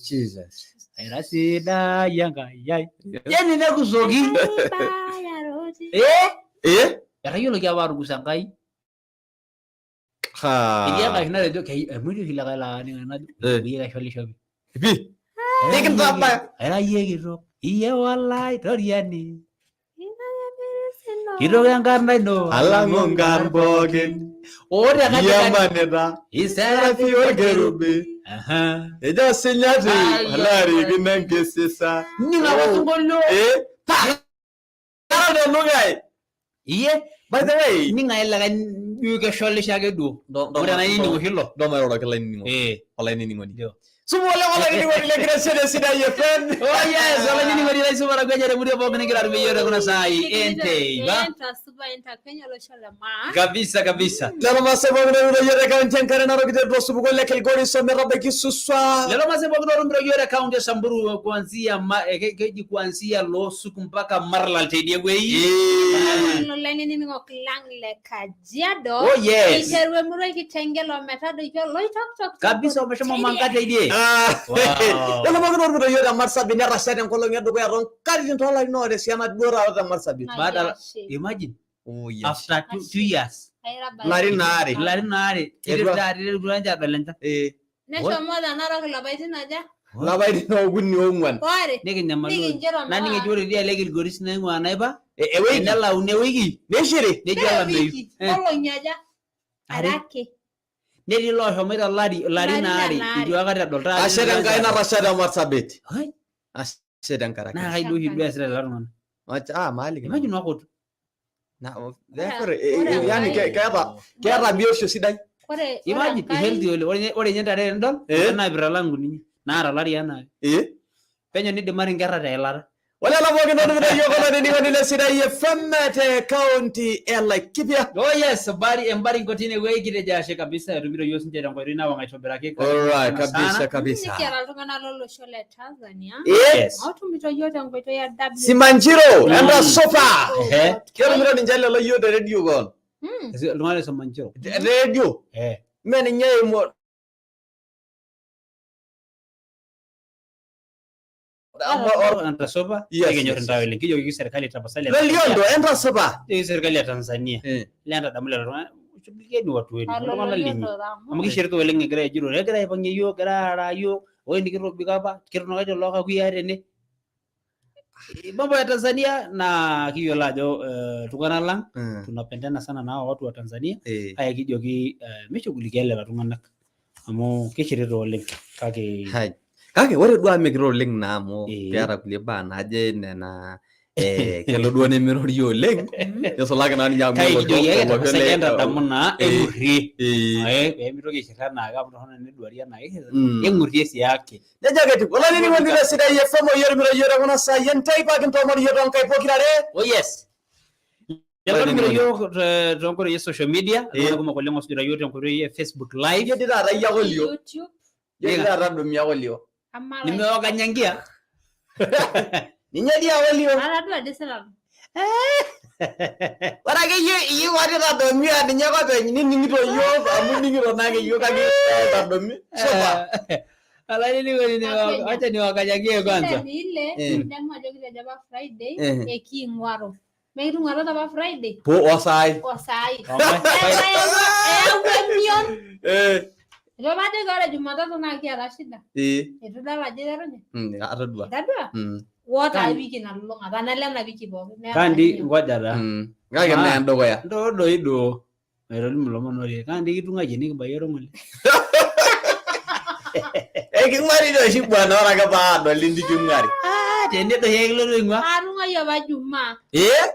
Jesus. Yani nekuzoki. Eh? Eh? Etayioloki apa atugusa Enkai. Ha. Etii enkaji natejo emuri oshi likae laa kaning najo Eh. iyie kaisholisho pi. Pi. Nikintabaya. Aira iyie kitok, iyie olaitoriani. Kitok enkarna ino. Alang'u nkarn pookin. Ore katikati. Iyamanita. Iserafi Serafi olkerubi. Aha. Ejo sinyati Ai, olarikino enkisisa. Ning apa osinkolio. Eh? Pa. Kara tenungai. Iyie. By the way. Ning ake likae duo kesholisho ake duo. Ore enaining oshi ilo. Ndo mairoroki olainining'oni. Eh. Olainining'oni. Ndio. Supa oleng olainining'oni le nkitesheni e Sidai FM. Oh yes, olainining'oni lai supa rakwenya temurua pookin nigira atumie iyiok tekuna saai enteipa. Kabisa kabisa. Lelo maasai pookin otumito iyiok te kaunti enkare Narok iteru tosupuko le Kilgoris ometabaiki Suswa. Lelo maasai pookin otumito iyiok te kaunti e Samburu kuanzia keji kuanzia Loosuk mpaka Maralal teidie wueji. Lolainining'ok lang le Kajiado. Oh yes. Iteru emurua e Kitengela ometadoiki Oloitoktok. Kabisa omeshomo Manka teidie. Ah. Wow. Lelo pookin otumito iyiok te Marsabit netasha tenkolong edukuya toonkatitin toolarin oota esiana duo taata te Marsabit. Baada- Imagine Oh yes. after 2 years. Larin aare. Ilarin aare. Etua. Iterutua ninche adol enchan. Eh, Neshomo te Narok ilapaitin aja? lapaitin okuni ong'wan. Waare. Nikinyamalu. Nikinchero Naning ejo ore idia le Kilgoris naing'ua Naipa. Ewiki. Tenelauni ewiki Nishiri. nejo olameyu. Wiki. Eh, Nkolong'i aja? Are. Are ake. Netii looshomoita olari ilarin Ilarin aare aare. itu aikata edol taata. Ashe tenkai natasha te Marsabit. Hai, Ashe tenkaraki. naa kai duo oshi duo easita lelo tung'anak. Ah, maaliki. Imagine wakut. Na, therefore, Ore yani Enkai- keeta biotisho sidai. Ore Imagine Enkai- healthy oleng. Ore ninye ntare tenidol Eh? naapir alang nkunyinyik naata olari anaake. Eh? Penyo nidimari nkerra teilata. Ole pookin otumito iyiok olainining'oni le Sidai FM te kaunti e Laikipia. Oh yes, bari embaringo tine wueji kitejo ashe kabisa etumito iyiok sinche tenkoitoi nawang aitobiraki. Alright, Sana kabisa sana. kabisa. Nikiata iltung'anak lolosho le Tanzania. Eh? Yes. Otumito iyiok tenkoitoi e W. Simanjiro, Mm. enda sofa. Ehe. Ketumito ninche lelo yiok te redio koon. Iltung'anak le Simanjiro. Te redio. Eh. Mee ninye eimu Entasopa Yes, nikinyor yes, intae oleng. Kijoki serkali tapasali. Loliondo, enda sofa. Kijoki serkali ya Tanzania. Eh. Lentadamu lelo tung'anak. Shughulikieni watu wenu. Iltung'anak linyi. Amu kishirita oleng egira ejurore, egira aipangie yiok, egira aaraa yiok, ore nikitobiko apa, kitunukaitie loo kakuyia tene. Mambo ya Tanzania na kiyiolo ajo iltung'anak lang tunapendana sana na hawa watu wa Tanzania Eh. kake kijoki mishughulikia lelo tung'anak amu kishirita oleng kake Hai. Kake ore duo amu mikiro oleng naa amu Eh. keeta kulie baa naaje nena Kelo duo nemirori oleng nisulaki naa ninye amu Kai olosho- kijoki ake olosho tapasali le- entadamu naa Eh. eng'urrie. Eh. Peemitoki aishir anaake amu torrono eneduari anaake Mm. eng'urrie siake. Nejia ake etiu olainining'oni le Sidai FM oyiormiro yiok tekuna saai enteipa kintoomon yiok toonkaik pokirare. Oh yes. Lelo Olainining'oni. tumiro yiok toonkoitoi e social media, Eh. iltung'anak kumok oleng oosujita yiok tenkoitoi e Facebook live. Ijo dii taata iyie ake olio. YouTube Ijo dii taata Domi ake olio. amaa Nimewakanyangia. Ninye dii ake olio. atadua dii sinanu. Ore akeyie iyieu ati Domi aa ninye ake openy nining'ito yiok amu ining'ito naake yiok kake ita Domi. Supa. Olainining'oni Kakenya. wacha niwakanyagie kwanza. Shida ni ile Eh. idamu ajo kitejo apa Friday Eh. eking'uaro. Mekitung'uaro apa Friday Po osaai. osaai. Ong'ai. Eyawua emion. Eh. Itu apa ajoki ore Jumatatu naa kiata shida. Eh. Itu idol ajo iterunye. Atadua. Itadua? Wota wiki nalulung'a tanalo ena wiki pookin. Neeku Kandi emion. ngoja taa. Kake Ah. mee endukuya. Ntoo doi duo. Maitolimu ilomon otii. Kandi kitung'ayie nikibayioro ng'ole. Eking'uari doi oshi bwana ore ake paadol niking'uari. Ah, tene doi ake kilotu aing'ua. Atung'uayie apa Jumaa. Eh?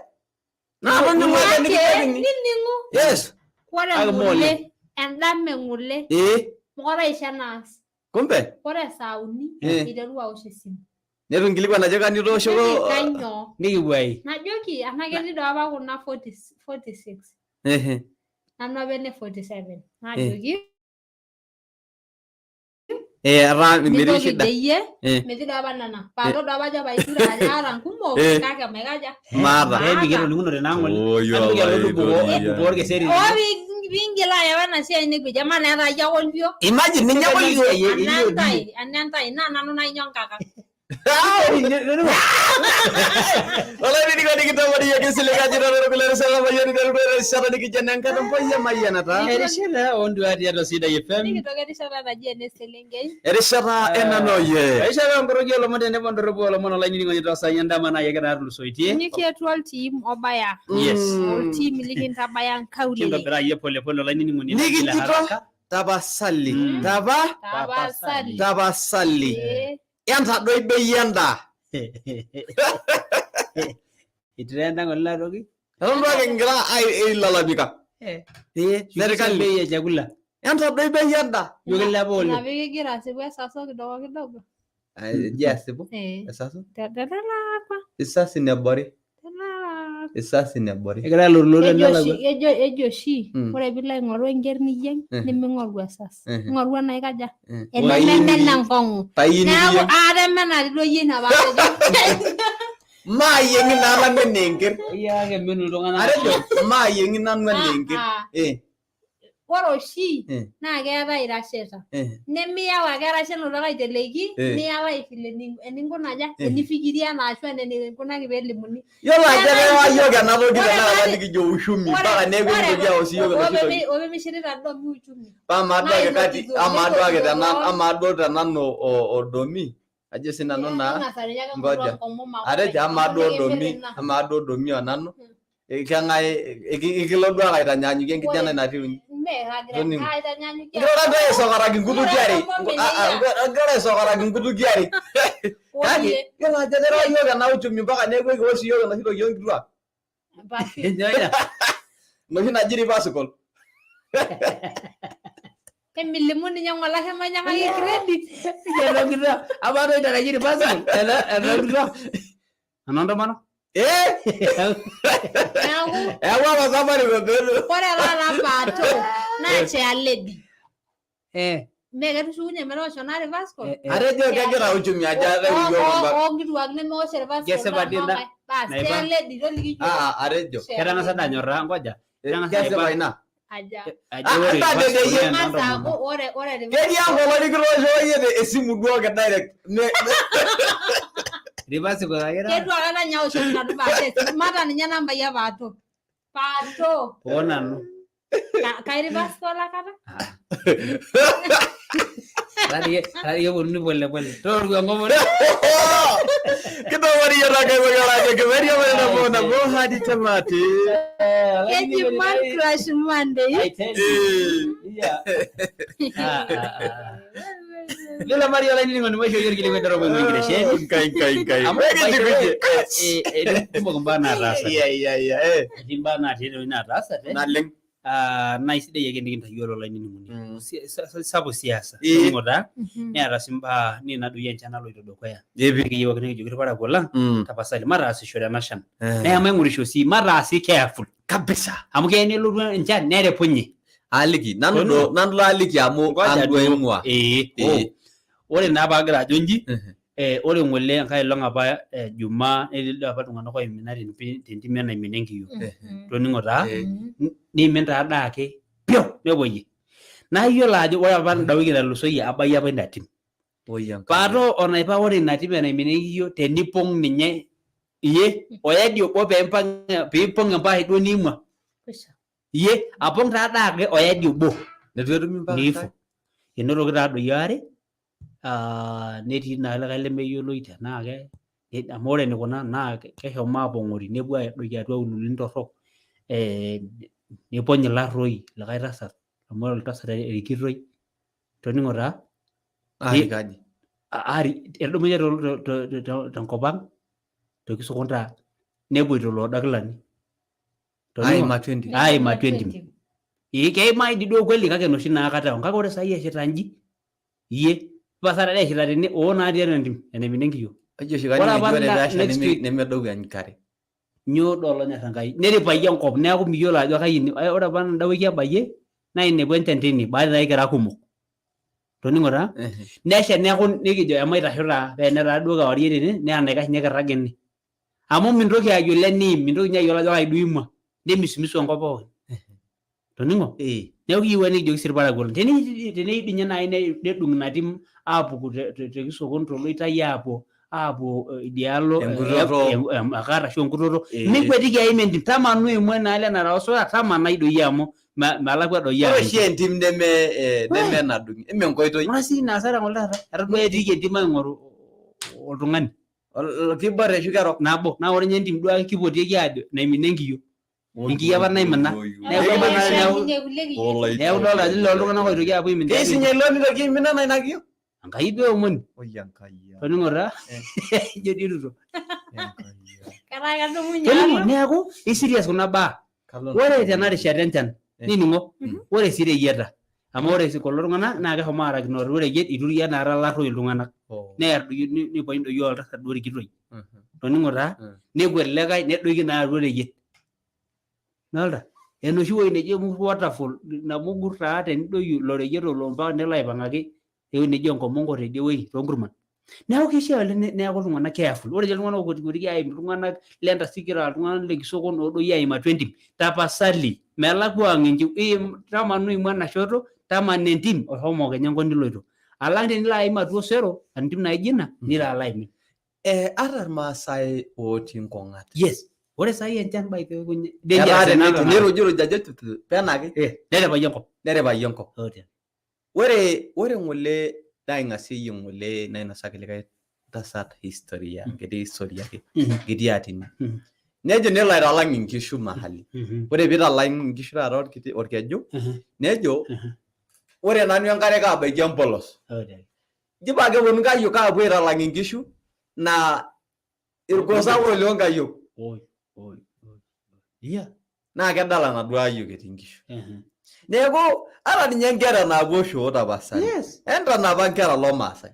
Naa toning'u ake Kake nikijokini. nining'u Yes. ore Kake ng'ole mole. endama eng'ole Eh. mokore aisho enaas. Kumbe. Ore saa uni Eh. iteru aosh esimu. Neitu nkilikwan ajo kanu itooshoko. Najoki kanyoo. Nikipuo ai. Najoki anaa ketii doi apa kuna 40 46. Ehe. Nanu apa ene 47. Najoki Eh, etaa metii mitoki shida. dei iyie Eh. metii doi apa nena. Paalo doi apa ajo paisura ajo aata nkumok Eh. kake maikaja. Maata. Pee mikitoning'unote naa ng'ole. Oyo Antoki alo alai tubukoo dunia. ebukoo orkeseri. Oo piingil ayau ena siai nekweji amaa naa etaa iyie ake olio. Imagine ninye ake olio. Anantai, anantai naa nanu nainyo nkaka. Olainining'oni kitomon yiok isilig ajo iteru kule erishata mayian iterutua erishata nikijo enenkata mpoyie mayianata. Erishata oonduat tiatua Sidai FM. Nikitoki erishata naji ene selenkei. Erishata enanoyie. Erishata onkoroki oolomon tenebo ndorropu oolomon olainining'oni toosaai endama naa iyie ake naatulusoitie. Nikietu oltiim obaya. Yes. Oltiim likintabaya nkaulele. Kintobiraa iyie polepole olainining'oni Nikijito bila haraka. tapasali. Mm. Tapa Tapasali. tapasali. Eh. Entadoi bei endaa. Itirenda ng'ole ina toki. Eton duo ake kigira ailalamika. Eh. Eh, serkali. Bei e chakula. Entadoi bei endaa. Iyiok kilepa Ina oleng. pikigira asipu esaso kidogo kidogo. Eji asipu. Eh. Esasu. Telelakwa. Isasi nebori. Telelakwa. Isasi nebori. Egira alotulot Ejo tenelakwa. oshi ejo ejo oshi Mm. ore piilo aing'oru enker niyieng Eh. niming'oru esas. Eh. Ing'oru enaikaja Eh. enememen enkong'u. Payieu Neeku nikiyieng. atemena doi duo iyie ina paatejo. Maayieng'i naa nanu enaa enker. Iyie ake emenu iltung'anak. Atejo maayieng'i nanu enaa enker. Ah, ah. Eh. Ore oshi Eh. naa keetae irasheta. Eh. Nemiyau ake erashe lotu ake aiteleki Eh. niyau ai vile eninkunaja Eh. enifikiria ena ashu enikunaki peelimuni. Yiolo ajo kerewa yiok ena toki Ore tenakata taadi- nikijo uchumi mpaka neeku ekintoki aosh yiok enoshi toki. Opemishirita domi uchumi. Paa amaa duo ake kati amaa duo ake tena Naizo- amaa duo tenanu odomi ajo sinanu naa Ing'as ninye ake ing'oru ngoja. enkomom Atejo amaa duo odomi amaa duo odomi onanu keng'ae ikilo duo ake aitanyanyukie enkijanai natiu inji. Mee kagira Toningo. aitanyanyukie. Egira taata aisokoraki nkutukie are. Ore enkomom eneyia. Egira aisokoraki nkutukie are. Kake Oye, yiolo ajo eterewa yiok ena uchumi mpaka neeku ekiwosh iyiok enoshi toki oonkituak. basi. Enyoina. Enoshi naji reverse call. Emilimu ninye ng'ole ashomo ainyang'aki credit. Enokita. Apa toi taraji reversal. Enokita. Enoo ntomonok. Eh, Neeku eewa apa Safaricom peelo. ore taata paato naa chairlady. Eh. Mee ketushukunye metoosho ina reverse call. Eh, eh. Atejo kegira uchumi ajo atejo yiok mpaka. Oonkituak nemeosh reverse call Kesipa naa dii ina. nonkae. Bas, Naiba. chairlady toliki yiok. Ah, atejo. Ketang'asa doi anyorraa ngoja. Ketang'asa Kesipa aiba. ina. Aja. Ajo Ah, ore anta reverse dede call yie. naa Keng'as enoo ntomonok. aaku ore ore reverse Ketii enkolong nikitoosho iyie esimu duo ke direct. Reverse call ake taa. Ketu akata ninye aoshoki nanu pato esimu. Maata ninye nambai e pato. Pato. Oo nanu. Kai reverse call akata? Tadi keponunui pole pole. Tooru enkop oleng. Kitoporiyo taa kai pokira ajo nabo nabo hadi tamati. Keji Man Crush Monday. I tell you. Yeah. Ah, ah, ah. Lelo Mario olainining'oni maishooyie orkilikuai dorop oing'ua enkitesheni. Nkai nkai nkai. Amu by the way, eh, kumok imbaa naataasate. Iya iya iya eh. Etii imbaa natii enewueji naataasate. Naleng. Ah, naa isidai ake enikintayiolo olainining'oni. Sapuk siasa. Eh. Toning'o taa, neeta sii imbaa nina doi enchan naloito dukuya. Nikiyieu ake nikijoki irparakuo lang, tapasali mataasishore ena shan. Naa emaing'orisho sii, mataa sii careful. Kabisa. Amu keya nelotu enchan nerepunye. Aliki nanu do nanu lo aliki amu Ngoja ang duo duo. aing'ua. Ee. Eh. Oh. Ore naa paagira ajo inji, ore ng'ole enkae olong apa Jumaa netii doi apa iltung'anak oimina tentim enaimina enkiyio. Toning'o taa, neimin taa daake pio nepuoyie. Naa iyiolo ajo ore apa enda wiki natulusoyie abayie apa ina tim. Paato onaipa ore ina tim enaimina enkiyio tenipong ninye iye oyadi obo peempang piipong empaash duo niimua. Iye apong taa daake oyadi obo. Neitu etumi mpaka Niifu. Enotoki taa doi aare, netii naa likae lemeyioloi tenaa ke amu ore enikuna naa keshomo aapong'ori nepuo aadoiki atua ululuni torrok, nipony ilarroi likae tasat amu ore oltasat erikitoi toning'o taa Aarik aji. Etudumunye tenkop ang te Kisokon taa nepuoito ilooda kilani. Toning'o? Aim atua entim. Aim atua entim. Ee keimaa dii duo kweli kake enoshi naa kata kake ore saai eshaita inji iyie pasa taata eshaita tene oo naa tiatua entim enaimina enkiyio. Eji oshi Ore kaning apa eji ore peesha next week nemedou enkare. Nyoo doi olonyor Enkai neripayie enkop neeku miyiolo ajo kai ore apa enda wiki ebayie naa inepua enchan tine bahati taa kira kumok. Toning'o taa nesha neeku nikijo emaitasho taa paa enetaa duo kewarie tene naa enaikash ninye kirrag ene. Amu mintoki ayiolo eniim mintoki ninye ayiolo ajo kai duo imua nemisumisu enkop pookin. Toning'o? Neeku kiyieu ake nikijoki sii irparakuo lang teneyieu dii ninye naaji nedung ina tim aapuku te Kisokon toloitai aapuo aapuo idialo Enkutoto. Emakat ashu enkutoto nikwetiki aim entim tamanu imu enaalo e Narok Osura tamanai doi amu melakua doi Ore oshi entim neme neme enadung'i eme enkoitoi. Ng'ura sii ina hasara ng'ole taata etodua etiiki entim aing'oru oltung'ani. Kibor ashu kerok. Nabo naa ore ninye entim duake kipotieki aajo naimina enkiyio. Enkiyio apa naimina. Neeku apa neeku idolta ajo lelo iltung'anak oitoki aapuo aimin tiatua Keishunye ilo nitoki aimina ena ina kiyio. Enkai duo eomoni. Oi Enkai. Toning'o taa ijo dii ruto. Ketaa kedumunye Toning'o alo. neeku iserious kuna baa. Ore tena rishata enchan nining'o ore sii reyieta amu ore sii kulo tung'anak naa keshomo aarakino atua oreyiet itu enakata larroi iltung'anak neer doi nipony doi oltasat duo orikitoi. Toning'o taa nekwet likae nedoiki naa atua oreyiet. Idolta enoshi wueji neji waterfall namugur taa tenidoyio ilo reyiet olo mpaka nelo aipang'aki ewueji neji Enkomongo tidie wueji toonkurman. Neeku keishaa oleng neeku iltung'anak careful. Ore ninye iltung'anak okwetikwetiki aim iltung'anak le Ntasikira iltung'anak le Kisokon oodoyio aim atua entim tapasali melakua ang inchiu iim tamanu imu ena shoto tamana entim oshomo kenya enkop niloito alang tenilo aim atua osero entim naijo ina nilo alo aimin. Ata irmaasai otii nkong'at. Yes. Ore saai enchan by the way Etaa dangerous ena tanakata. tenerujuruj ajo peno ake Nerepayie enkop. neripayie enkop. Ote. Ore ng'ole naing'asieyie ng'ole nainosaki likae tasat historia enkiti historia ake enkiti atini. Nejo nelo aitalang inkishu mahali. Ore piitalang inkishu taata orkiti orkeju nejo ore nanu enkare kaabaiki empolos. Ote. Ijo paa keponu nkayiok aapuo aitalang inkishu naa irgosa loo nkayiok. Oi oi oi. Yeah. Naa kedala naduo ayiok etii inkishu. Neeku ata ninye nkera naapuo shoo tapasali. Yes. Entanapa nkera loomaasai.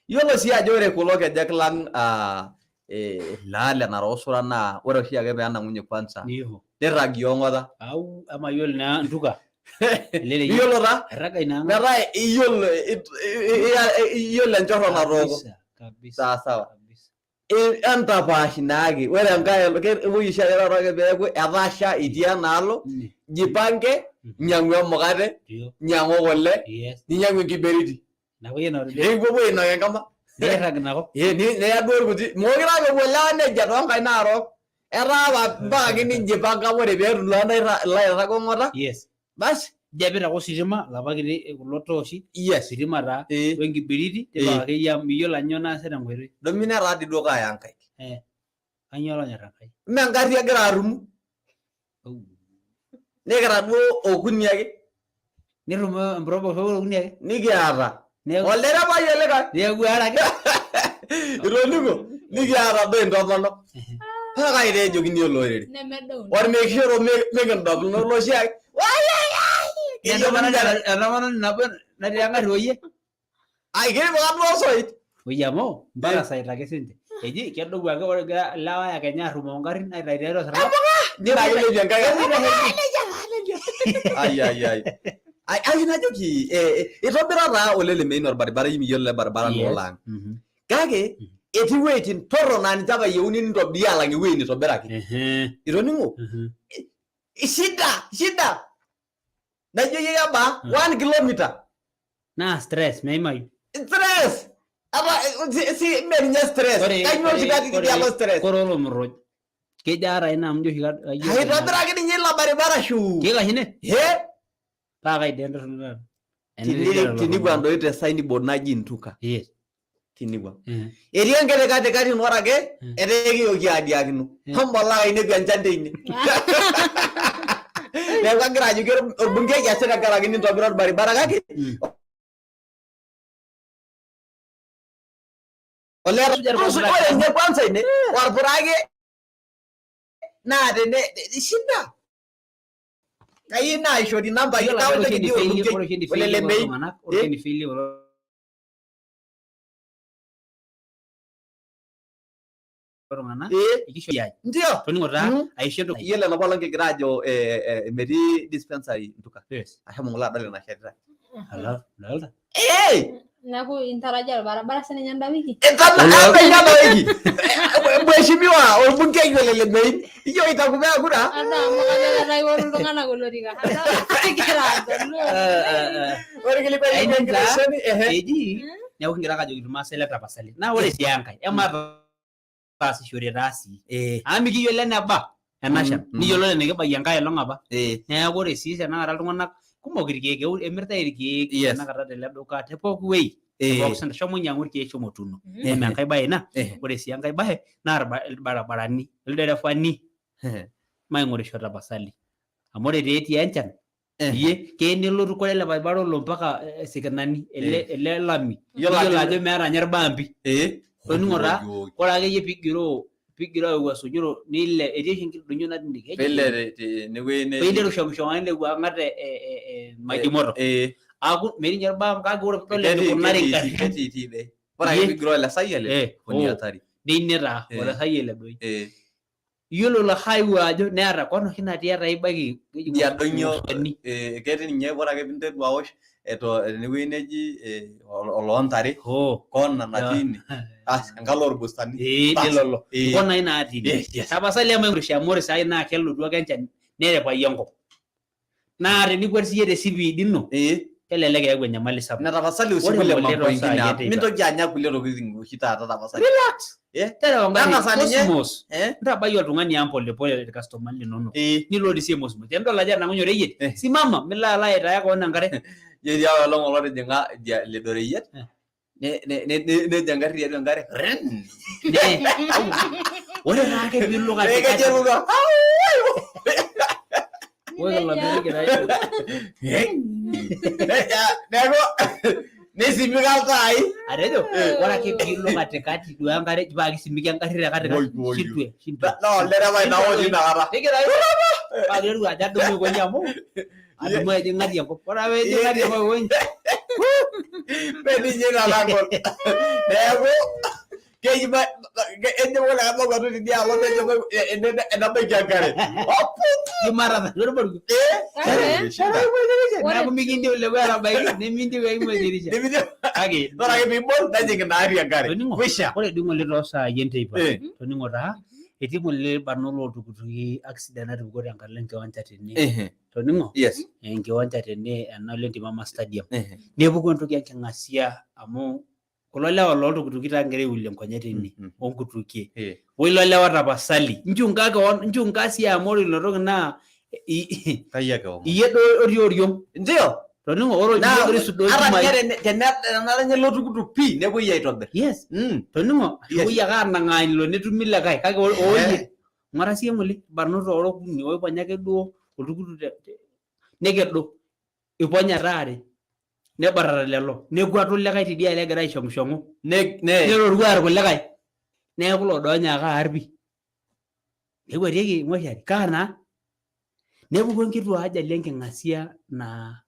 Yiolo sii ajo ore kulo kejek lang laa le Narok Osura naa ore oshiake peenang'unye kwanza Niho. nirragie ong'ota. Au amayiolo naa ntuka. Ele reyiet. Iyiolo taa Airraga ina ang'. metaa iyiolo iyiolo enchorro natooko. Kabisa. Kabisa. Sawa sawa. Kabisa. Entapaash naake. Ore enkae kepuoi oshiake taata ake peeku etasha itii enaalo jipange nyang'u emukate Ndio. nyang'u kule Yes. ninyang'u enkiberiti. Napuoi ainosie. Nikipuopuo ainok enkima. Niirrag inakop. Niya duo irkuti mookire ake epuo ilewa nejia toonkaik naarok. Etaa apa mpaka ake nijipanga ore peetum ilairrag ong'ota Yes. basi Ijo epik ake ositima lapa kiti kulo tooshi Yes. ositima taa Eh. wenkibiriti tipika akeyie amu miyiolo anyoo naasa tenkoitoi. Domine taa dii duo kaaya nkaik. Kanyoo olonyor Enkai? Mme engarri agira atumu. Nikira duo okuni ake. Netum emprobox okuni ake. Nikiata. Neeku Olderefai olikae. neeku aare ake. Itoning'o? Nikiata doi intomonok. Paa kai taa ejokini olorere. Nemedou. Ormikishoro mikindop loshi ake. Entomononi nabo natii engarri oyie. Ai kitipika duo osoit. Oyie amu mpaka sait ake sinche. Eji kedou ake ore egira ilewa aekenya arrumoo ngarrin aitayu tiatua osarge. Nelo ake ilepie enkai. Ai ai ai. Ai ai najoki itobira taa ole Lemein orbaribara miyiolo ele baribara Yes. loo lang. Kake etii wuejitin torrok naa ninche apa eyieuni nitobiri alang ewueji nitobiraki. Itoning'o? Shida, shida. Naijo iyie kebaa? 1 kilometer. Naa stress meimayu. Stress. Ata si mme ninye stress. Kainyoo oshi natii tidialo stress? Ore olomorroj kejo aata ina amu ijo oshi kayieu. Aitobiraki ninye ilo baribara shuu. Kikash ine? He? Paa kai dii entorrono taata. Tiniguan doi te signboard naji Ntuka. Yes. Tiniguan. Etii enkiti katikati ino ore ake etaa ekiyoki aadiakino. Homo lake ainepu enchan teine. Neeku agira ajoki orbungei ashe tenkaraki nintobira orbaribara kake olee ore ninye kwanza ine orpura ake naa tene shida. Kayieu naishori nambai Iyiolo ajo ore kaotoki oshi dii enifeilie orbungei ore oshi ole enifeilie kulo Lemein. tung'anak ore oshi enifeilie kulo tung'anak ekisho ai Ndio. toning'o taa aisho entoki Iyiolo enapa olong kigira ajo metii dispensary Ntuka. Yes. Ashomo ng'ole adol ina shetita. Ala, idolta? Neeku intarajia orbaribara sininye enda wiki. Enda ina wiki. Mheshimiwa orbungei ole Lemein. Iyo itakupea kura. Ata amu kajo ketaa iworu iltung'anak olorika. Kegira adolu. Ore kilikuai Aidim taa. enkitesheni, ehe. Eji neeku kigira ake ajoki irmaasai le tapasali. Naa ore sii enkae emataasishore taa sii. Amu mikiyiolo eneba ena shan. Nikiyiolo enikibayie enkae olong apa. Neeku ore sii tenakata iltung'anak kumok irkeek, emirtae irkeek tenakata tele duka te pooki wuei. Te pooki center. Shomo inyiang'u irkeek shomo tuuno. Neme enkae bae ina. Ore sii enkae bae naa irbarabarani, ilderefani maing'orisho tapasali. Amu ore taa etii enchan iyie keyieu nelotu kore ele baribara olo mpaka Sikinani ele ele lami. Yiolo Yiolo ajo ajo meeta ninye irbaambi. Toning'o taa ore akeyie piigiroo piigiroo aiwuasonyoro nile etii oshi enkiti doinyio natii ine keji Pele tenewueji neji piinteru shomshomani newuang'at maji moto. Aaku metii ninye irbaam kake ore piidol enikunari ingarrin Ketii dei. Ore ake Iye. piigiroo ele sayiele honi oh, hatari. neine taa ole sayiele doi. Iyiolo ilo highway ajo neeta kona oshi natii etaa ibaiki keji Idia doinyio Mosoni. Ketii ninye ore ake piinteru aosh eto tenewueji neji oloontare Oh. kona natii ine. As enkalo orbustani. Bas. Lelo. Nkonai natii ine. Yes, yes. Tapasali emaing'orisho amu ore saai naa kelotu ake enchan nerepayu enkop. Naa tenikwet siyie te sipiid ino kelelek eeku enyamali sapuk. Na tapasali Ore usiku le ng'ole mambo toosai ingine hapo. eteipa. Mintoki anya kulie tokitin oshi taata tapasali. Relax. Terewa engarri Tang'asa ninye. Mosmos. Ntabai oltung'ani ang polepole irkastomani linonok. Nilo sii mosmos. Tenidol ajo etanang'unye oreyiet, simama milo alo aitaya koon enkare. Etii apa olong olotijing'a idia lido reyiet. Nejo engarri tiatua enkare. Rin. Ore taake piilo katikati. Nekejo Ruto, Ore ilo mikigira ajo. Neeku nisimika iltaai. Atejo ore ake piilo katikati duo enkare paa kisimiki engarri te katikati. Oi, oi, oi. Shindwe, shindwe. Naa olderefai naa otii inakata. Kegira ajo paa kiteru ajo adumu aikonji amu adumu ajing atii enkop. Ore ake peejing atii enkop aikonji. Mee ninye ina nagol. Neeku keji ejo kulikae makwatu tidialo nejo enabaiki enkare. Imarata orbargo. Kake, Neeku mikindim lewe atabaiki nimindim eimu oldirisha. Kake Ore ake piibol nejing ina ari enkare. toning'o Kwisha. ore dii ng'ole toosaai enteipa toning'o taa etii ng'ole irbarnot loltukutuki accident natupukuo tenkalo enkiwanja tene toning'o Yes. enkiwanja tene ena ole Ntimama Stadium nepuku entoki enking'asia amu kulo lewa loltukutuki taa ngira aiulie nkonyek tene onkutukie oilo lewa tapasali nchunga kewon nchunga sii amu ore ilo toki naa Iye do ori oriom. Ndio. Toningo oro Na ori sudo ata ilchumai. ninye tenaranya ilo tukutuk pii nepuoi aitobir. Yes. Mm. Toningo Yes. ashukoyie ake anang'aa ilo netumi likae kake ooyie. Ng'ura siiyie ng'ole irbarnot oora okuni oiponya ake duo oltukutuk nekedo iponya taare nebarata lelo nekwatu likae tidialo egira aishong'ushong'u Ne ne nerorua irkulikae neeku ilo doonye ake aar pii nekwatieki moshari kaa naa nepuku enkituo ajali enking'asia naa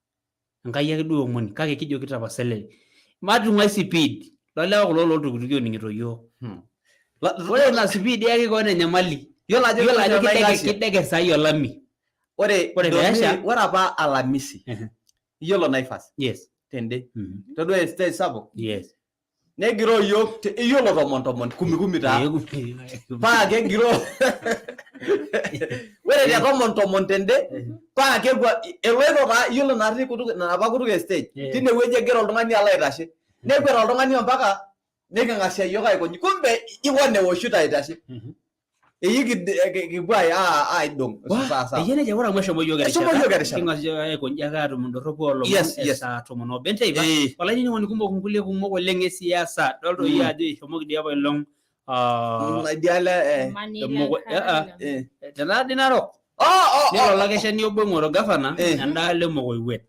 Enkai ake duo eomoni kake kijoki tapasali matung'uai speed lolewa kulo loltukutuki oning'ito yiok. Ore ina speed iyaki koon enyamali. Yiolo ajo Yiolo ajo ore kideke kideke saai olami. ore Ore peesha ore apa Alamisi iyiolo Naivas yes tende todua estage sapuk yes negiroo yiok iyiolo tomon tomon kumi kumi taa paa kegiroo ore te tomon tomon tende paa kekwa eloito taa iyiolo natii kutuk napa kutuk e stage tine wueji egira oltung'ani alo aitashe nekwet oltung'ani ompaka niking'asia yiok aikonji kumbe iwan ewoshito aitashe eyi kipuo aidong sasa. Eyia nejia ore amu eshomo yiok Eshomo yiok erishata. King'as yiok aikonji ake aatum indorropu oolomon Yes, yes. esaa tomon oobo enteipa. Olainining'oni kumok inkulie kumok oleng esiasa. Idol doi ajo eshomoki dii apa olong Idialo tenaa dii Narok. Nelo olakeshani obo oing'oru gavana endaalo emokoiwuet.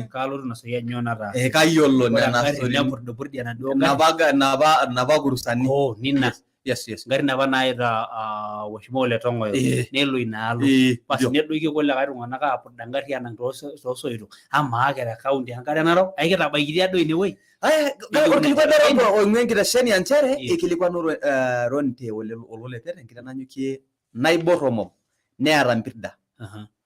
Kaalotu nasoi anyoo nataasa. Kayiolo Ore nena engarri storini. nepurdupurdi enaduo garri. Napa kurusani. Oh, nina. Yes, yes. Ngarrin apa naita Mheshimiwa Ole Tong'oyo nelo inaalo. Basi nedoiki kulikae tung'anak aapurda ngarri anang toosoitok. Amaa kira kaunti enkare Narok aikitabaikitia doi inewueji. Orkilikuai dorop oing'ua enkitesheni aa nchere Yes. ikilikuanu Ronte ololepet enkitanyanyukie naibor omom neeta mpirda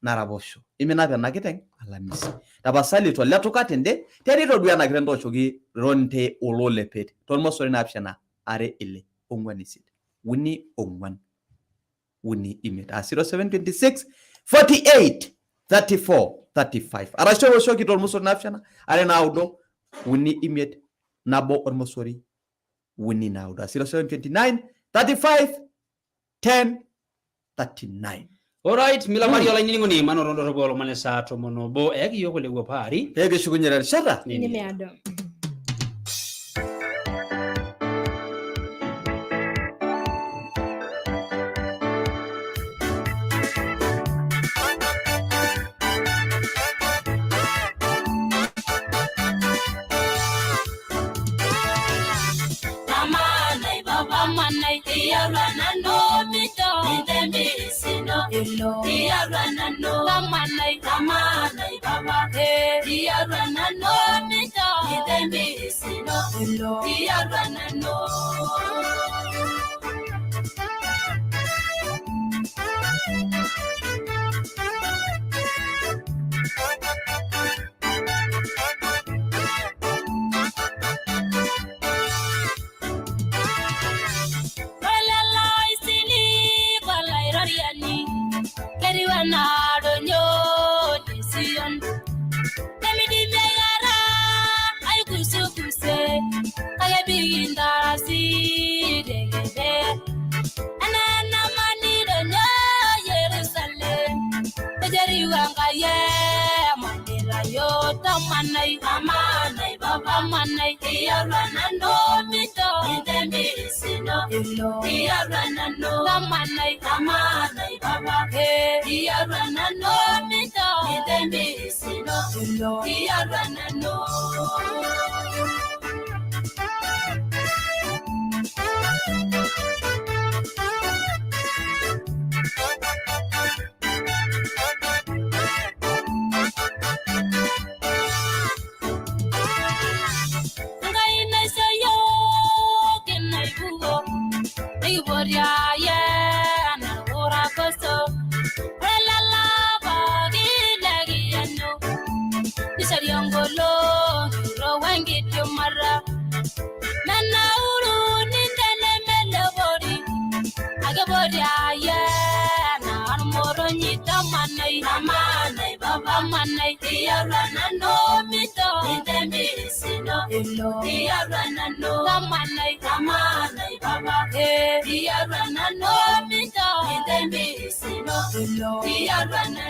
naraposho. Imina apa ena kiteng Alamisi. Tapasali toletuka tende tenitodua ena kiteng tooshoki Ronte ololepet tormosori naapishana are ile ong'wan isiet uni ong'wan uni imiet 0726 48 34 35 arashu ewoshoki tormosori naapishana are naudo uni imiet nabo ormosori uni naudo 0729 35 10 39. Alright, milamari olainining'oni manoto ndorropu oolomon esaa tomon oobo eyaki yiok olewuo paari. Pee kishukunye terishata Nemeado. Tamanai Tiarana mito Nitemisino Tiarana Tamanai Tamanai Baba Tiarana mito Nitemisino Tiarana.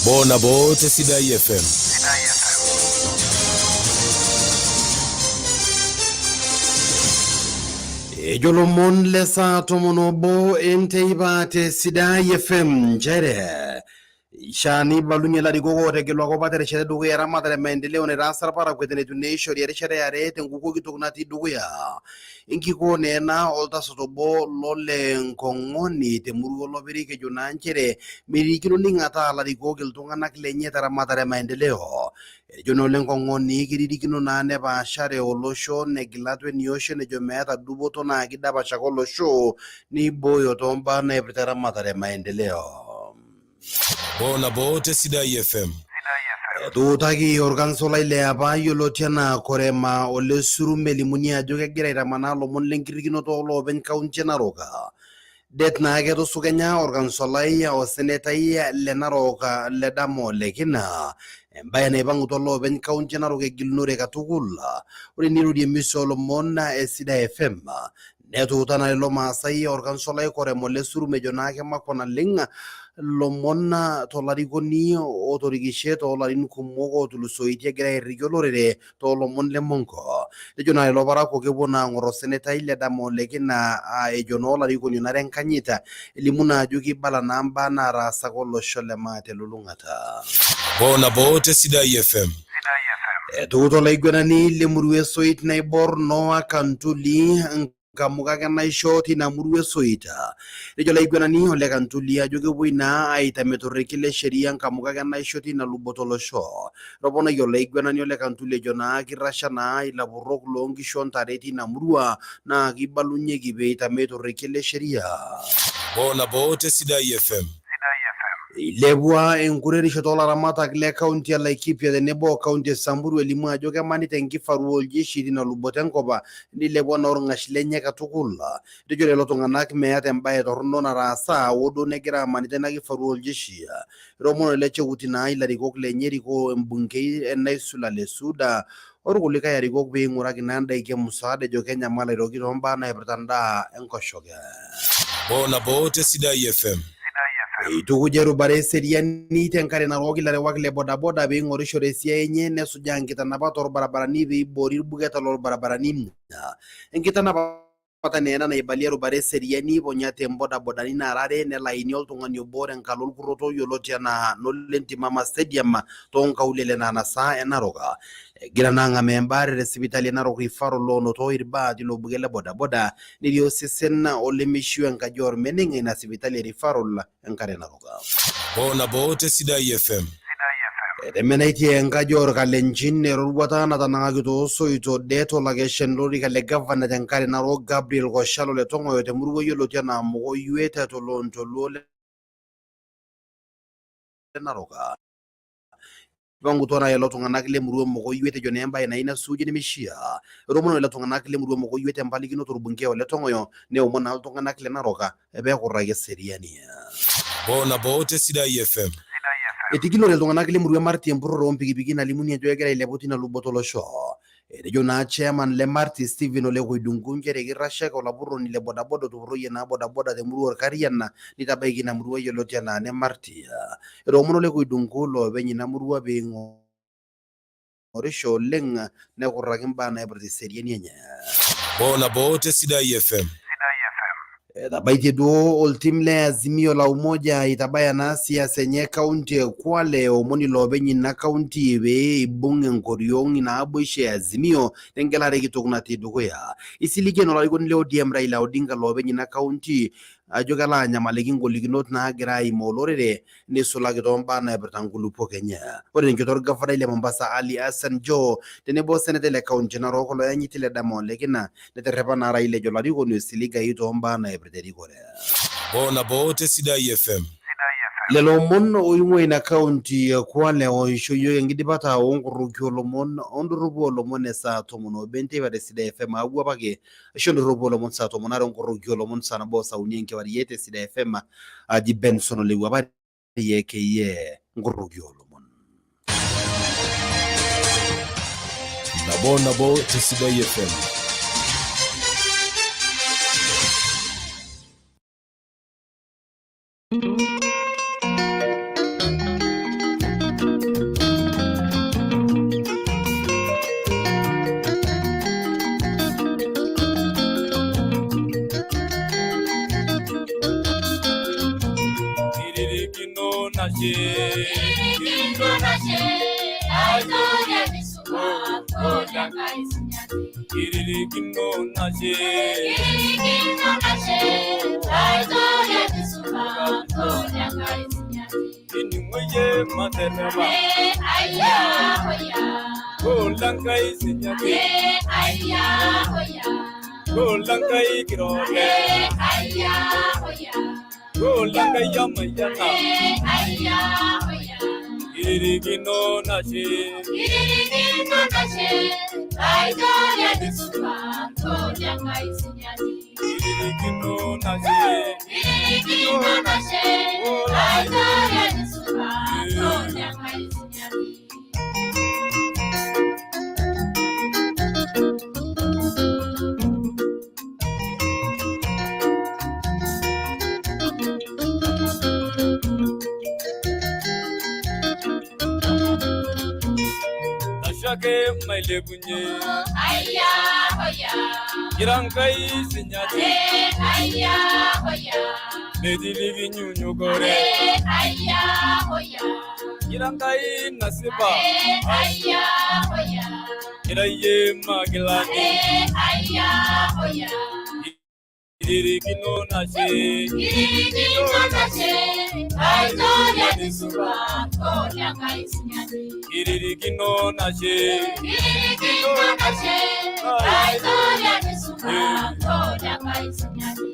Bona bote Sidai FM. Ejo lomon le saa tomon obo enteipa te Sidai FM nchere Ishani balunye larikok ootegeluaki apa terishata edukuya eramatare maendeleo naitaasa irparakuo eton eitu naa eishori erishata eare tenkukuo kitok natii dukuya. Enkikoo naa ena oltasat obo lole Nkong'oni temurua Olopirik ejo naa nchere mirikino ning'ataa ilarikok iltung'anak lenye teramatare maendeleo. Etejo naa ole Nkong'oni kiririkino naa nepaashare olosho negila atua eniosho nejo meeta dupoto naa kidapash ake olosho neibooyo toombaa naipirta eramatare maendeleo. Bona bote Sidai FM. Etuutaki orkansolai le apa yioloti anaa Korema ole Surum elimuni ajo kegira aitamanaa lomon lenkirikinoto oloopeny kaunti e Narok. Det naa ketusukenya orkansolai osenetai le Narok Ledama Olekina embaye naipang'utua loopeny kaunti e Narok egilunore katukul. Ore nirorie emisa oolomon e Sidai FM netuuta naa lelo maasai orkansolai Korema ole Surum ejo naa kemakwa naleng lomon tolarikoni otorikishe toolarin kumok ootulusoitie egira airriki olorere toolomon le monko. Nejo naa lelo parakuo kepuo naa aang'or osenetai Ledama Olekina ejo naa olarikoni onare enkanyit elimu naa ajo keibala naa mbaa nataasaka olosho le maa telulung'ata. Bona bote Sidai FM. Etukuta olaiguanani lemurua esoit naibor Noah Kantuli nkamuka ake naisho tina murua esoit. Nejo olaiguanani ole Kantuli ajo kepuoi naa aitamit orekie le sheria nkamuka ake naisho tina luboto olosho. Etoponayie olaiguanani ole Kantuli ejo naa kirasha naa ilapurok loonkishu ontare tina murua naa kibalunyieki pee eitamit orekie le sheria. Nabo nabo te Sidai FM. Eilepua enkuretisho toolaramatak le kaunti e Laikipia tenebo o kaunti e Samburu elimu ajo kemanita enkifaru oljeshi tina luboto enkop neilepua naa orng'ash lenye katukul. Etejo lelo tung'anak meeta embae torrono nataasa hoo duo negira amanita ina kifaru oljeshi. Etoomono ele chekuti naa ilarikok lenye erikoo embungei Naisula Lesuuda orkulikae arikok pee eing'uraki naa ndaiki e musaada ejo kenyamal aitoki toombaa naipirta ndaa enkoshoke. Nabo nabo te Sidai FM. Eitukuja erubare eseriani tenkare narok ilarewak le bodaboda pee eing'orishore esiai enye nesujaa nkitanapat orbarabarani pee eiboori irbuketa lorbarabarani. Enkitanapata naa ena naibalie erubare eseriani iponyate mbodabodani naara are nelaini oltung'ani obo tenkalo olkurroto yioloti anaa Nolentimama Stadium toonkaulele naanasa e Narok. Egira naa ang'amaa embaare te sipitali e Narok Referral loonoto irbaa tilo buket le bodaboda netii osesen olemeishiu enkaji ormeneng'e ina sipitali e Referral enkare Narok. Nabo nabo te Sidai FM. Etemenaitie enkaji orkalenjin eroruata natanang'aki toosoito det olakeshani lorika le gavana tenkare Narok Gabriel Koshalo le Tong'oyo temurua yioloti anaa Mokoyue toloontoluo le Narok. Ipangutua naa lelo tung'anak lemurua Mokoyue etejo naa embae naa ina suuji nemeishiaa. Etoomono lelo tung'anak lemurua Mokoyue tempalikinoto orbungei ole Tong'oyo neomon naa iltung'anak le Narok peekurraki eseriani. Nabo nabo te Sidai FM. Etigilore iltung'anak lemurua Marti empurrore oompikipiki nalimuni ajo egira ailepu tina luboto olosho. Etejo naa chairman le Marti Stephen Ole Koidungu nchere kirashaki olapurroni le bodaboda otupurroyie naa bodaboda temurua Orkarian neitabaiki ina murua yioloti anaa ene Marti. Etoomono Ole Koidungu loopeny ina murua pee eing'orisho oleng nekurraki imbaa naipirta eseriani enye. Nabo nabo te Sidai FM. Etabaitie duo oltim le Azimio la Umoja eitabaya naa siasa enye kaunti e Kwale eomon iloopeny ina kaunti pee eibung enkoriong ina naboisho e Azimio tengelare kitok natii dukuya. Isiligie naa olarikoni le ODM Raila Odinga loopeny ina kaunti ajo kelo anyamaliki ingolikinot naagira aimaa olorere neisulaki toombaa naipirta nkulupuok enye. Ore tenchoto orgavanai le Mombasa Ali Hassan Joho tenebo osenetai le kaunti Narok oloyanyiti Ledama Olekina neterrepa naa Raila ejo olarikoni oisiligayu toombaa naipirta erikore. Nabo nabo te Sidai FM. Lelo omon oing'ua ina kaunti e Kwale oisho yiok enkidipata oonkorroki oolomon ondorropu oolomon e saa 11 enteipa te Sidai FM aaku apake ashu ndorropu oolomon saa 12 onkoroki oolomon saa 1 saa 3 enkewarie te Sidai FM aji Benson Olewuapari ekeyie nkoroki oolomon. Nabo nabo te Sidai FM. Kiririkino nashe. Kiririkino nashe, aitoria nisuma, toria Ngai sinyati. Kiririkino nashe. Kiririkino nashe, aitoria nisuma, toria Ngai sinyati. Ining'oyie matereba. Eh, aya, hoya. Kolankai sinyati. Eh, aya, hoya. Kolankai kirore. Eh, aya, hoya. Kolankai yamayana. Eh, aya, hoya. Kiririkino nashe. Kiririkino nashe, aitoria nisuma, toria Ngai sinyati. Kiririkino nashe. Kiririkino nashe, aitoria nisuma, toria Ngai sinyati. Nashake mailepunye. Aya, hoya. Kirankai sinyati. Eh, aya, hoya. Metilikinyunyukore. Eh, aya, hoya. Kirankai nasipa. Eh, aya, hoya. hoya. Iraye magilani. Aya hoya. Kiririkino nashe. Kiririkino nashe. Aitoriani supat Lenkai sinyati. Kiririkino nashe. Kiririkino nashe. Aitoriani supat Lenkai sinyati.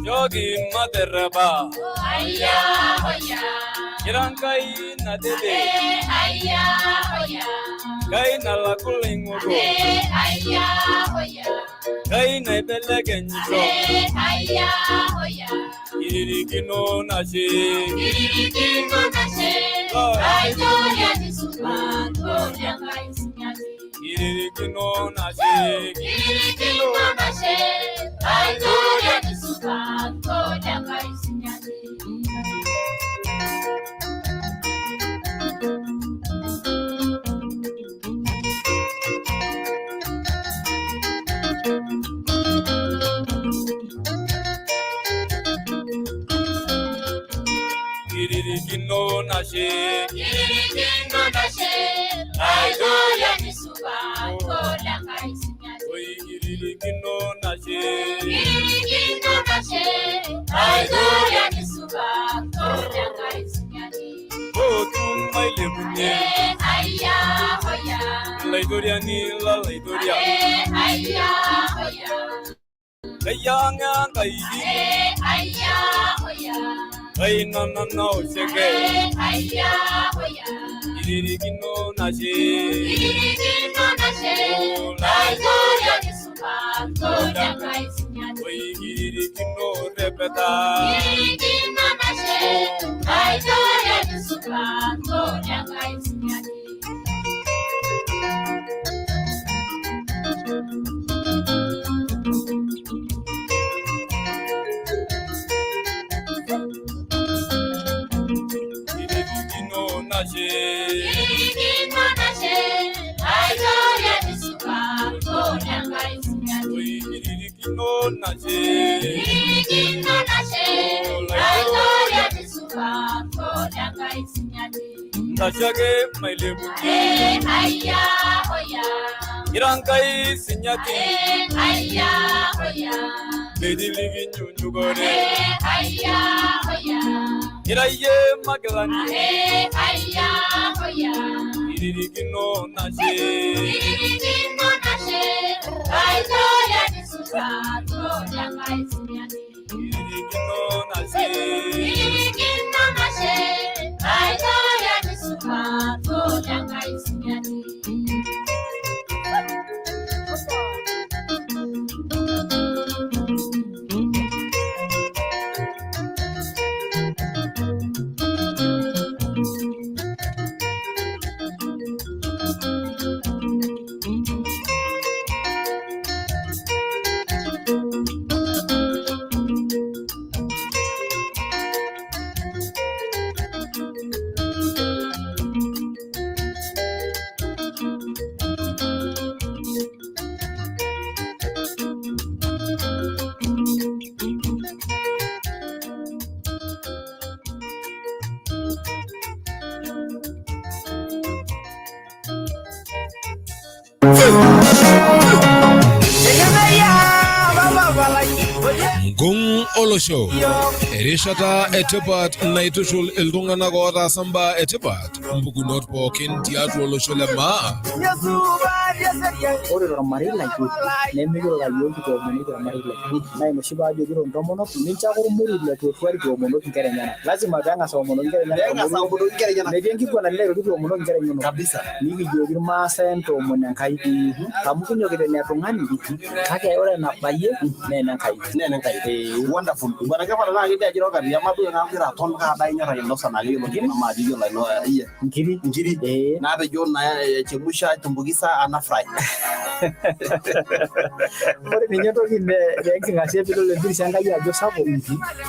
Yogi materaba. Aya hoya. Irankai na dede. Aya hoya. Kai na la kulingo. Aya hoya. Kai na ibelegenyisho. Aya hoya. Kiririkino nashe. Kiririkino nashe. Aitoriani supat Lenkai sinyati. Kiririkino nashe. Kiririkino nashe. Aitoriani supat Lenkai sinyati. Kiririkino nashe. Kiririkino nashe. Aitoriani supat Lenkai sinyati. Oi kiririkino nashe. Kiririkino nashe. Aitoriani supat Lenkai sinyati. Otum mailebunye. Aya hoya. Laitoriani la laitoria. Aya hoya. Kayanga kaidi. Aya hoya. Kai na na na oseke. Aya hoya. Kiririkino nashe. Kiririkino nashe. Aitoriani supat Lenkai sinyati. Oi kiririkino repeta. Kiririkino nashe. Aitoriani supat Lenkai sinyati. Kiririkino nashe. Kiririkino nashe. Aitoriani supat Lenkai sinyati. Oi kiririkino nashe. Kiririkino nashe. Aitoriani supat Lenkai sinyati. Nashake mailebunye. Aya hoya. Irankai sinyati. Aya hoya. Mediligi nyunyugore. Aya hoya. Iraye magilani. Aya hoya. Kiririkino nashe. Kiririkino nashe. Aitoriani supat Lenkai sinyati. Kiririkino nashe. Kiririkino nashe. Aitoriani supat Lenkai sinyati. Ngung Olosho erishata etipat naitushul iltung'anak ootaasa mbaa etipat mpukunot pookin tiatua olosho le maa. Ore tormarei lai nemikiroka yiok kitomoniki tormarei lai naa ina oshi paajokito intomonok mincho ake ormoruo leitu etuari piomonoki inkera enyenak. Lazima peeng'as aomonoki inkera enyenak. Metii enkiguana nilo aitoki piomonoki inkera inonok. Nikijoki irmaasai entoomon Enkai amu kinyokita ene tung'ani kake ore enabayie naa enenkai. Wonderful. Bwana kefa na ngidi ajira kati ama tu na ngira ton ka dai nyara ino sana yiolo ama ajo yiolo ino iye. Nkiri. Nkiri. Eh. Natejo na chemusha tumbukisa ana Nafurahi. Ore ninye entoki nekingasie piidol empiris Enkai ajo sapuk,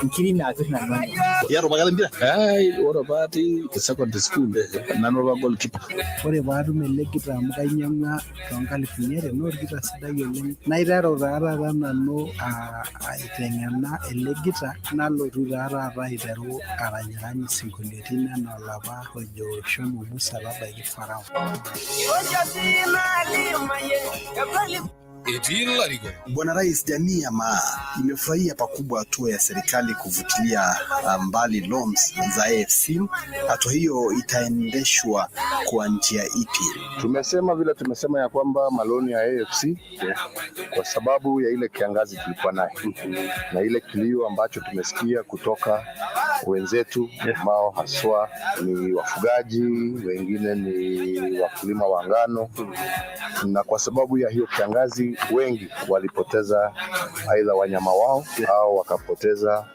inkiri naapir nanu anyor. Iyata apake empira? Ai, ore apa atii secondary school nanu apa goalkeeper. Ore paatum ele gita amu kainyang'ua toonkalifuni 2 naa orgita sidai oleng'. Naiteru taa taata nanu aiteng'ena ele gita nalotu taa taata aiteru aranyirany isinkolioitin enaa olapa ojo shomo Musa tabaiki Farao. Etii ilarikok. Bwana Rais, jamii ya Maa imefurahia pakubwa hatua ya serikali kuvutilia mbali loans za AFC. Hatua hiyo itaendeshwa kwa njia ipi? Tumesema vile tumesema ya kwamba maloni ya AFC kwa sababu ya ile kiangazi tulikuwa naye na ile kilio ambacho tumesikia kutoka wenzetu ambao haswa ni wafugaji, wengine ni wakulima wa ngano, na kwa sababu ya hiyo kiangazi wengi walipoteza aidha wanyama wao au wakapoteza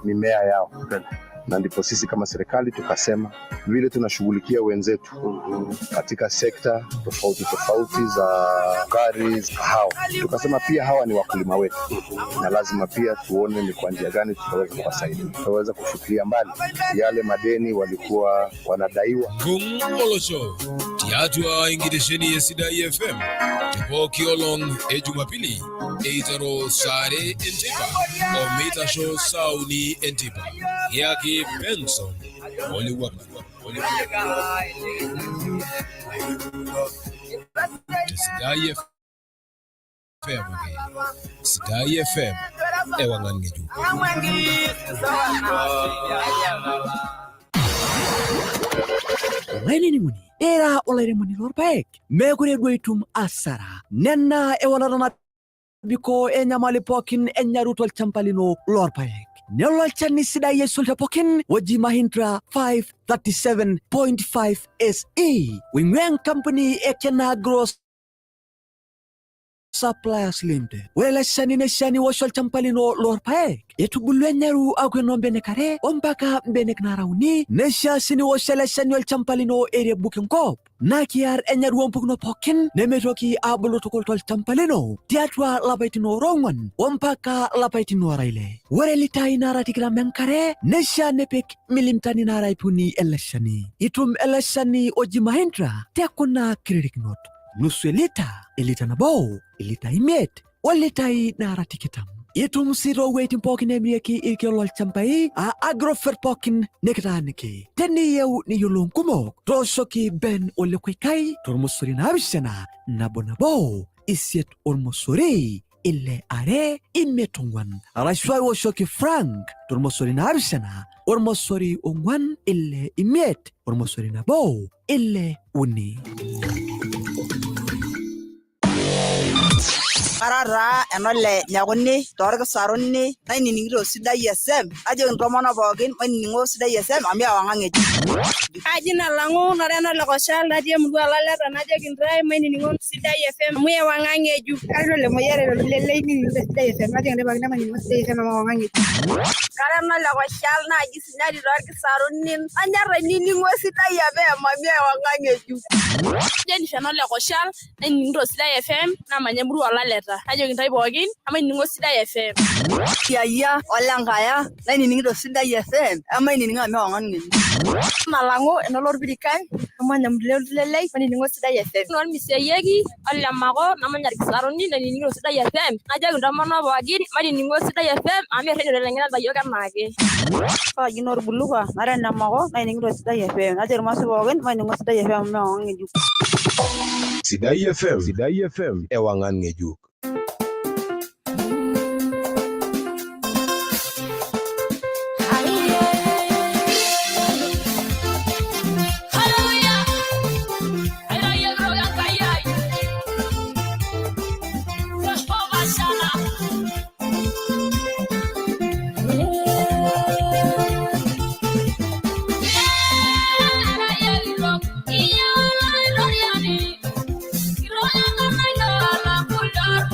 mimea yao na ndipo sisi kama serikali tukasema vile tunashughulikia wenzetu katika sekta tofauti tofauti za sukari, kahawa, tukasema pia hawa ni wakulima wetu na lazima pia tuone ni kwa njia gani tutaweza kuwasaidia, tutaweza kufikiria mbali yale madeni walikuwa wanadaiwa. Nkung olosho tiatua enkitesheni e Sidai FM te pooki olong e Jumapili eiteru saa are enteipa omeitasho saa uni enteipa. Kiyaki Benson Olewuapan. Te Sidai FM ake. Sidai FM ewang'an ng'ejuk. Olainining'oni era olairemoni lorpaek meekure duo itum asara nena ewalata nabikoo enyamali pookin enyaru tolchamba lino lorpaek. Nelo olchani sidai aisul te pookin oji Mahindra 537.5 SE oing'ua enkampuni e Kenya Agro Suppliers Limited. Ore ele shani neishani wosh olchamba lino lorpaek etubulu enyaru aaku enoo mbenek are ompaka mbenek nara uni neishaa sii niwosh ele shani olchamba lino erebuk enkop naa kiar enyaru ompukunot pookin nemeitoki aabulu tukul tolchamba lino tiatua lapaitin oora ong'wan ompaka lapaitin oora ile. Ore litai nara tikitam enkare neishaa nipik milimitani nara ip uni ele shani. Itum ele shani oji Mahindra te kuna kiririkinot: nusu elita, elita nabo, ilita imiet, olitai nara tikitam. Itum sii toowueitin pookin neemirieki irkeek lolchambai aa Agrovet pookin nikitaaniki. Teniyieu niyiolou nkumok tooshoki Ben Ole Koikai tormosori 7 nabo nabo 8 ormosori 6 2 5 4 arashu aiwoshoki Frank tormosori 7 ormosori 4 6 5 ormosori 1 6 3. Kara taa enole nyakuni toorkisaruni nainining'ito Sidai SM najoki intomonok pookin mainining'o Sidai SM amu ewang'an ng'ejuk. Kaji nalang'u nara enole Koshal natii emurua Laleta najoki intae mainining'o Sidai FM amu ewang'an ng'ejuk. Kara enole Moyiare tolilelei ninining'ito Sidai FM najoki intae pookin mainining'o Sidai FM amu ewang'an ng'ejuk. Kara enole Koshal naaji sinyati toorkisaruni nanyor ainining'o Sidai FM amu ewang'an ng'ejuk. Jennifer enole Koshal nainining'ito Sidai FM namanya emurua Laleta najoki intae pookin mainining'o Sidai FM. Yiayia olenkaya nainining'ito Sidai FM emainining'o amu ewang'an ng'ejuk. Nalang'u enoloorpirikany namanya emurua Oltilelei mainining'o Sidai FM. Nolmisiayieki olemako namanya irkisaruni nainining'ito Sidai FM najoki intomonok pookin mainining'o Sidai FM amu errenyo naiteng'enita iyiok enaake. Kaji enorbuluka nara enemako nainining'ito Sidai FM najoki irmaasai pookin mainining'o Sidai FM amu ewang'an ng'ejuk. Sidai FM. Sidai FM ewang'an ng'ejuk. Yeah.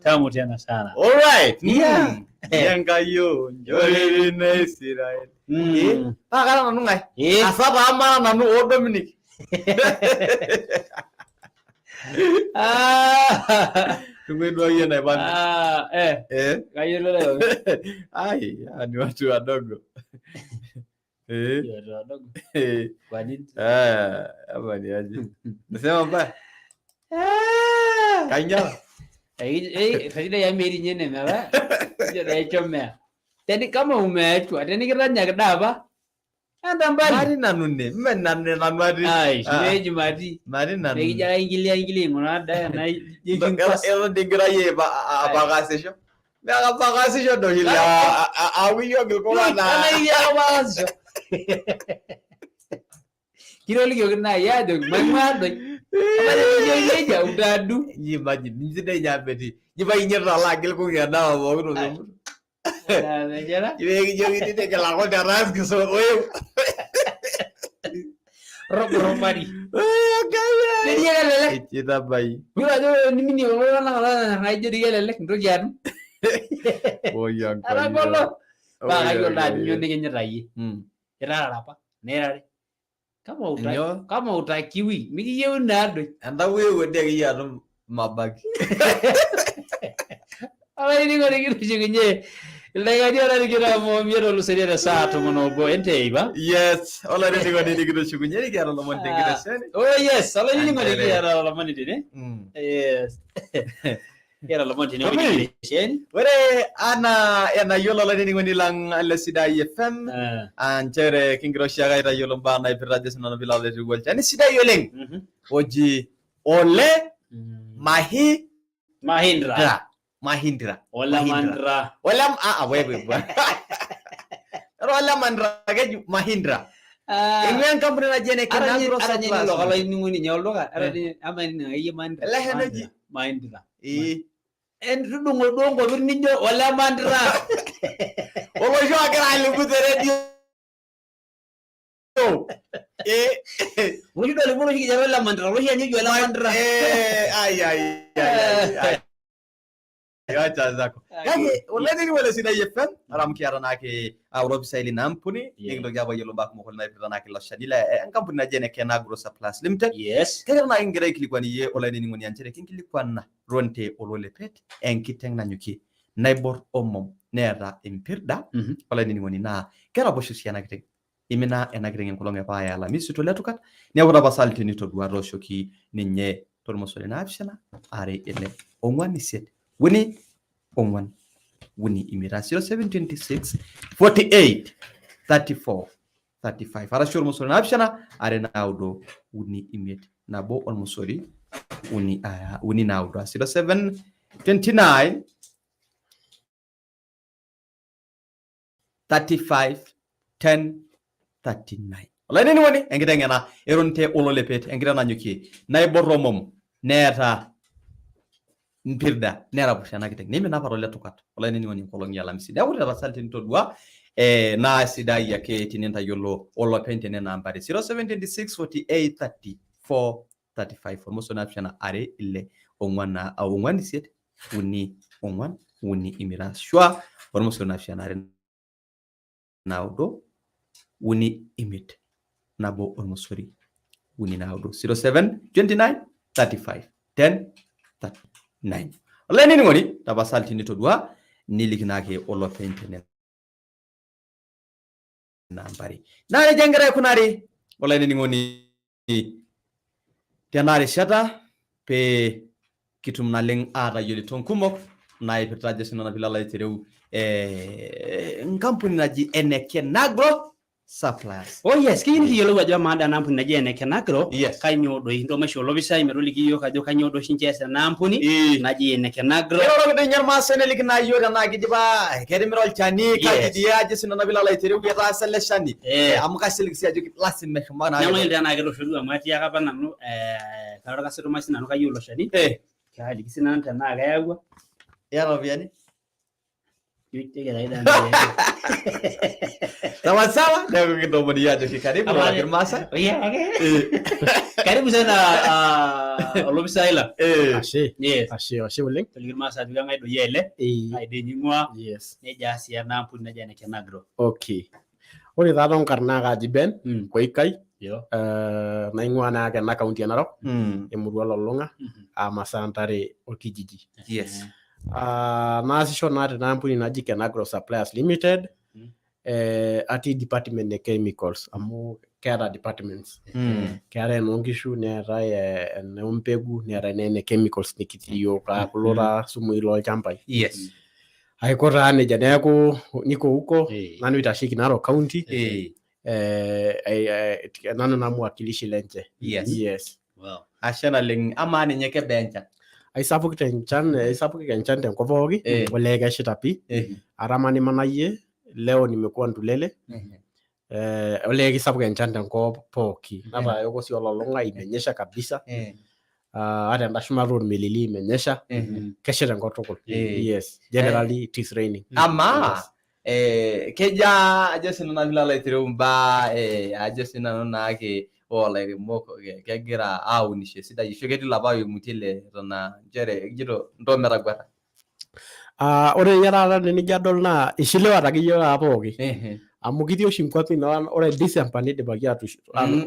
Tamu tena sana. All right. Yeah. Yengayo njorine Israel. Paa kara nanu ngai. Asa taa mara nanu o Dominic. Tungwe yeye bana. Kayiolo leo. Ai, ni watu wadogo. Watu wadogo. Kwa nini? Hapa ni aje? Nasema mbaya. Kanya. Faida ya meri nyene mera. Ndio naichomea. Teni kama umeachwa, teni kiranya kidaba. Anda mbali. Mari nanu ne, mme nanu nanu ati. Ai, meji mati. Mari nanu. Nikija ingilia ingilia ngona da na Elo dingira ye ba abakasisho. Ba abakasisho do hila awiyo gilkola na. Ana iya abakasisho. Kiroliki na ya do mangwa do. Apa dia utadu. Imagine nizide nyapeti. Jiba inyerta la gilko ngada wa no. Nah, Ibe jogi tite ke lago daras ke so oye. Rob romari. Eh, Jadi ya lelek. Kita bayi. Mira jo nimini ngolo na na na jadi ya lelek ndo jan. Boyang. Ara golo. Ba kayo la nyo ni nyerayi. Ira apa? Nerare. Kama utaki, kama utakiwi, mikiyeu nado. Anda wewe ndiye ya mabaki. Ala ini ngore kitushukunye. Ildaikani olarikito omiet olusoitie te saa tomon obo enteipa. Yes, olainining'oni nikitushukunye nikiata ilomon tenkitesheni. Oh yes, olainining'oni kiata olomoni tene. Yes. Kiata ilomon tene tenkitesheni. Ore ana enayiolo olainining'oni lang le Sidai FM, nchere kingira oshiake aitayiolo mbaa naipirta ajo sinanu piilo aiteru olchani sidai oleng oji Ole Mahi Mahindra. Mahindra. Ola Mandra. Ola wewe bwana. Ola Mandra keji Mahindra. Ingwe enkampuni naji ene Kenagro Surplus. Ara nyinyi olainining'oni nyoo olduka? Ara ama nini akeyie Mandra. Ele eji Mahindra. En tudung'o duo nkopir nijo Ola Mandra. Olosho ogira alimu te radio. Oloshi duo olimu oloshi kijanani Ola Mandra. Oloshi enyeji Ola Mandra. Ai ai ai. Acha zako. Kake olainining'oni le Sidai FM ara amu kiata naake ilopisaai lina ampuni nikintoki aapuo ayiolou mbaa kumok oleng naipirta naake ilo shani le enkampuni naji ene Kenagro Surplus Limited. Yes. Kegira naake kingira aikilikuan iyie olainining'oni nchere kinkilikuana ronte ololepet enkiteng nanyokie naibor omom neeta empirda olainining'oni naa keraposho sii ena kiteng. Imina ena kiteng enkolong e paaya Alamisi toletukat neeku tapasali tenitodua tooshoki ninye tormosori 7 2 6 4 8 3 4 3 5 0726 48 34 35 arashu ormosori 7 2 9 3 5 1 ormosori 3 9 0729 35 10 39. Olainining'oni enkiteng ena eronte ololepet enkiteng nanyokie naibor omom neeta mpirda neraposho ena kiteng neimina apa tole tukat olainining'oni nkolong'i alamisi. Neeku tapasali tinitodua naa sidai ake tinintayiolo olopeny tenena ambari 0726 48 34 35 ormosori naapishana are ile ong'wan na ong'wan isiet uni ong'wan uni imiet ashua ormosori naapishana are naudo uni imiet nabo ormosori uni naudo 07 29 35 10 39. Olainining'oni tapasali tinitodua niliki naake olopeny tenena ambari. Naa nejia egira aikunari olainining'oni tena rishata pee kitum naleng aatayiolito nkumok naipirta ajo sinanu piilo aitereu enkampuni naji ene Kenagro Suppliers. Oh yes, keyieu nikiyiolou ajo amaa ena ampuni naji ene Kenagro, kainyoo doi ntoo maishoo olopisai metoliki iyiook ajo kainyoo doi oshi ninche ees ena ampuni naji ene Kenagro. Keiroroki doi ninye irmaasai neliki naa iyiook tenaa kidipa ketimira olchani, kaji dii ajo sinanu piilo aitereu etaasa ele shani. Amu kaisilig sii ajo lasima eshomo naa. Nemayiolo tenaa ketoosho duo amu atiaka apa nanu kara orkasitomai sinanu kayieu ilo shani. Kaaliki sinanu tenaa keyawua. Iyata iropiyiani? Sawa sawa, neeku kintoomon iyie ajoki karibu Ama- iroroki irmaasai. Karibu sana olopisai lang. Ashe. Yes. Ashe, ashe oleng. Toliki irmaasai ajo keng'ae doi ele, kai doi ning'ua, nejaa sii ena ampuni naji ene Kenagro. Okay. Ore taa toonkarn naa kaji Ben Koikai naing'ua naa ena kaunti e Narok emurua Lolong'a aa masaa ntare orkijiji. Yes. Naasisho naa tena ampuni naji Kenagro Suppliers Limited atii department e chemicals amu keeta departments. Keetae enoonkishu neetae enoombegu neetae naa ene chemicals nikitii iyiook aa kulo taa sumui lolchambai. Yes. Aiko taa nejia neeku niko huko nanu aitasheki Narok County nanu naa mwakilishi lenche. Yes. Yes. Ashe naleng amaa ninye kebaa enchan? Aisapuk tenchan, aisapuk enchan tenkop pooki olee keshita pii. Atamanimanayie leo nimekuwa Ntulele. Olee kisapuk enchan tenkop pooki. Natayoko sii ololong'a imenyesha kabisa. Ata enda shumata ormelili imenyesha. Kesha tenkop tukul. Yes. Generally it is raining. Amaa keja ajo sinanu piilo alo aitereu imbaa ajo sinanu naake olairemok kegira aunisho esidai ashu ketii ilapa oimutie le eton aa nchere ejito ntoo metaguata. Ore ninye taata tenijo adol naa ishiliwate akeyie taata pooki. Amu kitii oshi nkuapi naa ore December nidipaki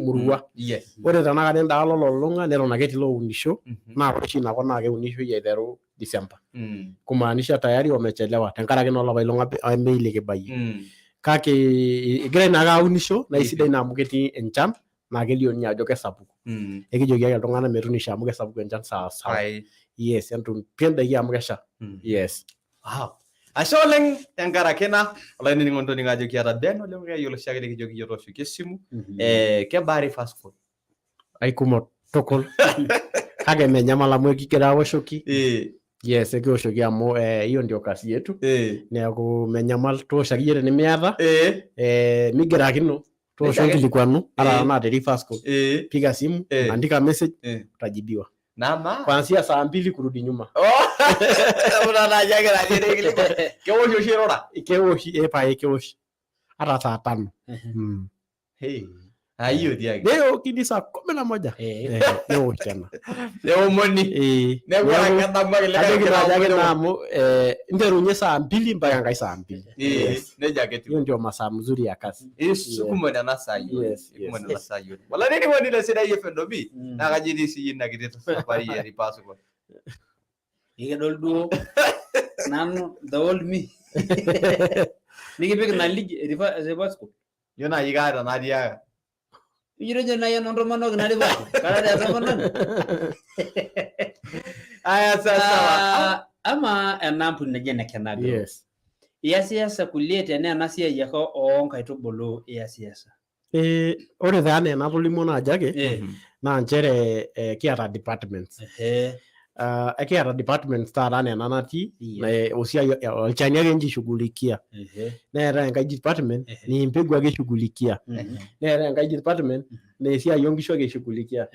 murua. Yes. Ore tenakata endaalo ololulung'a neton ake etii ilounisho naa ore oshi inakop naa keunishoi aiteru December. Kumaanisha tayari wamechelewa tenkaraki naa olapa ameyu likibayie. Kake egirai naake aunisho naa isidai naa amu ketii enchan naa kelio ninye ajo kesapuku. Ekijoki ake iltung'anak metuunisho amu kesapuku enchan sawa sawa. Yes, entuun pii indaiki amu kesha. Yes. Wow. Ashe oleng tenkaraki ina olainining'oni toningo ajo kiata Ben oleng kayiolo oshiake nikijoki iyie tooshoki esimu. Kebaa reverse call? Aikumok tukul. Kake menyamal amu ekigira aoshoki. Yes, ekioshoki amu hiyo ndio kazi yetu. Neeku menyamal toosho akeyie tenimiata. Migirakino toosho Nejia ake. nkilikuanu ata tenaa te reverse call. Piga simu, andika message, utajibiwa. Nama. Kuanzia saa mbili kurudi nyuma. Kewosh oshi irura? Kewoshi, pae kewosh. Ata saa tano. Ayiyo tiaki. Neyokini saa kumi na moja. Newosh tena. Neomoni. Neeku ore ake edamu ake likae Kajoki kira naaji ake omoni. naa amu interunye saa mbili mpaka enkae saa mbili. Yes. Nejia ake etiu. Hiyo ndio masaa mzuri ya kazi. Kumok nena saai oleng. Kumok nena saai oleng. Olainining'oni le Sidai FM Dobi, naa kajo itii siiyie ina kiti safari e reverse call. Ekidol duo nanu the old me. Nikipik ina league e reverse call. Ijo naaji kaata natiaka. Ijo tejo naaji eno ntomonok ina reverse call. Kara dee tomononi. Aya sawa. Amaa ena ampuni naji ene Kenagro. Yes. Iyasiyasa kulie tenaa ena siai ake oo nkaitubulu iyasiyasa. Ore taa enaa enatolimuo naaji ake naa nchere kiata departments. Ekiata departments taata enaa ena natii osiai olchani ake ninche ishughulikia. Neetae enkae department naa embegu ake ishughulikia. Neetae enkae department Naa esiai oonkishu ake ishughulikia.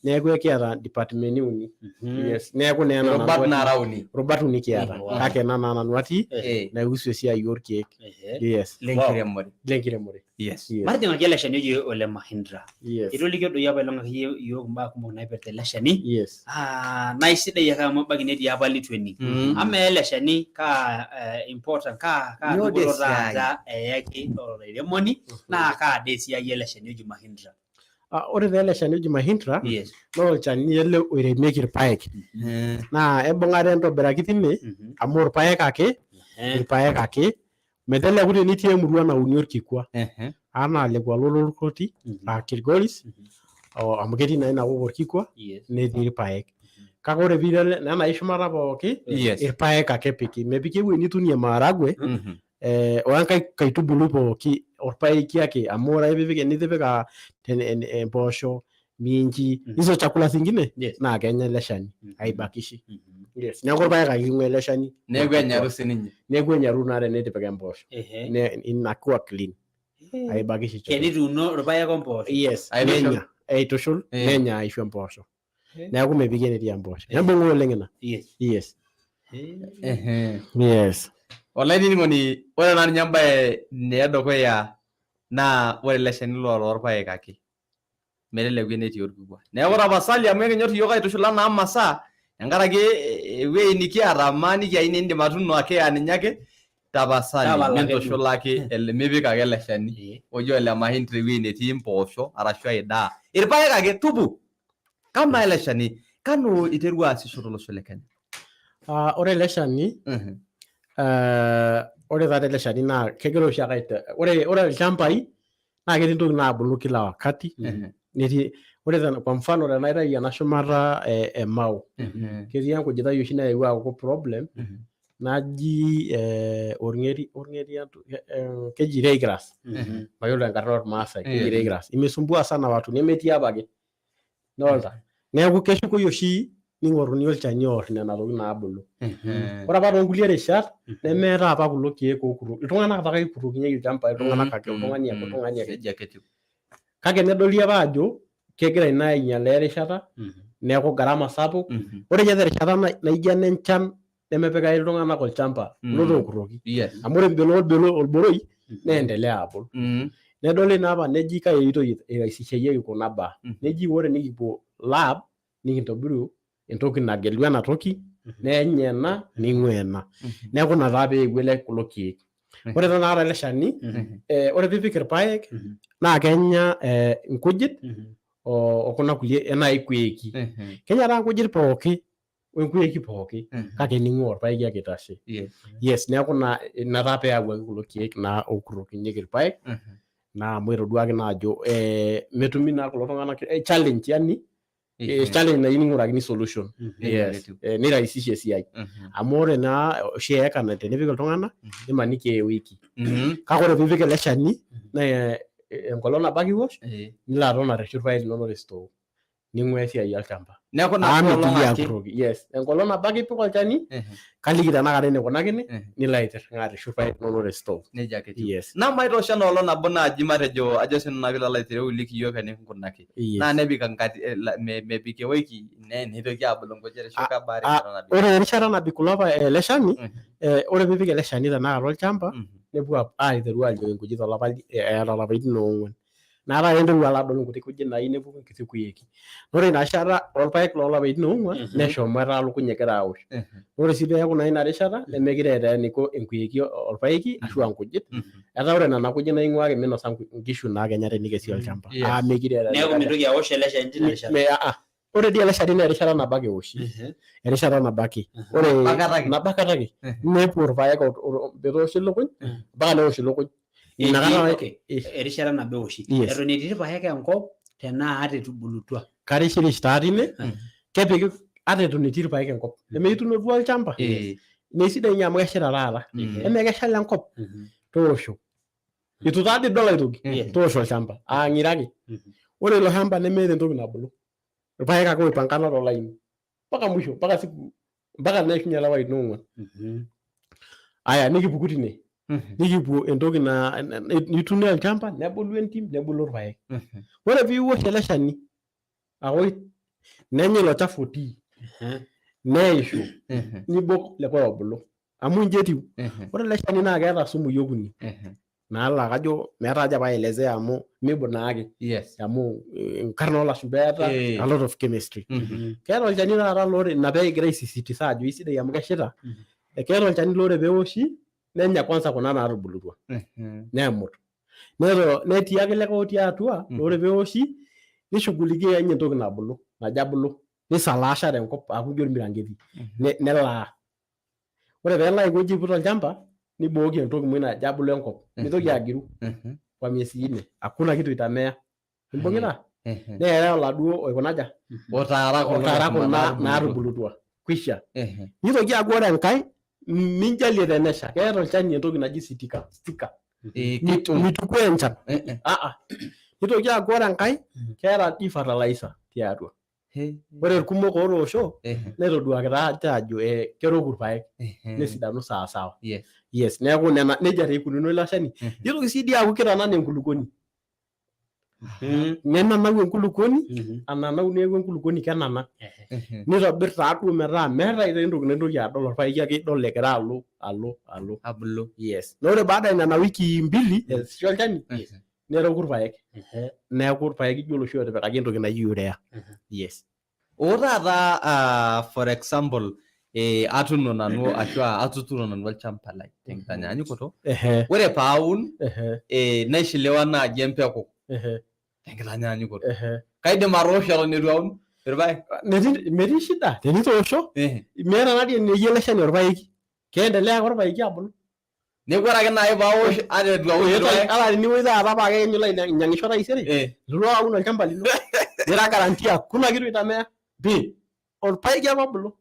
Neeku ekiata departmenti uni. Yes, neeku naa ena Irubat nanu atii. nara uni. Irubat uni kiata. Kake ena naa nanu atii naihusu esiai orkeek. Yes. Lenkiremore. Lenkiremore. Yes. Matijing'aki ele shani oji ole Mahindra. Yes. Itolikio doi apa ilong akeyie iyiook imbaa kumok naipirta ele shani. Yes. Ah, naa isidai ake amu ebaiki netii apa litu ening. Amaa ele shani kaa important kaa Nyoo dupoto dee siai? taata eyaki olairemoni naa kaa dee esiai ele shani oji Mahindra? Ah, ore taa ele shani oji Mahindra Yes. naa olchani ele oiremieki irpaek. Naa embung'ata entobiraki tine amu irpaek ake, irpaek ake meteleku tenitii emurua nauni orkikua anaa lekua lolorkoti aa Kilgoris amu ketii naa inakop orkikua netii irpaek. Kake ore piilo nena shumata pooki Yes. irpaek ake epiki, mepiki ewueji nituunie maharagwe wenkae kaitubului pooki orpaeki ake amu ore ake piipik enitipika mpoosho minji hizo chakula zingine naa kenya ele shani aibakishi. Yes, neeku irpaek ake ing'ua ele shani. Neeku enyaru sininye. Neeku enyaru naa tenitipika empoosho. Inakuwa clean. Aibakishi chochote. Tenituuno irpaek ompoosho. Yes, nenya aitushul nenya aishu empoosho. Neeku mepiki enetii empoosho. Nebung'u oleng ina. Yes. Yes. Yes. Olainining'oni, ore naa ninye embae edukuya naa ore ele shani loo lorpaek ake. Meteleku enetii orkikua. Neeku tapasali amu ekinyor iyiook aitushula naa masaa tenkaraki ewueji nikiata maniki aa inindim atuuno ake aa ninye ake tapasali Tapala ake mintushulaki ele mipik ake ele shani oji ole mahindra ewueji netii impoosho arashu ai daa. Irpaek ake tupu. Kamaa ele shani kanu iterua aasisho tolosho le Kenya? Ah, ore ele shani ore taata ele shani naa kegira oshiake ore ilchambai naa ketii ntokitin naabulu kila wakati netii ore kwa mfano tenaitayu ena shumata e Mau ketii enkujitai oshi nayewuo aaku problem naji orng'eri keji ryegrass mayiolo tenkarna ormaasai keji ryegrass imesumbua sana watu nemetii apake Idolta? Neeku keshukoi oshi ning'oruni olchani oor nena tokitin naabulu. Ore apa toonkulie rishat nemeetae apa kulo keek ookutu, iltung'anak apake ekutokinyeki ilchambai, iltung'anak ake, oltung'ani ake, oltung'ani ake. Nejia ake etiu. Kake nedoli apa ajo kegira ina ainyalaa erishata neeku gharama sapuk. Ore ninye terishata naijo ena enchan nemepikaki iltung'anak olchamba kulo tookutoki. Yes. Amu ore embelo olboroi neendelea abul. Nedoli naa apa neji kai oitoi iraisishayieki kuna baa. Neji ore nikipuo lab nikintobiru entoki nagelu ena toki nenya ena ning'ua ena. Neeku ina taa peewuo ele kulo keek. Ore tenakata ele shani ore piipik irpaek naa kenya inkujit o kuna kulie enaa ikueki. Kenya taa inkujit pooki wenkueki pooki kake ning'ua orpaeki ake eitashe. Yes, neeku naa ina taa peeyawuaki kulo keek naa okurokinyeki irpaek naa amu etoduaki naa ajo metumi naa kulo tung'anak challenge yani challenge nayieu ning'urakini solution. Yes, nirahisisha esiai amu ore naa oshi eeka tenipik iltung'anak nimaniki eya ewiki kake ore piipik ele shani naa enkolong nabo ake iwosh nilo aton arreshu irpaek linonok te store ning'ua esiai olchamba. Neeku nabo Amu olong mitoki ake. akuroki. Yes, enkolong nabo ake ipik olchani kaliki tenakata enikunakini nilo aitirring'a arreshu irpaek linonok te store. Nejia ake etiu. Yes. Naa maitoosho ena olong nabo naaji matejo ajo sinanu naa piilo alo aitereu iliki iyiook enikinkunaki. Yes. Naa nebik enkati mebik ewiki neitoki aabulu nkujit ashu kebaa Ah, erishata nabik? ore erishata nabik kulo ele shani ore piipik ele shani tenakata olchamba nepuo aiteru alio inkujit tolapa eeta ilapaitin oong'uan. Naa taata interu alo adol nkuti kujit naayieu nepuku nkiti kuyieki. Ore ina rishata orpaek loolapaitin oong'uan neshomo etaa lukuny egira aosh. Ore sii peeku naa ina rishata nemekire eeta eniko enkuyieki orpaeki ashua nkujit etaa ore nena kujit naa ing'ua ake minosa nkishu naa kenya tenikesi olchamba. Aa mekire eeta Neeku mintoki aosh ele shani tina rishata. Ore dii ele shani naa erishata nabo ake eoshi. Erishata nabo ake. Ore nabo kata ake nepuo irpaek metooshi ilukuny mpaka neosh ilukuny. Inakata Okay, erishata nabo eoshi. Yes. Eton etii irpaek enkop tenaa ata etubulutua. Karishirish taa tine kepiki ata eton etii irpaek enkop. Nemeitunotua olchamba. Naa eisidai ninye amu keshita taata. Eme keshal enkop toosho. Itu taa dii idol aitoki toosho olchamba. Aa ng'iro ake. Ore ilo shamba nemeeta entoki nabulu. Irpaek ake oipangana tolaini. Mpaka mwisho, mpaka siku, mpaka neishunye ilapaitin oong'uan. Aya nikipuku tine. Nikipuo entoki naa nituuno olchamba nebulu entim nebulu irpaek. Ore piiwosh ele shani aosh nenya ilo chafu otii neishu nibok likae obulu amu inji etiu. Ore ele shani naa keeta isumui okuni naa kajo meeta haja paaelezea amu miibung naake amu inkarn oolashumba eeta a lot of chemistry. Keeta olchani taata laa ore ina pee kigira aisisitiza ajo eisidai amu keshita, keeta olchani laa ore peewoshi nenya kwanza kuna naatubulutua nemut. Netii ake likae otii atua laa ore peewoshi nishughulikia ninye entoki nabulu najo abulu nisalaasha tenkop aaku ijo ormiranketi nelaa. Ore peelo aiko inji aiput olchamba nibooki entoki muj najo abulu enkop mitoki agiru kwa miezi nne hakuna kitu itamea. Imbung'ita? Neetae oladuo oikunaja? Otaara kulo Otaara kuna naatubulutua. naatubulutua. Kwisha. Nitoki aaku ore enkae minjalie tenesha. Keeta olchani entoki naji sitika, sticker. Mitukuo enchan. Aa. Nitoki aaku ore enkae keeta dii fertilizer tiatua. Ore irkumok otoosho netoduakita ate aajo keroku irpaek nesidanu sawasawa. Yes, neeku nena nejia taa ikununo ilo shani. Nitoki sii dii aaku kitanana enkulukuoni. Nenanau enkulukuoni ananau neeku enkulukuoni kenana. Nitobir taaduo metaa meeta taa entoki nintoki adol orpaeki ake idol egira alo alo alo. Abulu. Yes. Naa ore baada ya nena wikii mbili eesisho olchani neroku irpaek. Neeku irpaek ijo iloshi ootipikaki entoki naji urea. Yes. Oo taata for example atuuno nanu ashu aa atuturo nanu olchamba lai tenkitanyanyukoto. Ore paaun naishiliwa naaji empeku tenkitanyanyukoto. Kaidim atoosho eton eitu aun irpaek? Metii shida tenitoosho meeta naadii eneyia ele shani orpaeki. Keendelea ake orpaeki abulu. Neeku ore ake naaji paawosh ata eitu awosh irpaek. Ata teniwosh taata paa kekenyu ilo ainyang'isho taisere, ilo aun olchamba lino nira guarantee hakuna kitu itamea pii. Orpaeki ake obulu.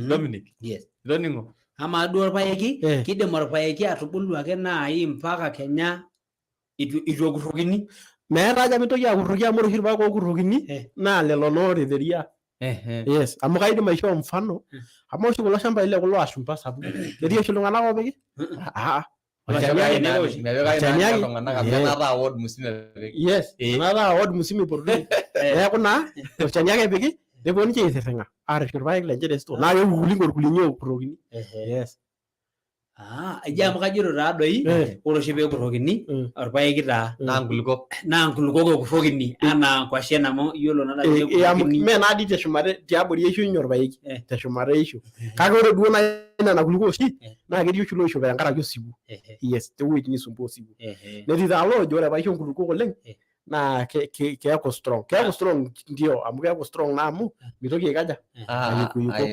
Dominic. Yes. Itoning'o? Amaa duo orpaeki, kidim orpaeki atubulu ake naai mpaka kenya itu itu ekurrokini. Meeta haja pintoki akurroki amu ore oshi irpaek ookurrokini naa lelo naa oteteria. Yes, amu kaidim aishoo mfano amu ore oshi kulo shambai le kulo ashumpa sapukin ketii oshi iltung'anak oopiki aa olchani ake Mepikaki olchani naa ake. iltung'anak amu Eh. enaata ward musima epiki. Yes, enaata ward musima ipotuni. Neeku naa olchani ake epiki nepuo ninche aitirring'a aarrishie irpaek lenche te store naa keku kuliko irkulikae ookurrokini. Yes. Ah, eji amu kajito taa doi ore oshi peekurrokini orpaeki taa naa nkulukok naa nkulukok ekurrokini anaa nkwashen amu iyiolo naa Eh, ajo eh, amu ekurrokini. mee naadii teshumata tiabori eisho ninye orpaeki teshumata eisho kake ore duo naaji nena kulukuok oshi naa ketii oshi loisho tenkaraki osiwuo yes tewueji nisumbua osiwuo netii taa loojo ore paisho nkulukuok oleng naa keeku strong keeku strong ndio amu keeku strong naa amu mitoki aikaja ayukuyuko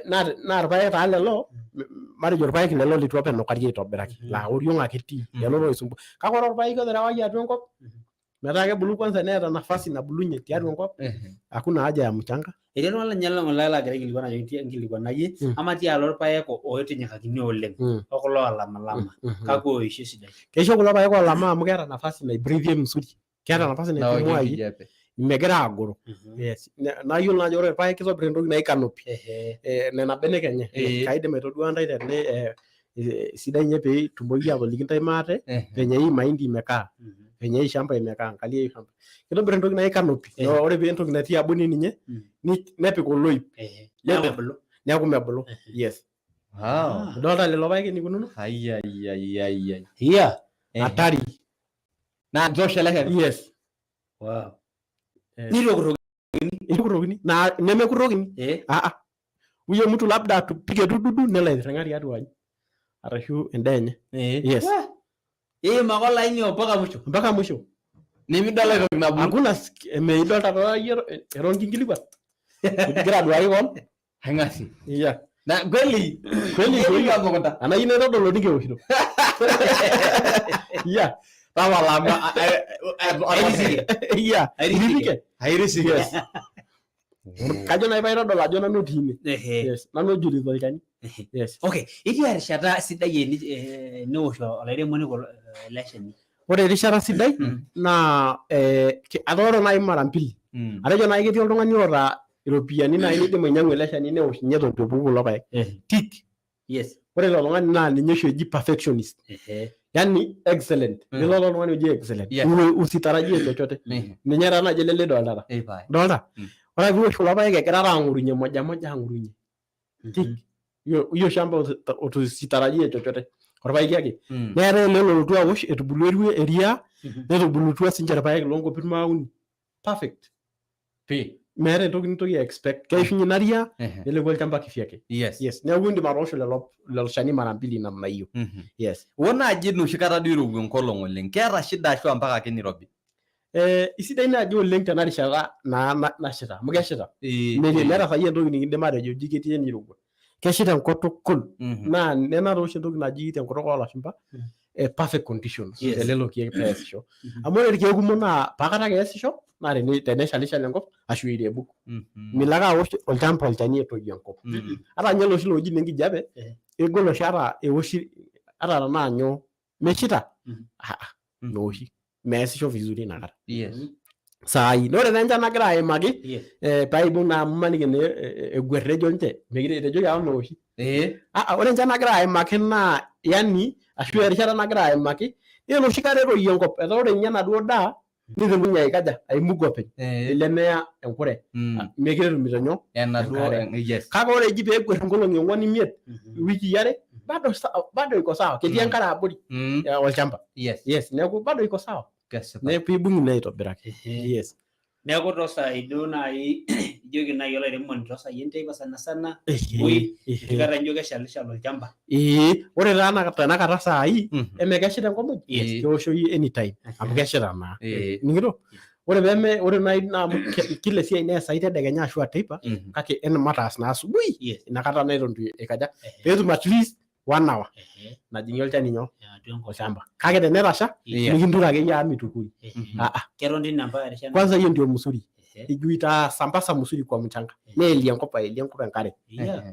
naa irpaek taa lelo matejo irpaek lelo litu apa enukari aitobiraki laa oriong ake etii lelo loisumbua kake ore orpaeki oterewaki atua enkop metaa kebulu kwanza neeta nafasi nabulunye tiatua enkop hakuna haja ya mchanga. Etii oltung'ani ninye ng'ole lagira aikilikuan ajo nkilikuanayie amaa tialo irpaek oitinyikakini oleng o kulo olamalama kakwa oisho esidai? Keisho kulo paek olama amu keeta nafasi naibreathie mzuri keeta nafasi Naokie naipumuayie enkijape. megira agoro. Yes. Naa iyiolo naa ajo ore irpaek kitobir entoki naji canopy. Nena benek enye. Kaidim aitodua ntae tene sidai ninye pee itumoki atoliki ntae maate venye hii mahindi imekaa. Venye hii shamba imekaa, angalia hii shamba. Kitobir entoki naji canopy. Naa ore pee entoki natii abori ninye nepik oloip. Neeku mebulu. Neeku mebulu. Yes. Wow. Idolta lelo paek enikununo? Ai ai ai ai ai. Iya. Hatari. Naa nitosha ele shani. Yes. Wow. Nitokurokini. Nitokurokini. Na nemekurokini. Ah ah. Huyo mtu labda atupige tu dudu nelo aitirring'a tiatua aji. Arashu endaa enye. Yes. Iim ake olaini mpaka mwisho. Mpaka mwisho. Nimidol aitoki nabulu. Hakuna meidolta taa iyie eton kinkilikwan. Igira aduaki koon. Aing'asie. Iya. Na kweli. Kweli kweli. Anaa iyieu naitodol olninke ewoshito. Iya. Tapala amu Iya. Airisike. Airisike. Yes. Kajo naaji paitodol ajo nanu otii ine. Yes. Nanu ojurito olchani. Yes. Okay, itii erishata sidai enewosh olairemoni ele shani? Ore erishata sidai naa atooro naaji mara mbili. Atejo naaji ketii oltung'ani oota iropiyiani naaji nidim ainyiang'u ele shani newosh ninye eton eitu epuku kulo paek. Tik. Yes. Ore ilo tung'ani naa ninye oshi eji perfectionist. Yani excellent. Nilo ilo tung'ani oji excellent. Usitarajie chochote. Ninye taa naaji ele lidoltata. Dolta? Ore ake piwosh kulo paek egira taa ang'orunye moja moja ang'orunye. Tik. Hiyo shamba usitarajie chochote. Orpaeki ake. Neetae ele lolotu awosh etubulua eriaa netubulutua sinche irpaek loonkopir maauni. Perfect. Meeta entoki nintoki expect. Keishunye ina riaa neleku olchamba kivyake. Yes. Neeku indim atoosho lelo shani mara mbili namna hiyo. Yes. O naaji enoshi kata duo irowua enkolong oleng, keeta shida ashu mpaka ake nirobi? Isidai naaji oleng tena rishata naa nashita amu keshita. Meeta sai entoki nikindim atejo ji ketii enirowua. Keshita enkop tukul. Naa nena taa oshi entoki naji tenkutuk oolashumpa perfect conditions telelo keek peesisho. Amu ore irkeek kumok naa paakata ake eesisho naa teneshalishal enkop ashu eirebuk. Milo ake aosh olchamba olchani etoyio enkop. Ata ninye iloshi looji ile nkijape egol oshi ata eoshi ata tenaa nyoo meshita meoshi meesisho vizuri inakata. Saai. Naa ore taa enchan nagira aimaki paibung naa amu imaniki naa eguer ejo ninche etejoki apa meoshi. Ore enchan nagira aimaki naa yani ashu erishata nagira aimaki naa enoshi kata etoyio enkop etaa ore ninye enaduo daa niteru ninye aikaja aimugo openy lemeya enkure mekure etumito nyoo Enaduo enkare. Kake ore eji peeguer inkolong'i ong'uan imiet iwikii are bado bado iko sawa ketii enkare abori olchamba. Yes, neeku bado iko sawa. Neeku piibung ina aitobiraki. Yes. Neeku toosai duo naaji ijoki naaji olairemoni toosai enteipa sana sana oi enoshi kata nijo keshalishal olchamba. Ee, ore taa tenakata saai eme keshita enkop muj? Keoshoyu anytime amu keshita naa. Ning'ito? Ore peme ore nai naa amu kila esiai neesayu tedekenya ashu aa teipa kake mataas naa asubuhi inakata naa eton itu ikaja peetum at least one hour najing'ie olchani nyoo olchamba. Kake tenetasha nikinture akeyie amu mitukui. Keton tine mpaka erishata Kwanza hiyo ndio mzuri. Ijui itasambaza mzuri kwa mchanga. Neelie enkop aelie enkop enkare.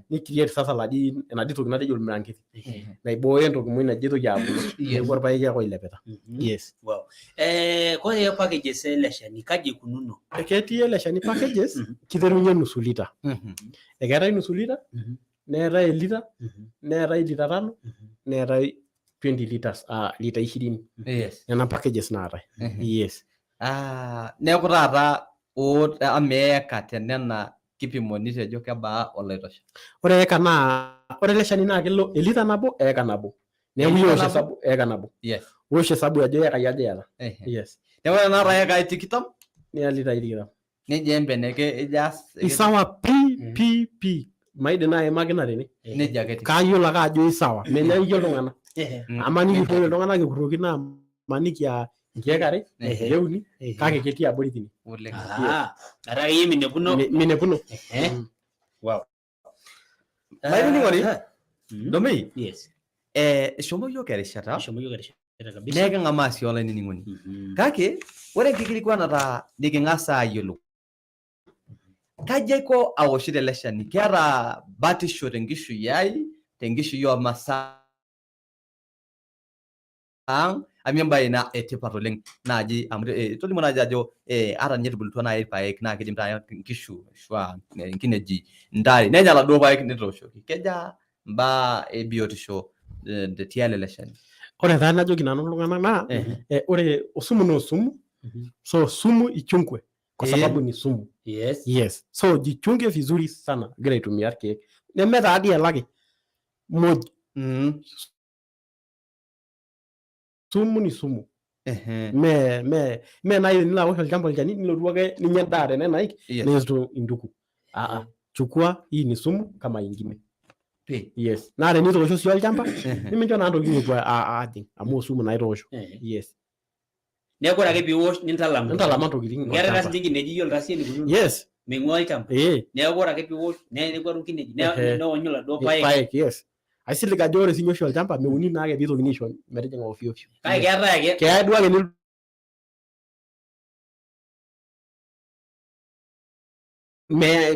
Ni create sasa laji enaji toki natejo ormuranketi. Naibooyo entoki muj naji itoki abulu. Neeku orpaeki ake oilepita. Yes. Wow. Kore packages ele shani kaji ikununo? Ketii ele shani packages kiterunye nusu lita. Ekeetae nusu lita, neetae elita, neetae lita tano, neetae 20 liters, lita 20. Nena packages naatae. Yes. Neeku taata amaa eka tenena kipimo nitejo kebaa oloitosha? Ore eka naa ore ele shani naa kelo elita nabo eka nabo. Neeku Elita iwosh nabo? esabu eka nabo. Wosh esabu ajo ekai aja iyata. Yes. Neeku ore tenakata ekai tikitam Niya litai tikitam. Nejia embeneke ejo aas Isawa pi pi pi. Maidim naa aimaki ina tene. Nejia ake etiu. Kayiolo ake ajo isawa. Menyaanyukie iltung'anak. Amaniki ore iltung'anak ekuroki naa maniki aa nkeek are, nkeek uni, kake ketii abori tine. Oleng. Etaa akeyie minepuno. Minepuno. Wow. Olainining'oni, Domei. Yes. Eshomo yiok erishata. Eshomo yiok erishata kabisa. Neeku king'amaa sii olainining'oni. Kake ore enkikilikuanata niking'as aayiolou, kaji aiko aoshito ele shani? Keeta batisho tenkishui ai, tenkishui oo masaa ang, amu embae ina etipat oleng naaji amu tolimu naaji ajo ata ninye etubulutua naaji irpaek naa kidim taata nkishu ashu aa nkineji ntare nenya iladuo paek netooshoki. Kejaa mbaa e biotisho tialo ele shani? Ore taa najoki nanu iltung'anak naa ore osumu naa osumu, so sumu ichungwe kwa sababu ni sumu. Yes. So jichunge vizuri sana igira aitumia irkeek. Neme taa dii elaki muj. Sumu ni sumu. Me me me nai tenilo aosh olchamba olchani nilotu ake ninya endaa tenena aik nitu intuku. Chukua hii ni sumu kama ingine. Yes. Naa tenitoosho sii olchamba nimincho naa ntokitin epuo aajing amu osumu naa itoosho. Yes. Neeku ore ake piiwosh nintalam. Nintalama ntokitin Keetae taa olchamba. sinche nkineji yiolo taa siiyie enikununo. Yes. Ming'ua olchamba. Neeku ore ake piiwosh nekwatu nkineji neonyu iladuo paek. Paek, yes. Aisilig ajo ore sinye oshi olchamba meuni naake piitokini aisho metijing'a ovyo ovyo. Kake keetae ake. Keya duo ake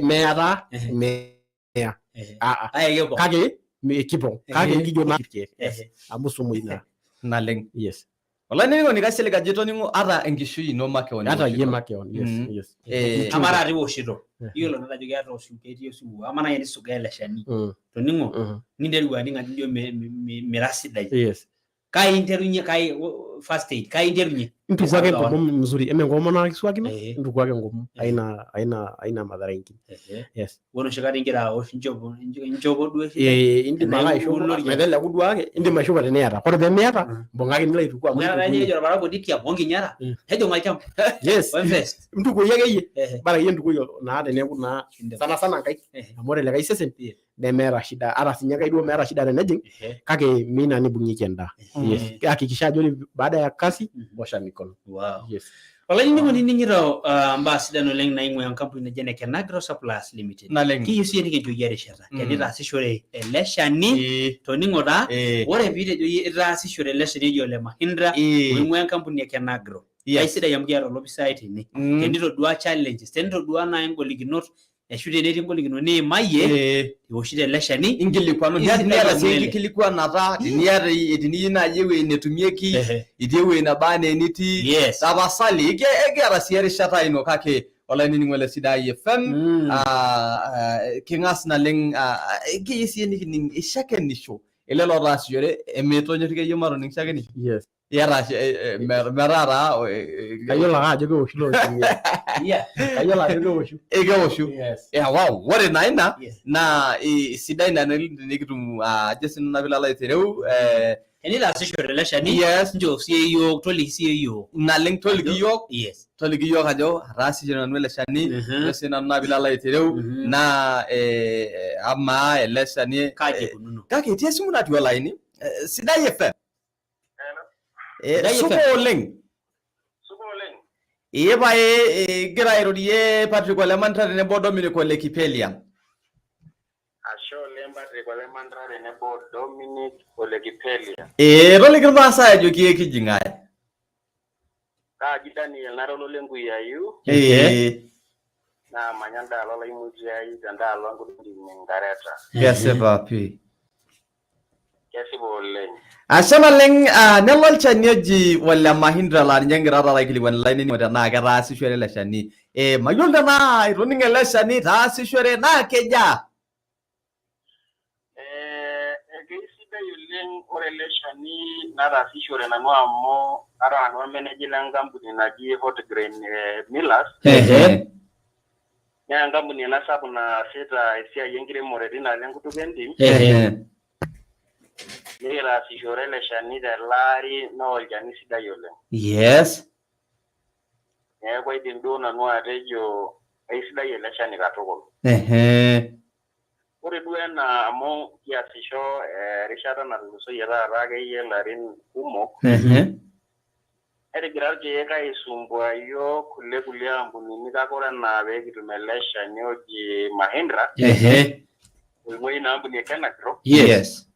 meya taa meya. Kake Kake kipong. Kake ekijo naa irkeek. Yes. Amu sumui naa. Naleng. Yes. Olainining'oni kaisilig ajo itoning'o ata enkishui ino makeon Ata iwoshito. iyie makeon, yes, yes. Amaa taata iwoshito iyiolo naa ajo keeta osiwuo, ketii osiwuo. Amaa naaji enisugaa ele shani toning'o ninteru aning ajo ijo mira sidai. Yes. Kai interunye kai first aid kai interunye? Ntuku ake enkomom mzuri, eme enkomom naa kisuakino, ntuku ake enkomom, haina madhara ingine. Yes. Ore enoshi kata ingira awosh inchopo inchopo duo Indim ake aishopo meteleku duo ake, indim aishopo teniata. Ore pemiata, mbung'a ake nilo aituku amu Meeta ntukuye. nejo orparakuoni tiap onkinyara nejing'u olchamba. Yes. Wemvest. Ntukui akeyie. Bara akeyie ntukui naa teneeku naa sana sana nkaik. Amu ore likae sesen nemeeta shida, ata sinye enkai duo meeta shida tenejing, kake mii naa nibung'ieki endaa. Yes. Hakikisha ajo ore baada ya kasi, osha mikono. Wow. Yes. Olainining'oni nining'ito mbaa sidan oleng naing'ua enkampuni naji ene Kenagro Suppliers Limited. Naleng. Kiyieu siyie nikincho iyie erishata tenitaasishore ele shani toning'o taa ore piitejo iyie itaasishore ele shani oji ole Mahindra oing'ua enkampuni e Kenagro. Aisidai amu kiata olopisai tene. Tenitodua challenges, tenitodua naaji ingolikinot ashu tenetii ingolikinot niimayie iwoshito ele shani inkilikwanu niata sii enkikilikuanata teniata teniyieu naaji ewueji netumieki itii ewueji naba anaa enitii tapasali ekiata sii erishata ino kake olainining'oni le Sidai FM king'as naleng kiyieu sii nikining shakenisho ele lotaasishore emetonyorriki iyie matoning shakenisho. Yes. Iyata metaa taa Kayiolo ake ajo keoshu lootumia. Kayiolo ajo keoshu. Ekeoshu. Yes. Yeah, wow. Ore naa ina naa sidai naa tenikitum ajo sinanu naa piilo alo aitereu tenitaasishore ele shani nchoo siiyie iyiook toliki siiyie iyiook naleng toliki iyiook yes toliki iyiook ajo ataasishore nanu ele shani ajo sinanu naa piilo alo aitereu naa amaa ele shani kaji ikununo kake etii esimu natii olaini. Sidai FM. Sidai Supa FM. oleng. Ee pae igira airorie Patrick Ole Mantra tenebo Dominic Ole Kipelia. Ashe oleng Patrick Ole Mantra tenebo Dominic Ole Kipelia. Toliki irmaasai ajoki ekiji ng'ae. Kaaji Daniel nara ololenkuyiayu naa manya endaalo olaimutiai tendaalo enkutuk Nkareta. Kesipa pii. Kesipa oleng. Ashe naleng nelo olchani oji ole Mahindra laa ninye kigira taata aikilikuan ilainining'ok tenaa ketaasishore ele shani. Mayiolo tenaa itoning'o ele shani itaasishore naa kejaa? Keisidai oleng ore ele shani nataasishore nanu amu ara nanu ormeneji lenkampuni naji Hot Grain Millers. Naa enkampuni ena sapuk naasita esiai enkiremore tinaalo enkutuk entim. Nikitaasishore ele shani tele ari naa olchani sidai oleng. Yes. Neeku aidim duo nanu atejo aisidai ele shani katukul. Ore duo ena amu kiasisho erishata natulusoyie taata akeyie ilarin kumok. Netigira irkeek aisumbua iyiook kulie kulie ampunini kake ore enaa pee kitum ele shani oji Mahindra oing'ua ina ampuni e Kenagro. Yes.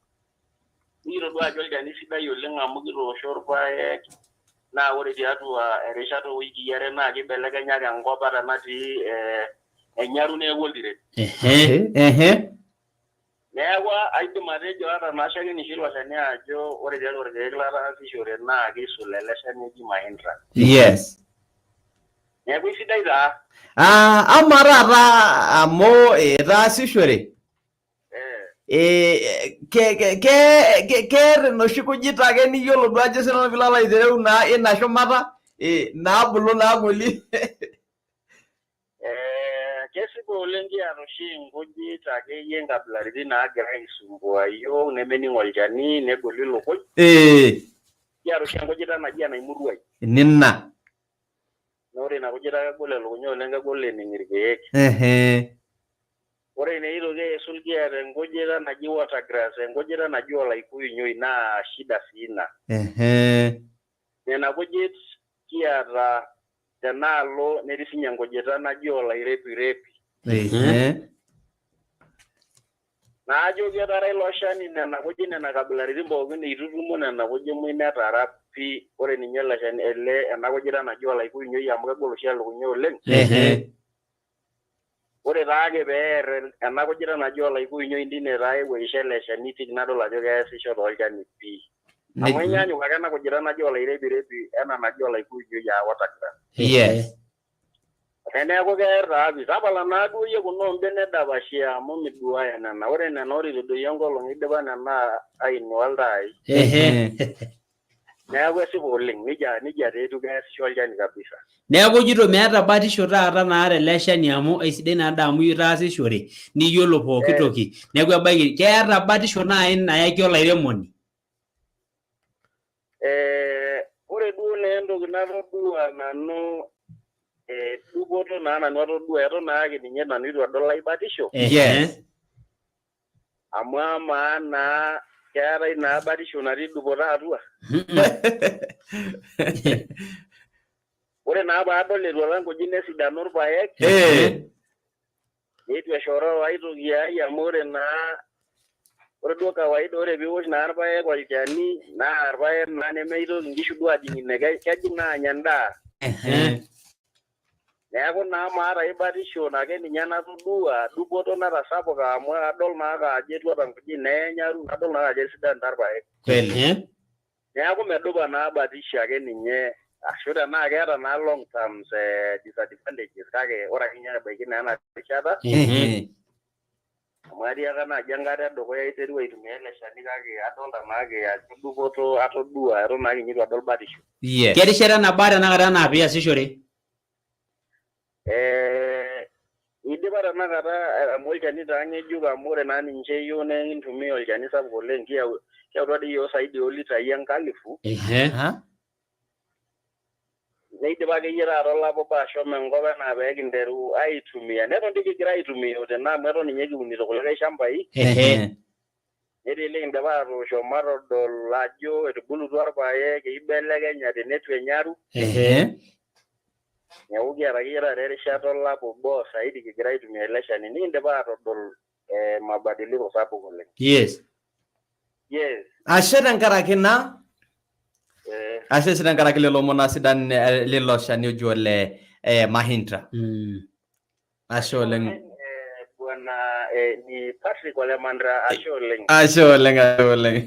Nikitodua ajo olchani sidai oleng amu kitoosho irpaek naa ore tiatua erishata owikii are naa kibelekenyaki enkop ata natii enyaru neeku oltiren. Neeku aidim atejo ata naa shakenisho ilo shani ajo ore tiatua irkeek lataasishore naa keisul ele shani oji Mahindra. Yes. Neeku eisidai taa. Amaa taata amu itaasishore keeta enoshi kujit ake niyiolo duo ajo sinanu piilo alo aitereu naa ina shumata naabulu naagoli. Kesipa oleng kiata oshi inkujit akeyie nkabilaritin naagira aisumbua iyiook nemening olchani negolu ilukuny. Kiata oshi enkujita naji enaimuruai. Nina. Naa ore ina kujita kegol elukunya oleng kegol ening irkeek. Ore eneitoki aisul kiata enkujita naji watergrass, enkujita naji olaikuyunyoi naa shida sii ina. Nena kujit kiata tenaalo netii sinye enkujita naji olairepirepi. Naajo ketara ilo shani nena kujit nena kabilaritin pookin eitutumo nena kujit muj netara pii. Ore ninye ele shani ele ena kujita naji olaikuyunyoi amu kegol oshi elukunya oleng. Ore taake peer ena kujita naji olaikuyunyoi tine taa eewuo aisho ele shani tik nadol ajo keesisho tolchani pii. Amu enyaanyuk ake ena kujita naji olairepirepi ena naji olaikuinyoi aa watergrass. Yes. Teneeku keer taa pi tapala naa duo iyie kuna ombenek dapashi amu miduaya nena. Ore nena ore itu edoyio enkolong idipa nena ainua iltaai. Neeku esipa oleng nejia nejia taa etiu keesisho olchani kabisa. Neeku ijito meeta batisho taata naata ele shani amu aisidai naa daa amu itaasishore niyiolo pooki toki. Neeku ebaiki keeta batisho naai nayaki olairemoni. Ore duo naa entoki natodua nanu dupoto naa nanu atodua eton naake ninye nanu itu adol ai batisho. Yes. Amu amaa naa keetae naa batisho natii dupoto atua. Ore naa paadol etuata nkujit nesidanu irpaek. Neitu eshoroo aitoki ai amu ore naa ore duo kawaida ore piiwosh naa irpaek olchani naa irpaek naa nemeitoki inkishu duo ajing ine kejing naa anya endaa. Neeku naa maata ai batisho ake ninye natodua dupoto natasapuka amu adol naake ajo etuata nkujit neenyaru nadol naake ajo etisidanta irpaek. Kweli. Neeku medupa naa batisho ake ninye ashu tenaa keeta naa long terms disadvantages kake ore ake ninye ebaiki naa ena rishata amu atiaka naaji enkata edukuya aiterua aitumia ele shani kake adolta naake ajo dupoto atodua eton naake ninye itu adol batisho. Yes. Kerishata nabaa tenakata naa piasishore? Idipa tenakata amu olchani taa ng'ejuk amu ore naa ninche iyiok naa ekintumia olchani sapuk oleng kiyau kiyautua dii iyiok saidi oolitai enkalifu neidipa akeyie taata olapa obo ashomo enkop enaa pee kinteru aitumia neton dii kigira aitumia tena amu eton ninye kiunito kulikae shambai netii likindipa atoosho matodol ajo etubulutua irpaek eibelekenyate neitu enyaru neeku kiata akeyie taata erishata olapa obo saidi kigira aitumia ele shani nikindipa atodol mabadiliko sapuk oleng. Yes. Yes. Ashe tenkaraki ina ashe sii tenkaraki lelo omon naa sidan lilo shani oji ole Mahindra. Ashe oleng. Bwana ni Patrick Ole Mandra ashe oleng. Ashe oleng, ashe oleng.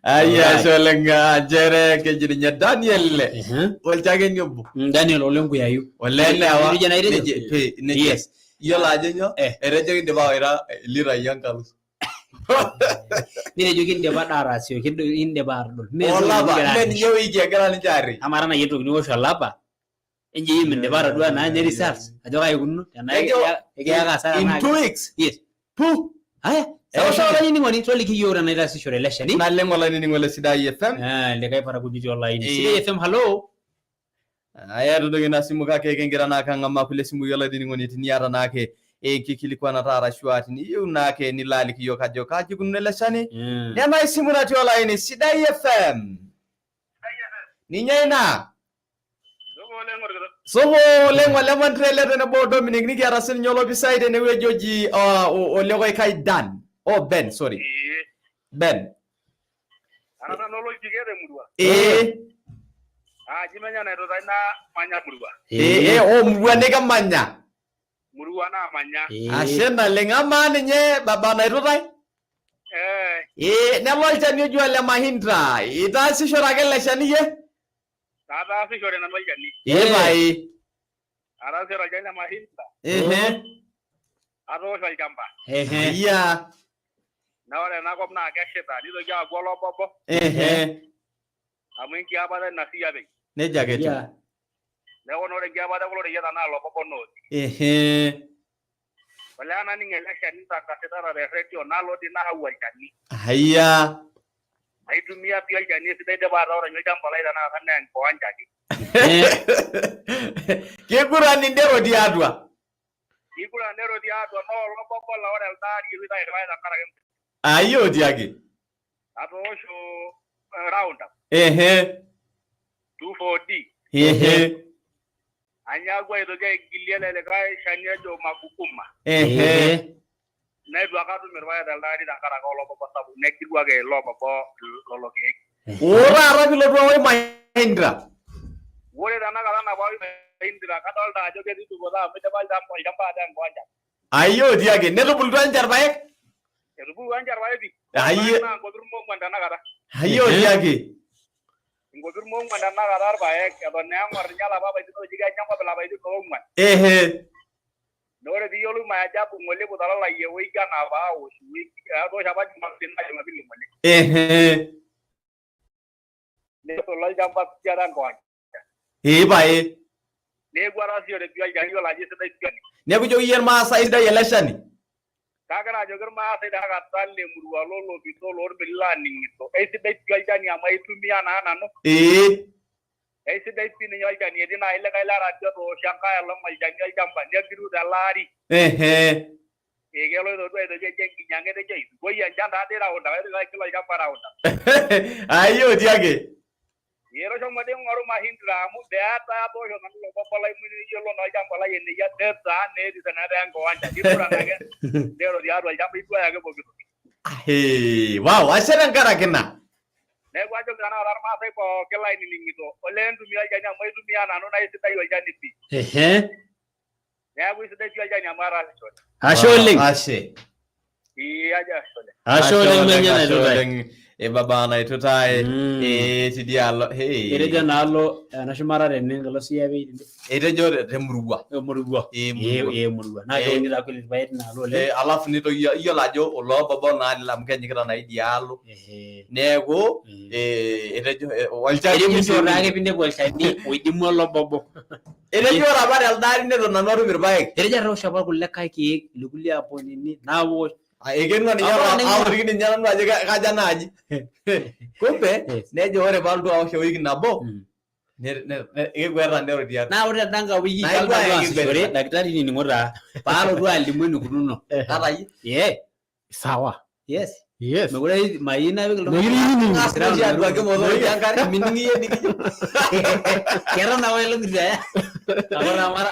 Ai ashe oleng nchere keji ninye Daniel olchakeni obo. Daniel ole Nkuyayu. Ole lewa. Nejia naa etejo? Nejia, pe, nejia. Yes. Iyiolo ajo nyoo? Etejo kindipa awaita ilitai enkalusu. Nitejo kindipa daa ataasisho, kindipa atodol. Mee entoki Olapa, nikigira mee ninye wiki egira ninche aarri. Amaa taa nai entoki niwosh olapa, enje iyie mindipa atodua naa ninye results ajo kai ikununo tenaa ekiyaka hasara In naa 2 weeks. Yes. Puh. Haya, sawa sawa olainining'oni, toliki iyiook tenaa itaasishore ele shani. Naleng olainining'oni le Sidai FM. Likae parakuoni otii olaini. Sidai FM, hallo. Aya tudung'o ina simu kake kingira naake ang'amaa kulie simui olainining'oni tiniata naake enkikilikuanata arashu aa tiniyieu naake nilo aliki iyiook ajo kaji ikununo ele shani. Nena esimu natii olaini Sidai FM. Ninye ina. Supa oleng ole Mandra ele tenebo o Dominic nikiata sininye olopisai tenewueji oji ole Koikai Dan. Oh Ben, sorry. Ben. Ara nanu oloitik temurua. Aji menya naitutai na manya murua. O murua nikimanya. Murua naamanya. Ashe naleng amaa ninye baba naitutai? Nelo olchani oji ole Mahindra. Itaasishore ake ele shani iyie? Ataasishore nanu olchani. Pae. Ataasishore olchani le Mahindra. Atoosho olchamba. Iya. Naa ore ena kop naa keshita nitoki aaku olobobo. Amu enkiapata ina siai. Nejia ake etiu. Neeku naa ore enkiapata ekulo reyieta naa lobobo naa otii. Olee naning ele shani itangasitata te redio nalo dii nayau olchani. Haya. Aitumia pii olchani esidai idipa ataa ore ninye olchamba lai tenakata naa enkiwanja ake. Kiguran indero tiatua. Kiguran ndero tiatua naa olobobo laa ore elde ari eitu aitayu irpaek tenkaraki Ayo otiaki. atoosho round up 2,4-D. Anyaakua aitoki aigilie ele likae shani ojo Maguguma. Neitu ake atum irpaek telde ari tenkaraki olobobo sapuk negiru ake ilo obobo lelo keek. Oo taata pilotu aosh Mahindra. Ore tenakata nabo aosh Mahindra kadolta ajo ketii dupoto amu idipa olchamba ataa enkiwanja. Ayo otiaki. Netubulutua ninche irpaek? Etubulutua ninche irpaek pii. Aye. Naa nkopir ong'uan tenakata. Hayo tiaki. Inkopir ong'wan tenakata irpaek eton naa eng'or ninye ilapa apaitin ooji kenya enkop ilapaitin oong'wan. Ehe. Naa ore piiyiolou maajabu ng'ole ikutalala ewiki anaa paawosh wiki atoosho apa Jumapili naa Jumapili ng'ole. Ehe. Nesula olchamba tiatua enkiwanja. Ee pae. Neeku ataasishore pii olchani yiolo ajo eisidai pii. Neeku ijoki iyie irmaasai sidai ele shani. Kagira ajoki irmaasai tenakata lemurua lolopito loormeli laaning'ito eisidai pii olchani amu aitumia naa nanu. Ee. Eisidai pii ninye olchani etii naaji likae leratia otoosho enkae olong olchani olchamba nepiru tele ari. Ehe. Ee keloito duo aitoki ajo enkinyang'a etejo aitukoi enchan taadoi round kaitoki aikil olchamba round. Ayo tiaki. Ee toshomo dii ing'oru Mahindra amu meeta atoosho nanu ilo bobo lai muj niyiolo naa olchamba lai eneyia netaa naa etiu tenetaa enkiwanja kiguran ake nero tiatua olchamba iduaya ake pooki toki. Ahee. Wow, ashe tenkaraki ina. Neeku ajoki tenakata irmaasai pooki lainining'ito olee entumia olchani amu aitumia nanu naa aisidai olchani pii. Ehe. Neeku isidai pii olchani amu ataasishore. Ashe oleng. Ashe. Ee ajo ashe oleng. Ashe oleng menye ashe naitutae. oleng. E baba naitutae. Ee tidialo. Hey. Etejo naalo ena shumata tene enkalo siapei tende. Etejo temurua. Emurua. Ee murua. Ee murua. Naa keuni taa kweli irpaek tinaalo oleng. Alafu nitoki iyiolo ajo oloobobo naa lelo amu kenyikita naa idialo. Neeku etejo olchani Etejo taake piinepu olchani oidimu olobobo. Etejo ore apa telde ari neitu nanu atum irpaek. Etejo atoosho apa kulikae keek lekulie ampunini nawosh. Ekenua ninye Apa ninye- aotiki ninye nanu ajo kaja naaji. Kumbe nejo ore paalotu aosh ewiki nabo kekweta nero tiatua. Naa ore tenda nkae wiki Naa kalotu ikwaya aasishore kikwetita. daktari nining'o taa paalotu alimu enikununo. Ata yie. Ee. Sawa. Yes. Yes. Mekure mayieu napik Mekure iyieu nining. Ng'as oshi aduaki motorik enkare mining iyie enikijo. Keton apa ilo kiti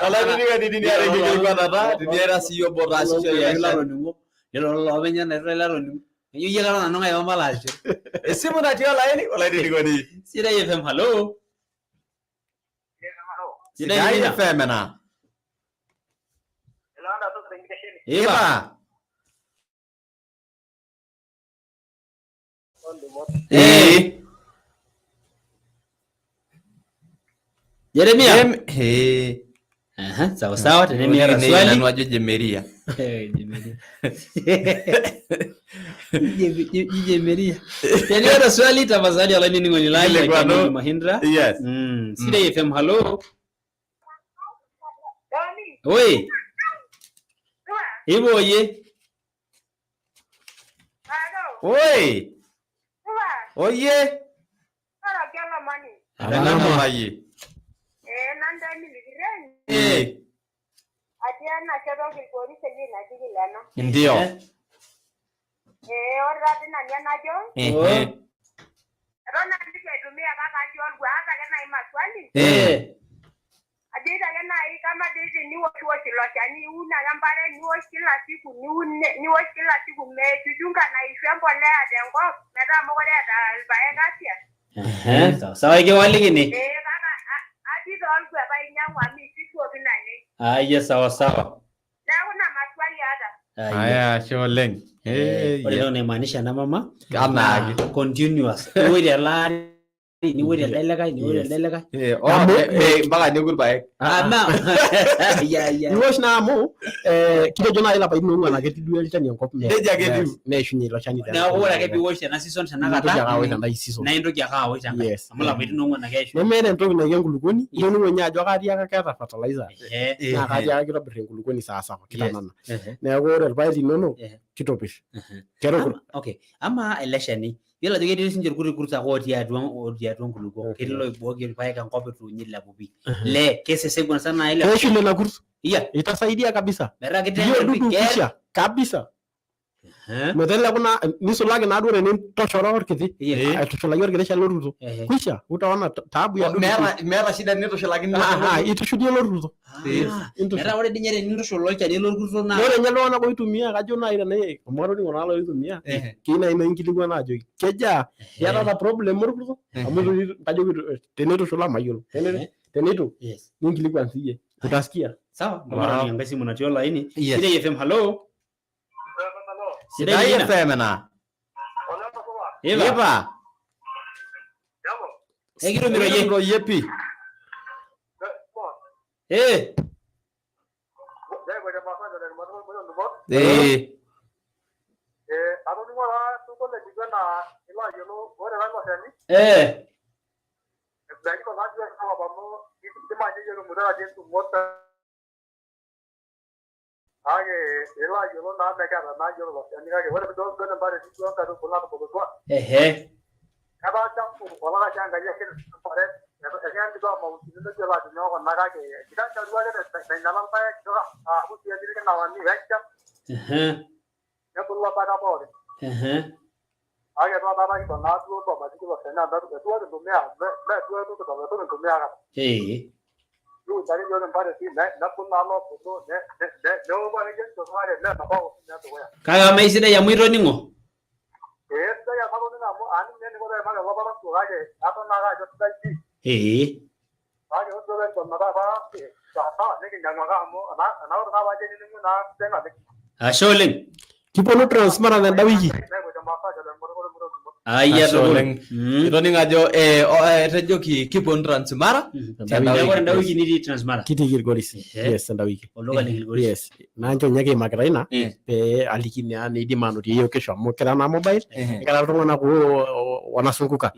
Olainining'oni tiniata enkikilikuanata tiniata siyie obo otaasishore ele shani. Latoning'o. Lelo loopeny enaitore latoning'o. Ejo iyie kata nanu ng'ae pamalo aasishore. Esimu natii olaini olainining'oni. Sidai FM, hallo. Sidai Nina. FM ena. Iba. Ee. Jeremia. Ee. Aha, sawa sawa tenemiata Nanu swali. ajo Jemeria. Jemeria. Jemeria. Teniata swali tafadhali olainining'oni lai Kilikuanu. Lakini Mahindra. Yes. Sidai FM, hallo. Oi. Ibo oye. Oi. Oye. Amanamaye. Eh. Ndio. Ehe. Eh. Ajoito ake naaji kama doi teniwoshiwosh ilo shani iun ake empare niwosh kila siku niun niwosh kila siku mechuchunga naishu embolea tenkop metaa mokure eeta irpaek afya. Ehe, sawa sawa ikiwalikini. Ee kake atii toolkuepa ainyang'u amu isishuoki naleng. Aya sawa sawa. Neeku ina maswali aata. Aya, ashe oleng. Eh, Ore entoki naimaanisha ena mama Anaake. naa continuous. Niwosh tele ari, niwosh telde likae, niwosh telde likae. Eh, oh, mpaka neeku irpaek. Ah, na. Ya, ya. Iwosh naa amu kitejo naaji lapaitin oong'uan ake etii duo olchani enkop Nejia ake etiu. neishunye ilo shani te- Neeku ore ake piiwosh tena season Nintoki ake awosh tenakata tendae season. naa intoki ake awosh tenkae. Yes. Amu lapaitin oong'uan ake eishu. Nemeeta entoki naiko enkulukuoni, itoning'o ninye ajo katiaka keeta fertilizer Ehe. naa katiaka kitobir enkulukuoni sawasawa kitanana. Ehe. Neeku ore irpaek linono kitopir. Keroku. Okay. Amaa ele shani, yiolo ajo ketii sinche irkuti kurt ake otii atua nkulupuok. Ketii loibooki irpaek enkop eitu ninye eilepu pii. Le kesesek kwanza naa ile. Keishu nena kurt. Iya. Itasaidia kabisa. Metaa Hiyo kitenga dudu pii. kisha kabisa. Meteleku naa nisulaki naa duo tenintoshora orkiti aitushulaki orkiti shani loruto. Kwisha utaona taabu ya dudu. Meeta shida nitushulakini. Itushulie loruto. Metaa ore dii ninye tenintushul olchani lorkuto naa Ore ninye iltung'anak oitumia kajo naaji tenaa amu atoning'o naa loitumia keyieu naaji nainkilikuan ajoki kejaa iyatata problem orkurto amu kajo tenitushula mayiolo teneitu ninkilikuan siyie utasikia. Sawa, ngoja enkae simu natii olaini. Sidai FM, hallo. Sidai Nina. FM ena. Ipa. Ekitumito yie. Ekitumito yie pi. Eh. Eh. Eh. Ehe. Ehe. Ehe. Eh. Kake amaa isidai amu itoning'o? Ee. Ashe oleng. Kiponu Transmara tenda wiki. Aya Ashe tukul. oleng. Itoning'o ajo etejoki kiponu Transmara tenda Neeku ore wiki. enda wiki nitii Transmara. Kitii Kilgoris. Yes, enda wiki. Olduka le Kilgoris. Yes. Naa nchoo ninye kiimakita ina pee aliki naa neidim anotie yiok kesho amu kira naa mobile, kira iltung'anak wanasunguka.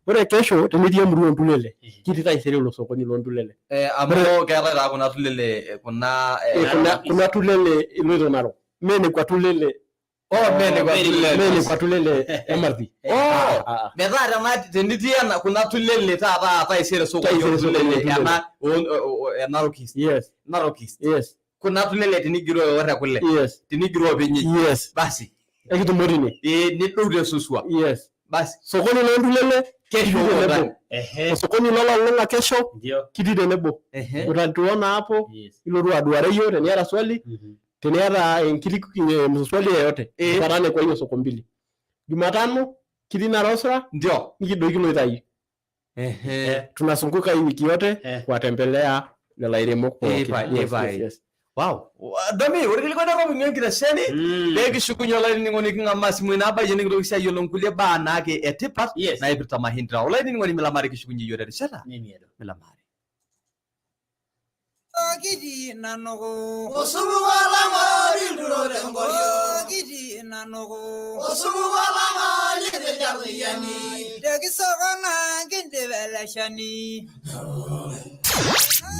Ore kesho tenitii emurua ontulele, kitii taisere ilo sokoni loontulele. Amu keetae taa kuna tulele kuna Kuna tulele iloito Narok. Mee nekua tulele. Oh, mee nekua tulele. Mee nekua tulele emarti. Oh, metaa tena tenitii ena kuna tulele taata taisere sokoni Taisere sokoni ooltulele ooltulele. ena Narok East. Yes. Narok East. Yes. Kuna tulele tinigiroo eor ekule. Yes. Tinigiroo penye. Yes. Basi. Ekitumo tine. Nidou te Suswa. Yes. Basi. Sokoni loontulele Kesho kitii tenebo. Ehe. Osokoni lololung'a kesho kitii tenebo. Utatuona hapo ilotu aduare yiok teniata swali, teniata enkiti swali yeyote. Tupatane kwa hiyo soko mbili. Jumatano kitii Narosra ndio nikidoiki Loitayu. Tunasunguka hii wiki yote kuwatembelea lelo airemok pookin. Yes, yes, yes. Wow. Dami, ore kilikuwa kopinyo enkitesheni pee kishukunye olainining'oni king'amaa isimui naabayie nikintoki sii ayiolou nkulie baa naake etipat naipirta Mahindra. Olainining'oni milamari kishukunye iyiok terishata. Milamari. Kiti nanoko osupuko lang'ori nturo tenkorio kiti nanoko osupuko lang'ori tejarriyiani tekisokona nkindip ele shani.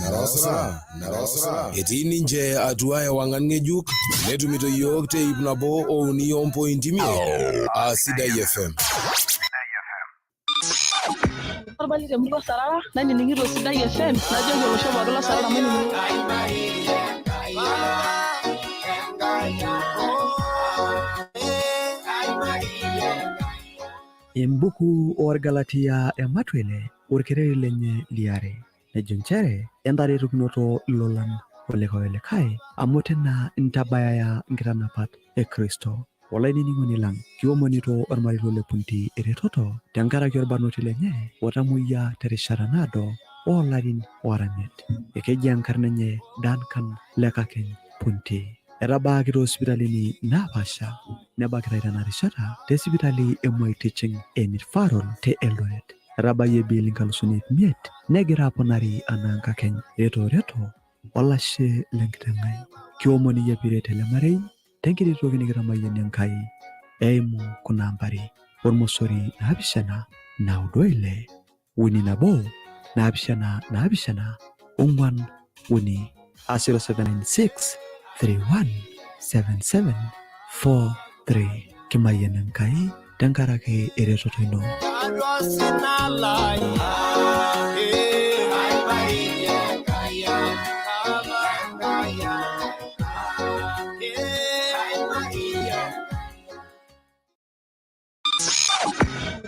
Narosra, Narosra. Etii ninche atua ewang'an ng'ejuk netumito yiok te ip nabo ouni ompointi imiet aa Sidai FM. Orbali temurua Sarara nainining'ito Sidai FM najoki olosho pookin lo Sarara mainining'o. Embuku oorgalatia ematuele orkereri lenye liare nejo nchere entaretokinoto ilolan olikae olikae amu tena intabayaya nkitanapat e Kristo. Olainining'oni lang kiomonito ormarito le Punti eretoto tenkaraki orbarnoti lenye otamoyia terishata naado oolarin oora imiet. Ekeji enkarna enye Duncan Lekakeny Punti. Etabaaki toosipitalini naapaasha nebakitai tena rishata te sipitali e Moi Teaching and Referral te Eldoret. Etabayie bill 5,500 negira aponari anaa nkakeny retoreto olashe lenkiteng' ai. Kiomon iyie piiret ele marei tenkiti toki nikitamayiana Enkai eimu kuna ambari ormosori 7 9 6 3 1 7 7 4 3 aa 0796 31 77 43. Kimayian Enkai tenkaraki eretoto ino.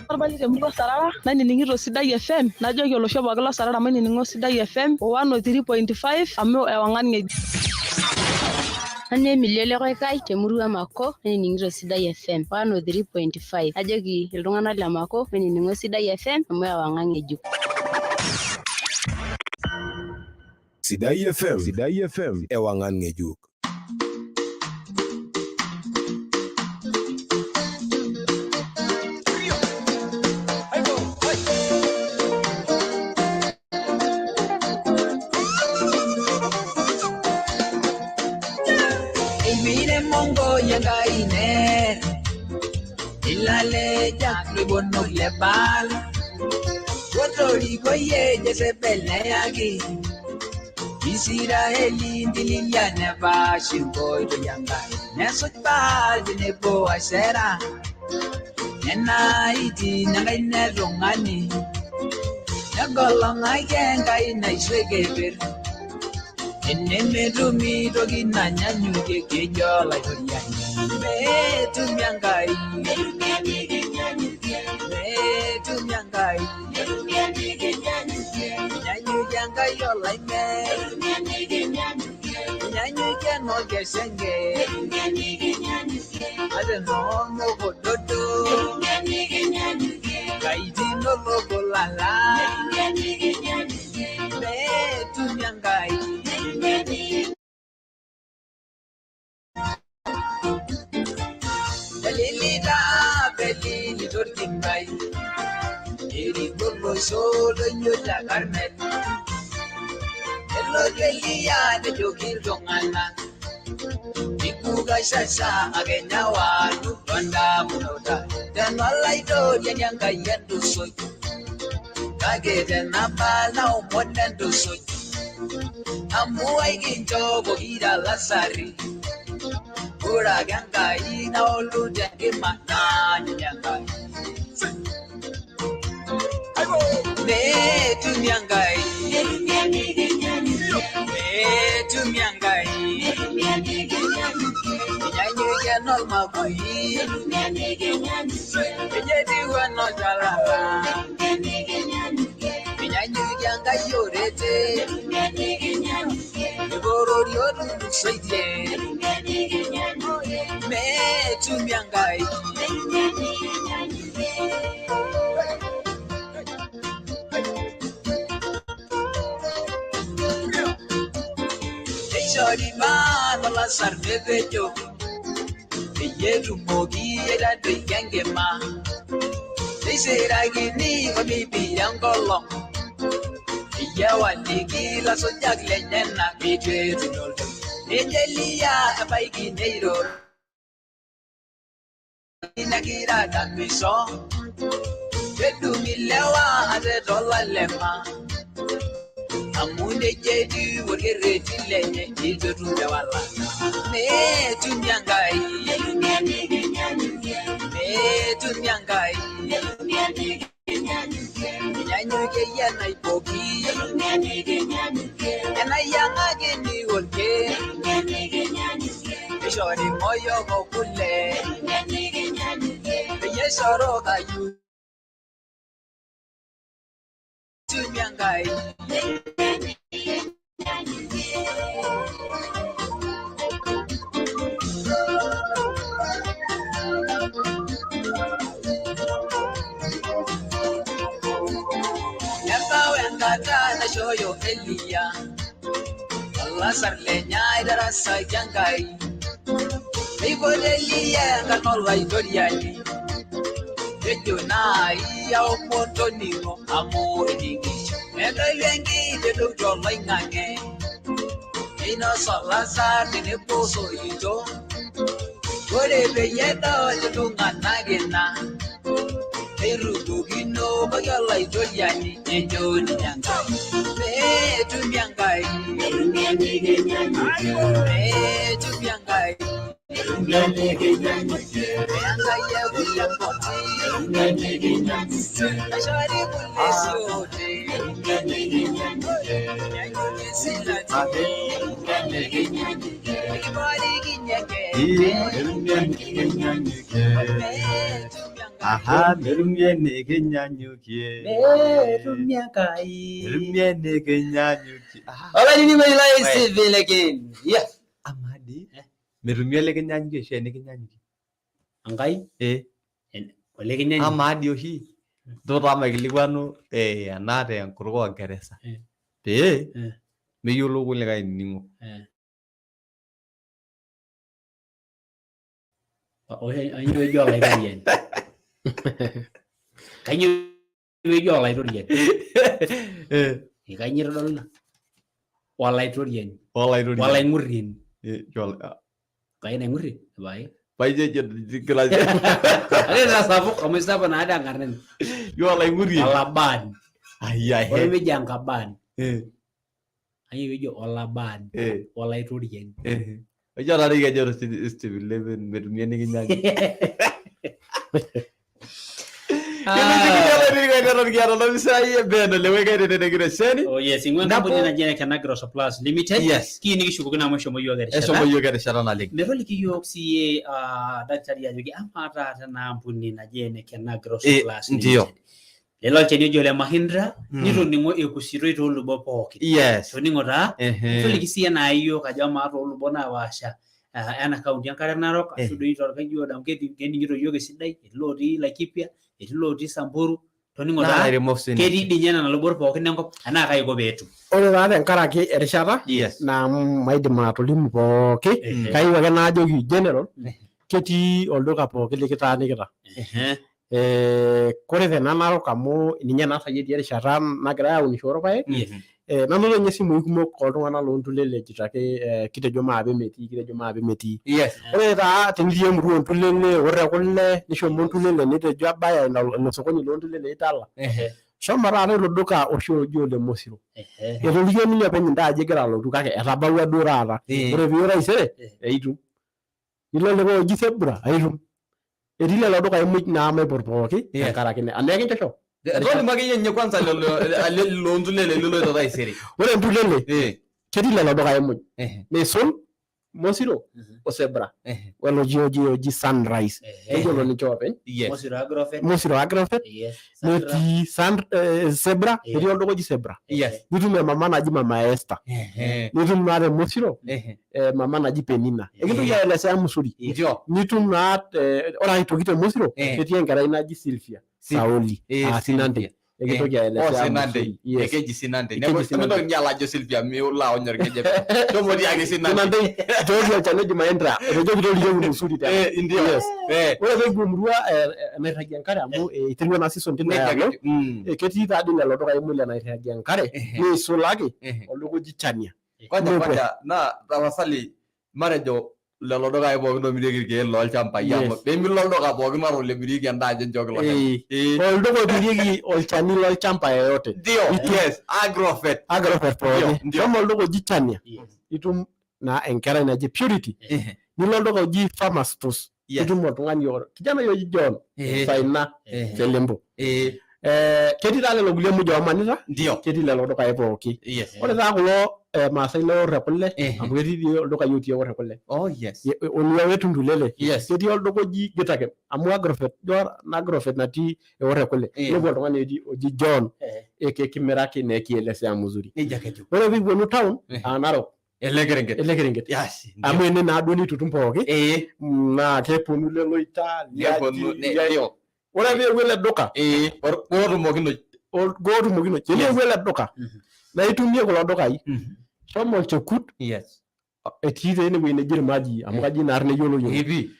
Orbali temurua Sarara nainining'ito Sidai FM najoki olosho pookin lo Sarara mainining'o Sidai FM 103.5 amu ewang'an ng'ejuk. Nanu Emilia Lekoikai temurua Mako nainining'ito Sidai FM 103.5 najoki iltung'anak le Mako mainining'o Sidai FM amu ewang'an ng'ejuk. Sidai FM, Sidai FM, ewang'an ng'ejuk. Laiguonok le Baal otorikoyie Jezebel neyaki Isiraeli ntililia nepaash enkoitoi Enkai nesuj Baal tenebo Ashera nena aitin Enkai netung'ani negolong'aki Enkai naisho keper enemetumi toki nanyanyukie kejo Olaitoriani meetumi Enkai meetumi Enkai enyanyukie Enkai olaime enyanyukie enolkeshenge ate noormokododo kaitin olokolala meetumi Enkai. Pelilita pelilito orkingai eriko olosho doinyio le Karmel elotu Eliya nejoki iltung'anak ikukashasha akenya watu tondamunot ai tenolaitoriani Enkai entusuj kake tenabal naomon entusuj amu aikincho pokira lasari ore ake Enkai naolu tenkima naanyunye Enkai meetumi Enkai meetumi Enkai enyanyukie enolmakui ejo etiu enolchalala enyanyukie Enkai orete epororie otulusoitie meetumi Enkai. Neishori Baal olasar metejo peyie etumoki aitadoiki enkima neisirakini omipira enkolong peyie ewaliki ilasujak lenyenak eitu etum oltoilo nejo Eliya ebaiki neiroro negira adamisho kedung ilewa ate tolalema amu nejia etiu orkerreti lenye eitu etum ewalata meetumi Enkai meetumi Enkai enyanyukie iyie enaipoki enayiang'akini olkeek neishori moyoko kule peyie eshoro kayu tumi Enkai. Nebau enkata naishooyo Eliya olasar lenye aitarasaki Enkai neipot Eliya enkarna Olaitoriani nejo naai aomon toning'o amu iningisho netoyu enkitedou toloing'ang'e neinosa olasar tenebo osoito ore peyie edol iltung'anak ina neirukokino pooki Olaitoriani nejo ninye Enkai meetumi Enkai meetumi Enkai Enkai ekule poti naishori kule siote enyanyukie silati ekiporikinye Aha, merumie nikinyanyukie. Meetumi Enkai. Merumie nikinyanyukie. Olainining'oni lai Stephen Lekin. Yeah. Amadi. Metumie olikinyanyukie oshi enikinyanyukie. Enkai? Eh. Olikinyanyuk. Amaa dii oshi ntoo taa maikilikuanu ena tenkutuk oongeresa pee meyiolou kulikae ainining'o. Kainyoo ejo olaitoriani? Kainyoo ejo olaitoriani? Kainyoo itodolu ina? Olaitoriani. Olaitoriani. Olaing'urrieni. Kai naing'urrie? Pae. Paijejo kila Ake taa sapuk amu isapuk naa dii enkarna enye. Yo olaimurie. Olabani. Ai Ore peeji Enkabani. Eh. Kayieu peeji Olabani. Eh. Olaitoriani. Eh. Ojo taata kejo Stephen Leven metumi enikinyaki. Oh yes, ing'ua enkampuni naji ene Kenagro Supplies Limited. Yes. Kiyieu nikishukokino amu eshomo iyiook erishata. Eshomo iyiook erishata naleng. Metoliki iyiook siiyie daktari ajoki amaa taata ena ampuni naji ene Kenagro Eh, Supplies ndio. Limited. Lelo olchani oji ole Mahindra Mm. nitoning'o ekusitoi toolubot pookin. Yes. Toning'o taa Ehe. toliki siiyie naa iyiook ajo amaa toolubot naapaasha ena kaunti enkare narok ashu doi torkaji odo amu kening'ito iyiook esidai etii lotii Laikipia etii lotii Samburu toning'o Naa taa ilairemok sininche. ketii dii ninye nena lubot pookin enkop enaa kai iko peetum. Ore taa tenkaraki erishata Yes. naa maidim atolimu pooki kayieu ake najoki general ketii olduka pooki likitaanikita. Kore tena Narok amu ninye naa sai etii erishata nagirai aunisho orpaek nanoto ninye isimui kumok oltung'anak loontulele ejito ake kitejo maape metii kitejo maape metii. Yes. Ore taa tenitii emurua ontulele ore kule nishomo ntulele nitejo abaya ilo sokoni loontulele itala shomo taata ilo duka oshi oji ole Mosiro. Etolikio ninye openy intae ajo egira alotu kake etabawua duo taata. Ore piiyo taisere eitum. Nilo likae oji Zebra aitum. Etii lelo dukai muj naa maipot pooki tenkaraki ina. Anaa ekinchosho? Tolimu akeyie ninye kwanza lelo loontulele liloito taisere. Ore ntulele ketii lelo dukai muj. Neisul Mosiro o Zebra. Welo oji Sunrise. Keyiolo ninche oopeny. Mosiro Agrovet. Mosiro Agrovet. Yes. Netii Zebra, etii olduka oji Zebra. Yes. Nitum emama naji Mama Esther. Nitum naa te Mosiro mama naji Penina. Ekintoki aelesea musuri. Ndio. Nitum naa ore aitoki te Mosiro ketii enkerai naji Sylvia Saoli aa Sinante. Ekintoki aelesea Sinante. musuri. Yes. Ekeji Sinante. Ekeji Neeku Sinante. mintoki ninye alo ajo Sylvia milo aony orkejep. Shomo tiaki Sinante. Sinante nchooki olchani oji Mahindra etejoki tolikioki musuri tena. Ndio. Yes. Ore peekipuo emurua nairragie enkare amu iterua naa season tina Nejia alo ketiu. Mm. ketii taa dii lelo dukai muj le nairragie enkare neisulaki olduka oji Chania. Kwanza Nepuo. kwanza naa tapasali matejo lelo dukai pookin omirieki irkeek lolchambai amu Yes. pemilo olduka pookin ata olemirieki endaa ajo nchooki ilo shani. Olduka omirieki olchani lolchamba yeyote. Ndio, yes, Agrovet. Agrovet pooki. Ndio. Shomo olduka oji Chania itum naa enkerai naji Purity. Nilo olduka oji Pharmastos itum oltung'ani kijanai oji John Saina Selembo. Ketii taa lelo kulie muj oomanita ketii lelo dukai pooki. Yes. Ore taa kulo maasai leorre kule amu ketii dii olduka otii eorre kule. Oh yes. Oniawe Tundulele. Yes. Ketii olduka oji Gitakem amu Agrovet ijo Agrovet natii eorre kule. Inepu oltung'ani oji John ekimiraki naa ekielesea mzuri. Nejia ketiu. Ore piikipuonu town aa Narok Ele kerenket. Ele kerenket. Yes. Amu ene naa duo nitutum pooki. Naa keponu leloita Neponu, ndio. Ore peeku ele duka. Gootumokinoi. Gootumokinoi. Teneeku ele duka naa itumie kulo dukai. Shomo olchekut. Yes. Etii taa enewueji neji Irmajii amu kaji ina arna eyiolo iyiok. Epi.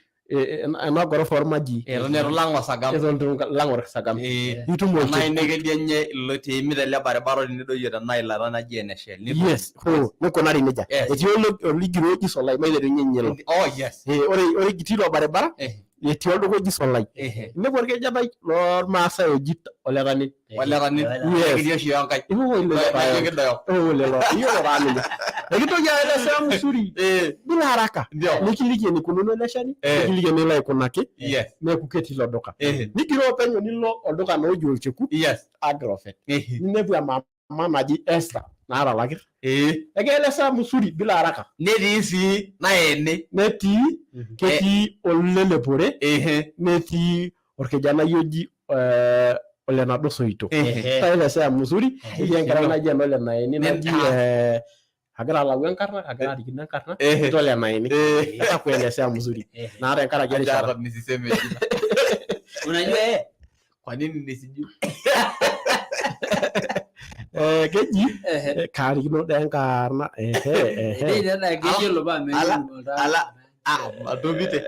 Ena gorofa ormajii. Eton eitu ilang osargam. Eton eitu ilang osargam. Itum Tenaa olchekut. ine kedianye iloito iimita ele baribara tenidoyio tenaa ilata naji ene Shell. Yes, hoo, nikunari nejia. Etii oligiro oji Solai maiterunye ninye ilo. Oh yes. Ore itii ilo baribara etii olduka oji Solai. Inepu orkijanai lormaasai oji Oletanin. Oletanin. Yes. Ekitii oshi Enkai. Iwowo lelo Najo kidoyo. Iwowo lelo. Iyiolo taa ninye. Ekintoki aelesea musuri bila haraka. Nikiliki enikununo ele shani, nikiliki enilo aikunaki, Yes. neeku ketii ilo duka. Nigiroo penyo nilo olduka naa oji Olchekut, Agrovet. Ninepu emama naji Esther naata ilakir. Ekielesea musuri bila haraka. Netii sii naeni. Netii ketii olelepore, netii orkijanai oji olenaduo soito. Taelesea musuri, etii enkerai naji eno olenaeni naji agira alau enkarna, agira arikino enkarna, etii olenaeni. Nitakuelezea mzuri. Naa tenkaraki erishata. Nisiseme jina. Unajua Kwa nini nisijui? Keji kaarikino dee enkarna Ala atopite.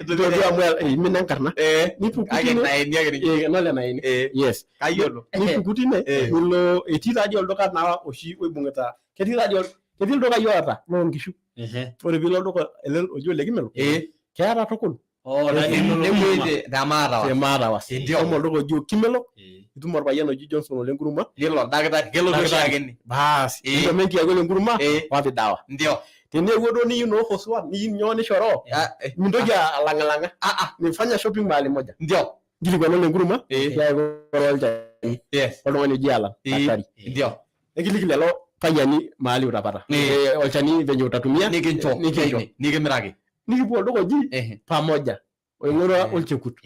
Todua amu eimina enkarna. Nipuku Kake tine. naeni ake ninye. Eno lenaeni. Yes. Kayiolo. Nipuku tine nilo etii taa dii olduka naa oshi oibung'ita ketii taa dii ketii ildukai oota loonkishu. Ore piilo olduka ele oji ole Kimelo. Keeta tukul. Oh, nepuoi te Maatawas. Te Maatawas. Shomo olduka oji Okimelok, itum orpayian oji Johnson ole Nkuruma. Lilo daktari, kelotu oshiake ene. Baas, ninchome enkiaku ole Nkuruma, wapi dawa. Ndio. Teneewuo duo niyieu noo Hoswan, niyieu nyoo nishoroo, mintoki alang'ilang'a. Nifanya shopping mahali moja. Ndio. Nkilikuana ole Nkuruma, tiaki ore olchani. Oltung'ani oji Alan, daktari. Ndio. Ekiliki lelo payiani mahali utapata. Olchani venye utatumia. Nikincho. Nikincho. Nikimiraki. Nikipuo olduka oji pamoja oing'orua olchekut.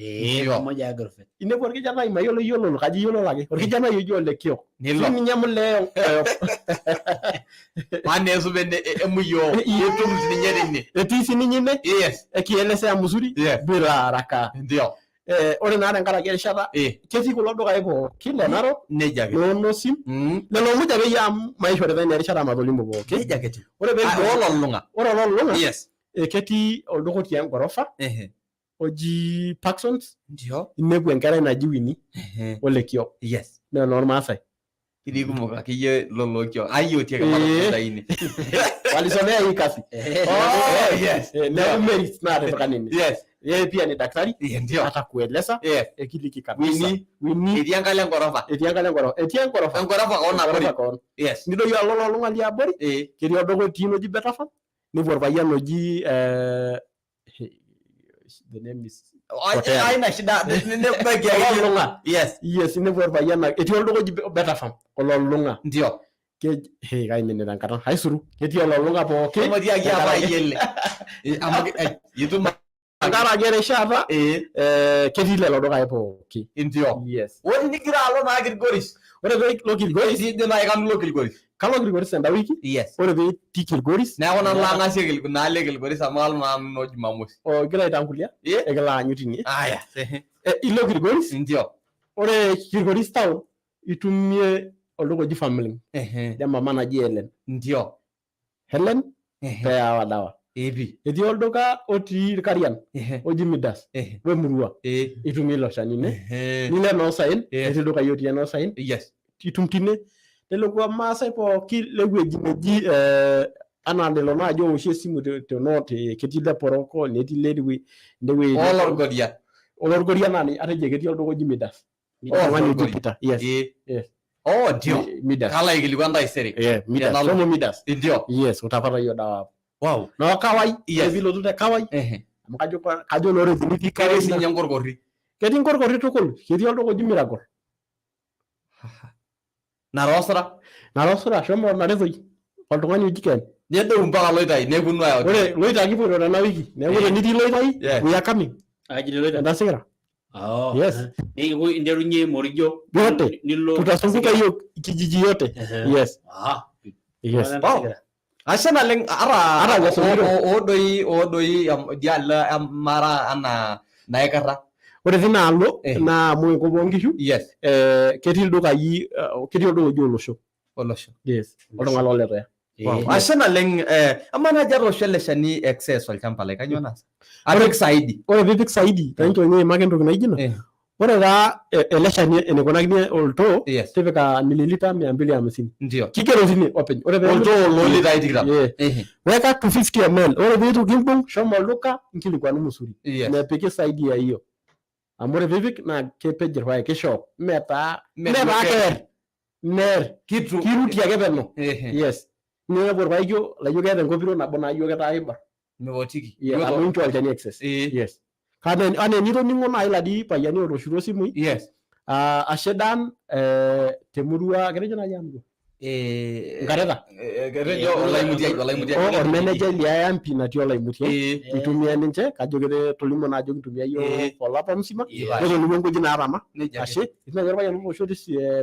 Pamoja agrovet. Inepu orkijanai mayiolo iyiololo kajo iyiololo ake orkijanai oji ole Kiok. Nilo. Sininye mulee oyok. Maana esupe emuyoo itum sininye tine. Etii sininye ine. Yes. Ekielesea mzuri bila haraka. Ndio. Ore naa tenkaraki erishata ketii kulo dukai pookin le Narok Nejia ake. loonosim lelo muj akeyie amu maishorita ina erishata matolimu pookin. Nejia ake etiu. Ore pee Ololulung'a. Ore ololulung'a Yes. ketii olduka otii engorofa oji Parksons. Ndio. Inepu enkerai naji Winnie ole Kiok. Yes. Naa enoormaasai. Ketii kumok akeyie lolo Kiok. Ai otii ake matunda ine. Walisomea hii kazi. Oh, yes. Neeku merits naatipika nene. Yes. Yeye pia ni daktari. Ndio. Atakueleza. Yes. Ekiliki kabisa. Winnie. Winnie. Etii enkalo engorofa. Etii enkalo engorofa. Etii engorofa. Engorofa koon abori. Engorofa koon. Yes. Nidoyio alo ololulung'a liabori. Ketii olduka otii oji Betafam. Nepuo orpayian oji the name is Potea. Aina shida. Nebaiki ake. Ololulung'a. Yes. Yes, inepu orpayian etii olduka oji Betafam ololulung'a. Ndio. Keji kaiminita enkata aisuru. Ketii ololulung'a pooki. Emotiaki apa ayiele. Amu itum tenkaraki erishata ketii lelo dukai pooki. Ndio. Yes. Ore nigira alo naa Kilgoris. Ore pee ilo Kilgoris, ijo naaji kanu ilo Kilgoris. Kalo Kilgoris enda wiki. Yes. Ore pee itii Kilgoris. Neeku nanu lang'asie naale Kilgoris amu kalo naa nanu noo Jumamosi. Ogira aitangulia. Ekilo aanyu tine. Aya. Ilo Kilgoris. Ndio. Ore Kilgoris town itumie olduka oji Family. Le mama naji Helen. Ndio. Helen peewa dawa. Epi. Etii olduka otii Irkarian oji Midas wemurua itumie ilo shani ine. Nilo Enoosaen etii ildukai otii Enoosaen. Yes. Itum tine. Lelo maasai pooki lewueji neji anaa lelo naaji ooshi esimu te ketii Leporoko netii lewueji Olorgoria. Olorgoria naa atejo ketii olduka oji Midas. Oltung'ani oji Peter. Yes. Yes. Oh, ndio. Midas. Kalo aikilikuan taisere. Yeah, Midas. Tenalo. Shomo Midas. Ndio. Yes, utapata hiyo dawa hapo. Wow. No Kawai, Yes. ore piilotu te Kawai. Amu kajo kajo naa ore tenitii Kawai. Ketii sinye nkorkori. Ketii nkorkori tukul. Ketii olduka oji Miracle. Narosra. Narosra shomo Naretoi. Oltung'ani oji Ken. Nedou mpaka Loitai neponu ayau. Ore Loitai kipoito tena wiki. Neeku tenitii Loitai, we are coming. Enda Sikira. Oh. Yes. Nikiku interunye Morijo. Yote. Nilo Tutazunguka hiyo kijiji yote. Yes. Ah. Yes. Wow. Ashe naleng ata Ata Wasongiro. oodoi oodoi dialo mara anaa naikarra. Ore tina alo naa amu enkop oonkishu. Yes. Ketii ildukai ketii olduka oji Olosho. Olosho. Yes. Oltung'ani loletoya. Wow. Ashe naleng amaa naaji atoosho ele shani excess olchamba lai kainyoo naasa? Apik saidi. Ore piipik saidi tencho ninye aimaki entoki naijo ina. Ore taa ele shani enikunakini oltoo tipika mililita 250. Ndio. Kigero tine openy. Ore pee Oltoo loo litai tikitam. Yeah. Weka 250 ml. Ore peitu kimbung shomo olduka nkilikuanu musuri. Yes. Mepiki saidi ya hiyo. Amu ore piipik naa kepej irpaek kishook. Metaa metaa keer. Meer. Kitu. Kirutie ake peno. Yes. Ninepu orpaekio laijo keeta enkopiro nabo naa ijo ketaa kiba. Mepotiki. Yeah, amu inchoo olchani excess. Yes. Anaa enitoning'o naaji ladi payiani otooshutuo isimui. Yes. Ashe Dan temurua ketejo naaji aa murua? Nkareta. Ketejo Olaimutiai, Olaimutiai. Ormenejai le IMP natii Olaimutiai. Itumia ninche kajo ketolimuo naa ajo kintumia iyiook olapa msima. Netolimuo nkujit naatama. Ashe. Etii naaji orpayian otoosho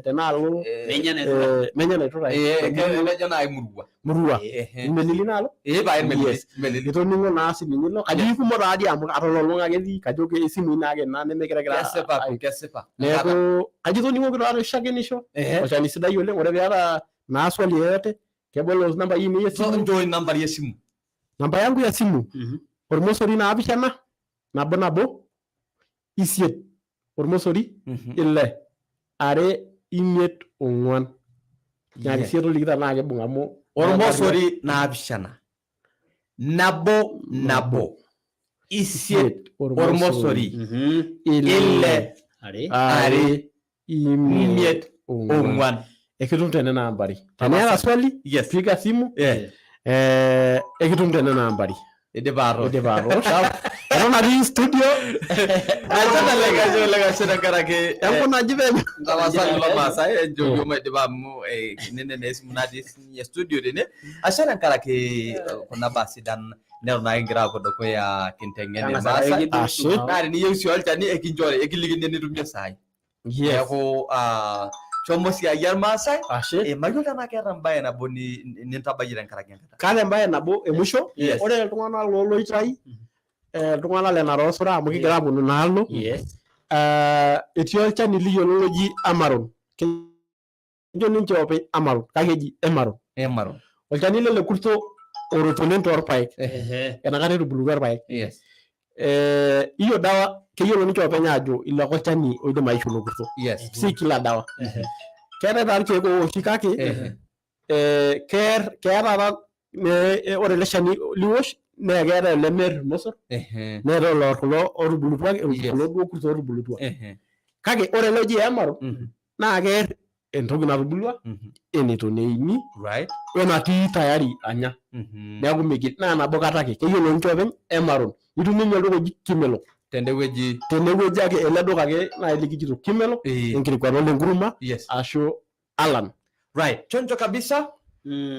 tenaalo Menya Naitura. Menya Naitura. Ketejo naaji Murua. Murua. Melili naalo. Pae Melili. Yes. Itoning'o naa sininye ilo. Kajo ikumok taadii amu atololong'a ake etii kajo isimui naake ina nemekira Kesipa, kesipa. Neeku kajo itoning'o taata shakenisho. Olchani sidai oleng. Ore piata naa swali yeyote kebolo nambai ainei esimu. Nchooi nambari esimu. Namba yangu ya simu. Ormosori 7 nabo nabo 8 ormosori 6 2 5 4. Nyaaki sii tolikita naa kibung amu Ormosori 7 nabo nabo isiet ormosori ile are imiet ong'uan. Ekitum tenena ambari. Teniata swali, piga simu. Ekitum tenena ambari. Idipa atoosho. Idipa atoosho. Eton atii studio. Ashe oleng, ashe tenkaraki Enkunaji penyo. Tapasali lomaasai enchokio maidipa amu nene naa esimu natii sininye studio tene. Ashe tenkaraki kuna baa sidan neton ake kigira aapuo dukuya kinteng'en Tang'asa ake irmaasai. kidumu. Ashe. Naa teniyieu sii olchani ekinchori ekilikini enitumie saai. Neeku shomo siai irmaasai. Ashe. Mayiolo tenaa keeta embae nabo nintabayie tenkaraki enkata. Kaata embae nabo emusho. Yes. Ore iltung'anak looloitai, iltung'anak le Narok-Sura amu kigira aaponu inaalo. Etii olchani liyiolo loji Amaron. Kejo ninche openy Amaron kake eji Emaron. Emaron. Olchani ele le kurto oret oleng toorpaek. Enakata etubulutua irpaek. Yes. Hiyo dawa keyiolo ninche openy aajo ilo ake olchani oidim aishu ilo kurto. Yes. Si kila dawa. Keetae taa irkeek ooshi kake keer keeta apa ore ele shani liwosh naa keetae olemeer irmosor neetae oloor kulo ootubulutua kulo duo kurto ootubulutua. Kake ore ele oji Emaron naa keer entoki natubulua eneton eini wenatii tayari anya. Neeku migil naa nabo kata ake keyiolo ninche openy Emaron. Itum ninye olduka oji Kimelok. Tendewueji. Tenewueji ake ele duka ake naaji likijito Kimelok enkirikuata ole Nkuruma ashu Alan. Right. Chonjo kabisa.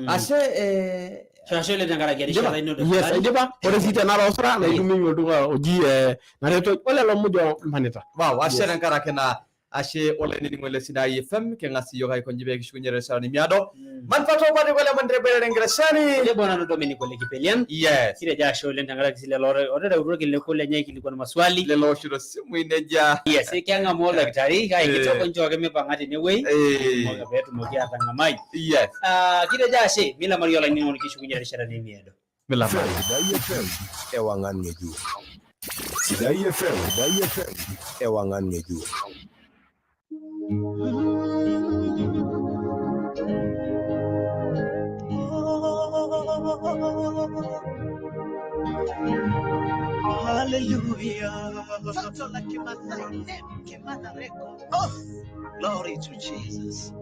Ashe Ashe oleng tenkaraki erishata ino Yes, aidipa. Ore sii tena Osura naa itum ninye olduka oji nareto olelo muj omanita. Wow, ashe Yes. tenkaraki naa ashe olainining'oni le Sidai FM king'as iyiok aikonji pee kishukunye terishata nemiado. Manfato kwati kwele mandrebere enkireshani. Tenebo nanu Dominic Ole Kipelian. Yes. Kitejo ashe oleng tenkaraki sii lelo otereutua irkiliku lenye aikilikuan maswali. Lelo ooshito isimui nejia. Yes, keng'amu oldakitari kake kitok nchooki mipang'a tenewuei. Pee etumoki atang'amai. Yes. Kitejo ashe milamari olainining'oni kishukunye terishata nemiado. Milamari. Sidai FM ewangan ng'ejuk. Sidai FM, Sidai FM ewangan ng'ejuk. Hallelujah. Toto la Kimasai, name Kimana Record. Oh, glory to Jesus.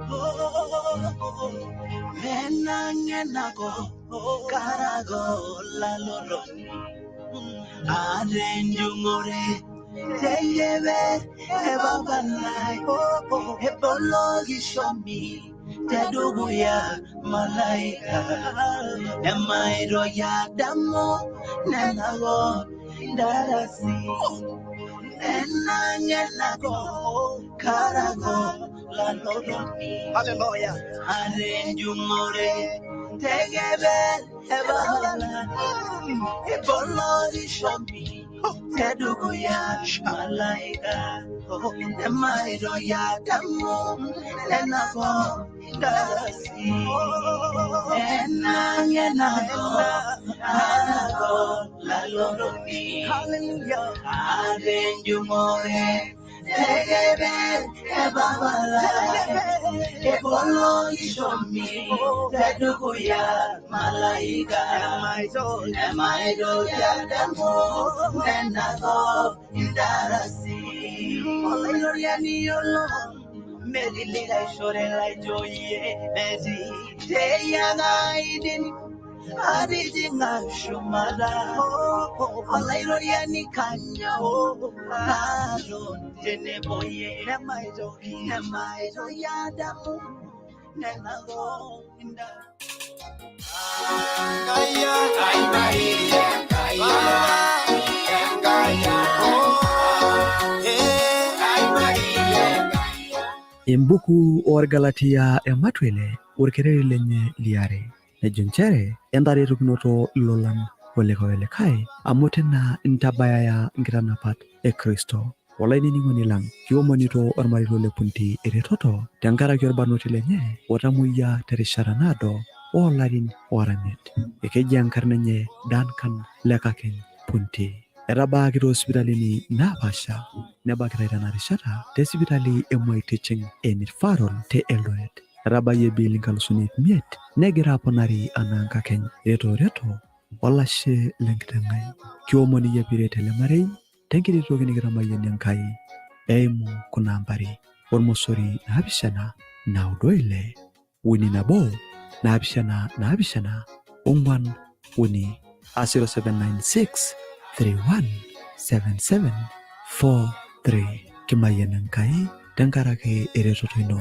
Oh, menangenago, karago laloro. Arenjungore, teyebe, ebabalai, ebologi shomi, teduguya malaika. Nemairo ya damo, nenago, darasi. Nenangenago, karago, laloro. Hallelujah. Arenjungore, tegebe, ebabalai, ebologi shomi. Teduguya malaika, nemairo ya damu, nenago darasi. Enangenago, anago laloromi. Hallelujah. Arenjumore, tegebe, ebabala, ebolo ishomi, teduguya malaika. Emairo ya damu, nenago darasi. Olaitoriani olo, merilira ishore laijoyie, meti teyagaidin. Arijinga shumara, olaitoriani kanyo, nalo teneboye, nemaito ya damu, nenago Embuku oorgalatia ematwele orkereri lenye liare nejo nchere entaretokinoto ilolan olikae olikae amu tina intabayaya nkitanapat e Kristo. Olainining'oni lang, kiomonito ormarito le Punti eretoto tenkaraki orbarnoti lenye otamoyia terishata naado oolarin oora imiet. Ekeji enkarna enye Duncan Lekakeny Punti. Etabaaki toosipitalini naapaasha nebakitai tena rishata te sipitali e Moi Teaching and Referral te Eldoret. Etabayie bill 5,500 negira aponari anaa nkakeny. Reto reto Olashe lenkiteng' ai, kiomon iyie piiret ele marei tenkiti toki nikitamayiana Enkai eimu kuna ambari ormosori 7 9 6 3 1 7 7 4 3 0796 31 77 43. Kimayian Enkai tenkaraki eretoto ino.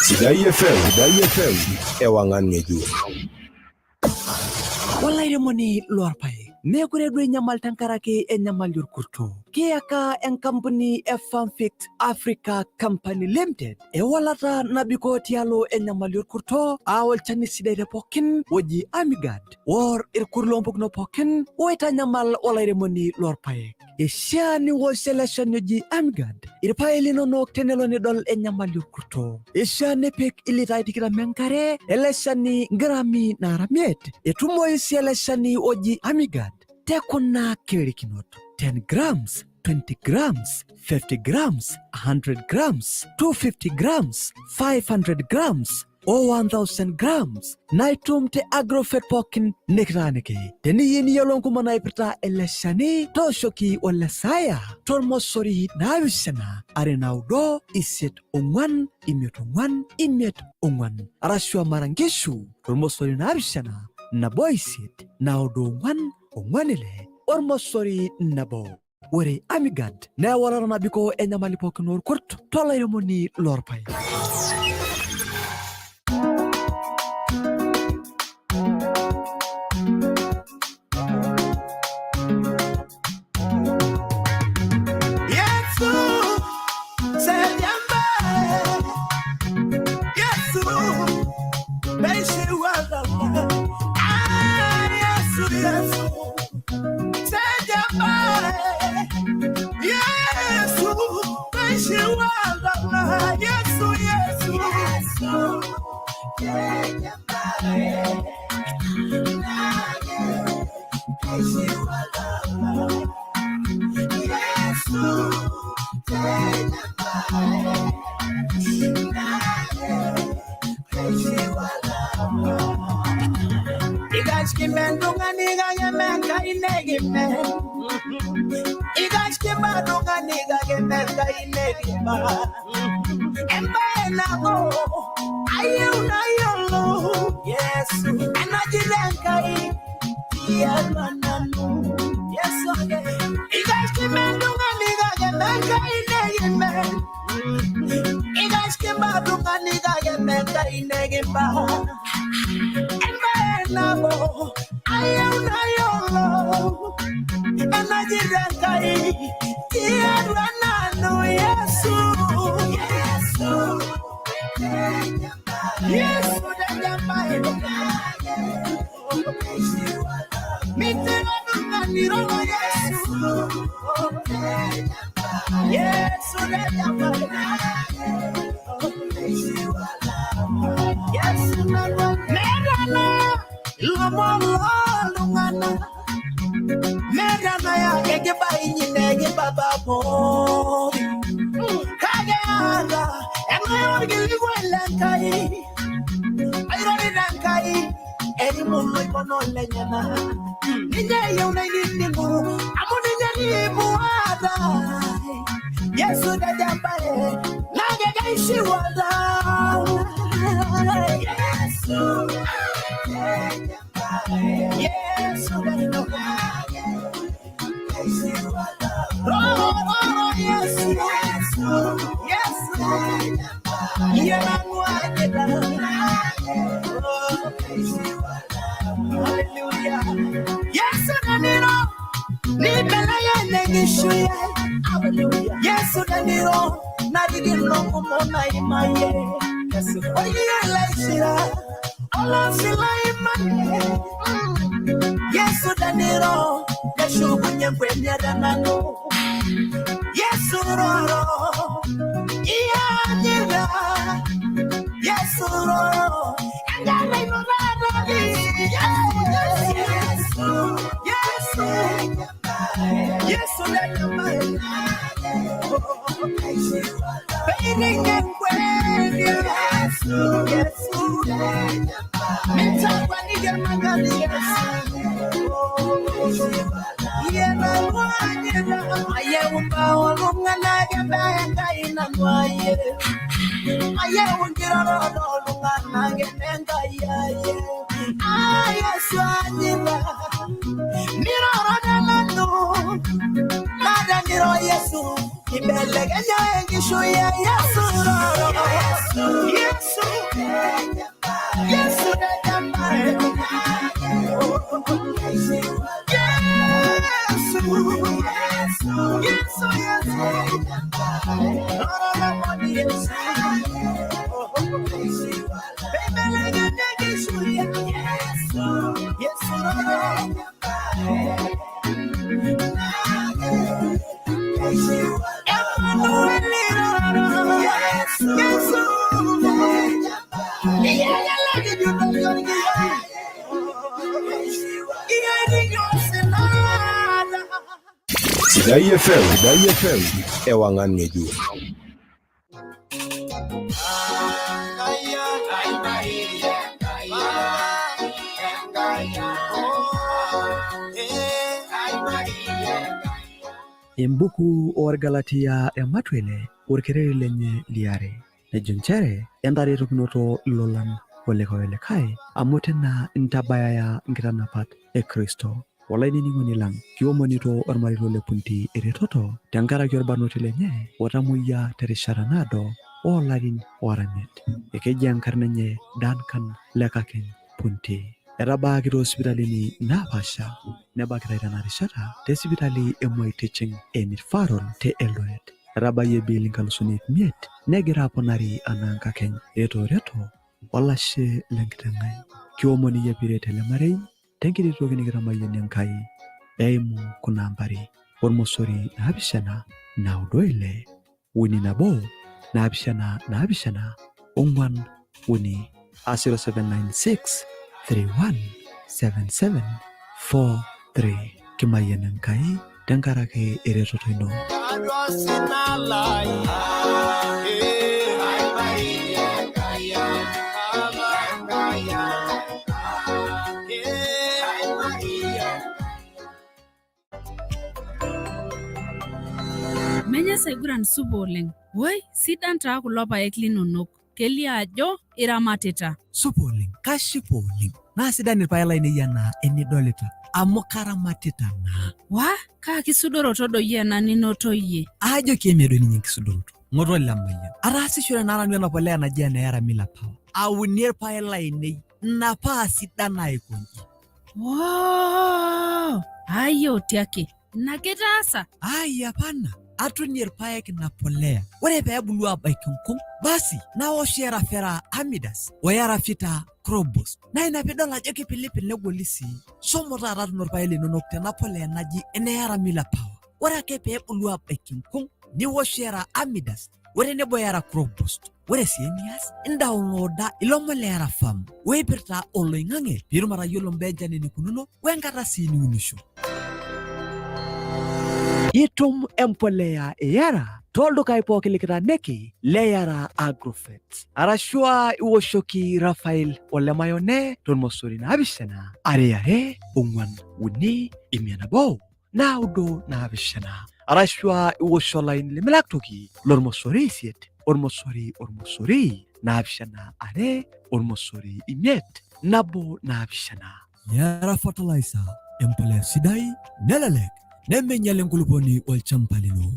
Sidai FM, Sidai FM, ewangan ng'ejuk. Olairemoni loorpaek, meekure duo inyamal tenkaraki enyamali orkurto. Kiyaka enkampuni e Farmfix Africa Company Limited ewalata nabikoo tialo enyamali orkurto aa olchani sidai te pookin oji Amigard woor irkurt loompukunot pookin oitanyamal olairemoni loorpaek. Ishaa niwosh ele shani oji Amigard irpaek linonok tenelo nidol enyamali orkurto. Ishaa nipik ilitai 20 enkare ele shani ngrami 5. Etumoyu sii ele shani oji Amigard te kuna kirikinot 10 grams, 20 grams, 50 grams, 100 grams, 250 grams, 500 grams o 1000 grams naitum te Agrofert pookin nikitaaniki. Teniyieu niyiolou nkumok naipirta ele shani, tooshoki olesaya tormosori 7 2 9 8 5 8 5 4 arashu amara nkishu tormosori 7 1 8 9 4 4 6 ormosori 1. Ore Amigard naa ewalata nabikoo enyamali pookin orkurt tolairemoni loorpaek. Yesu, sejambe. Yesu, beishiwa. Ah, Yesu, Yesu, sejambe. Yesu, beishiwa. Yesu, Yesu, Yesu, sejambe. Beishiwa. Yesu, Yes, yes, yes. Yesu lenyamae. Yesu, Yesu, Sidai FM, Sidai FM, ewangan ngejuk. Embuku orgalatia ematwele orkereri lenye liare nejo nchere entaretokinoto ilolan olikae amu tena intabayaya nkitanapat e Kristo. Olainining'oni lang kiomonito ormarito le Punti eretoto tenkaraki orbarnoti lenye otamoyia terishata naado oolarin oora imiet. Ekeji enkarna enye Duncan Lekakeny Punti. Etabaaki toosipitalini naapaasha nebakitai tena rishata te sipitali e Moi Teaching and Referral te Eldoret. Etabayie bill 5,500 negira aponari anaa nkakeny retoreto olashe lenkiteng'ai. Kiomon iyie piiret ele marei tenkiti toki nikitamayiana Enkai eimu kuna ambari ormosori 7 9 6 1 7 7 4 3 0796 31 77 43. Kimayian Enkai tenkaraki eretoto ino. Menya saiguran supa oleng. Woi, sidan taa kulo paek linonok. Kelio ajo iramatita. Supa oleng, kashipa oleng. Naa sidan irpaek lainei anaa enidolita amu karamatita naa. Wa, kaa kisudoroto doi ena ninoto iyie? Aajoki eme doi ninye enkisudoroto. Ng'oto Lemayian. Ataasishore naa nanu ena polea naji ene Yara Miller Power. Aunie irpaek lainei ina paa sidan aikonji. Woo! Ayio tiaki. Ina kitaasa? Ai hapana. Atunie irpaek ina polea. Ore peebulu abaiki nkung, basi naosh Yara Fera Amidas o Yara Fita Crobos. Naa ina piidol ajo kipilipil negoli sii. Shomo taata tuuno irpaek linonok tena polea naji ene Yara Miller Power. Ore ake peebulu abaiki nkung, niwosh Yara Amidas o tenebo Yara Crop Boost. Ore sii enias, indownloada ilomon le Yara Farm oipirta oloing'ang'e piitum atayiolo mbaa enchan enikununo wenkata sii niunisho. Itum embolea e Yara tooldukai pooki likitaaniki le Yara Agrofert. Arashu iwoshoki Rafael Olemayone tormosori 7 2 2 4 5 1 9 7 arashu iwosh olaini lemilak toki lormosori 8 0 0 7 2 0 5 1 7. Yara Fertilizer, empolea sidai nelelek nemeinyal enkulupuoni olchamba lino.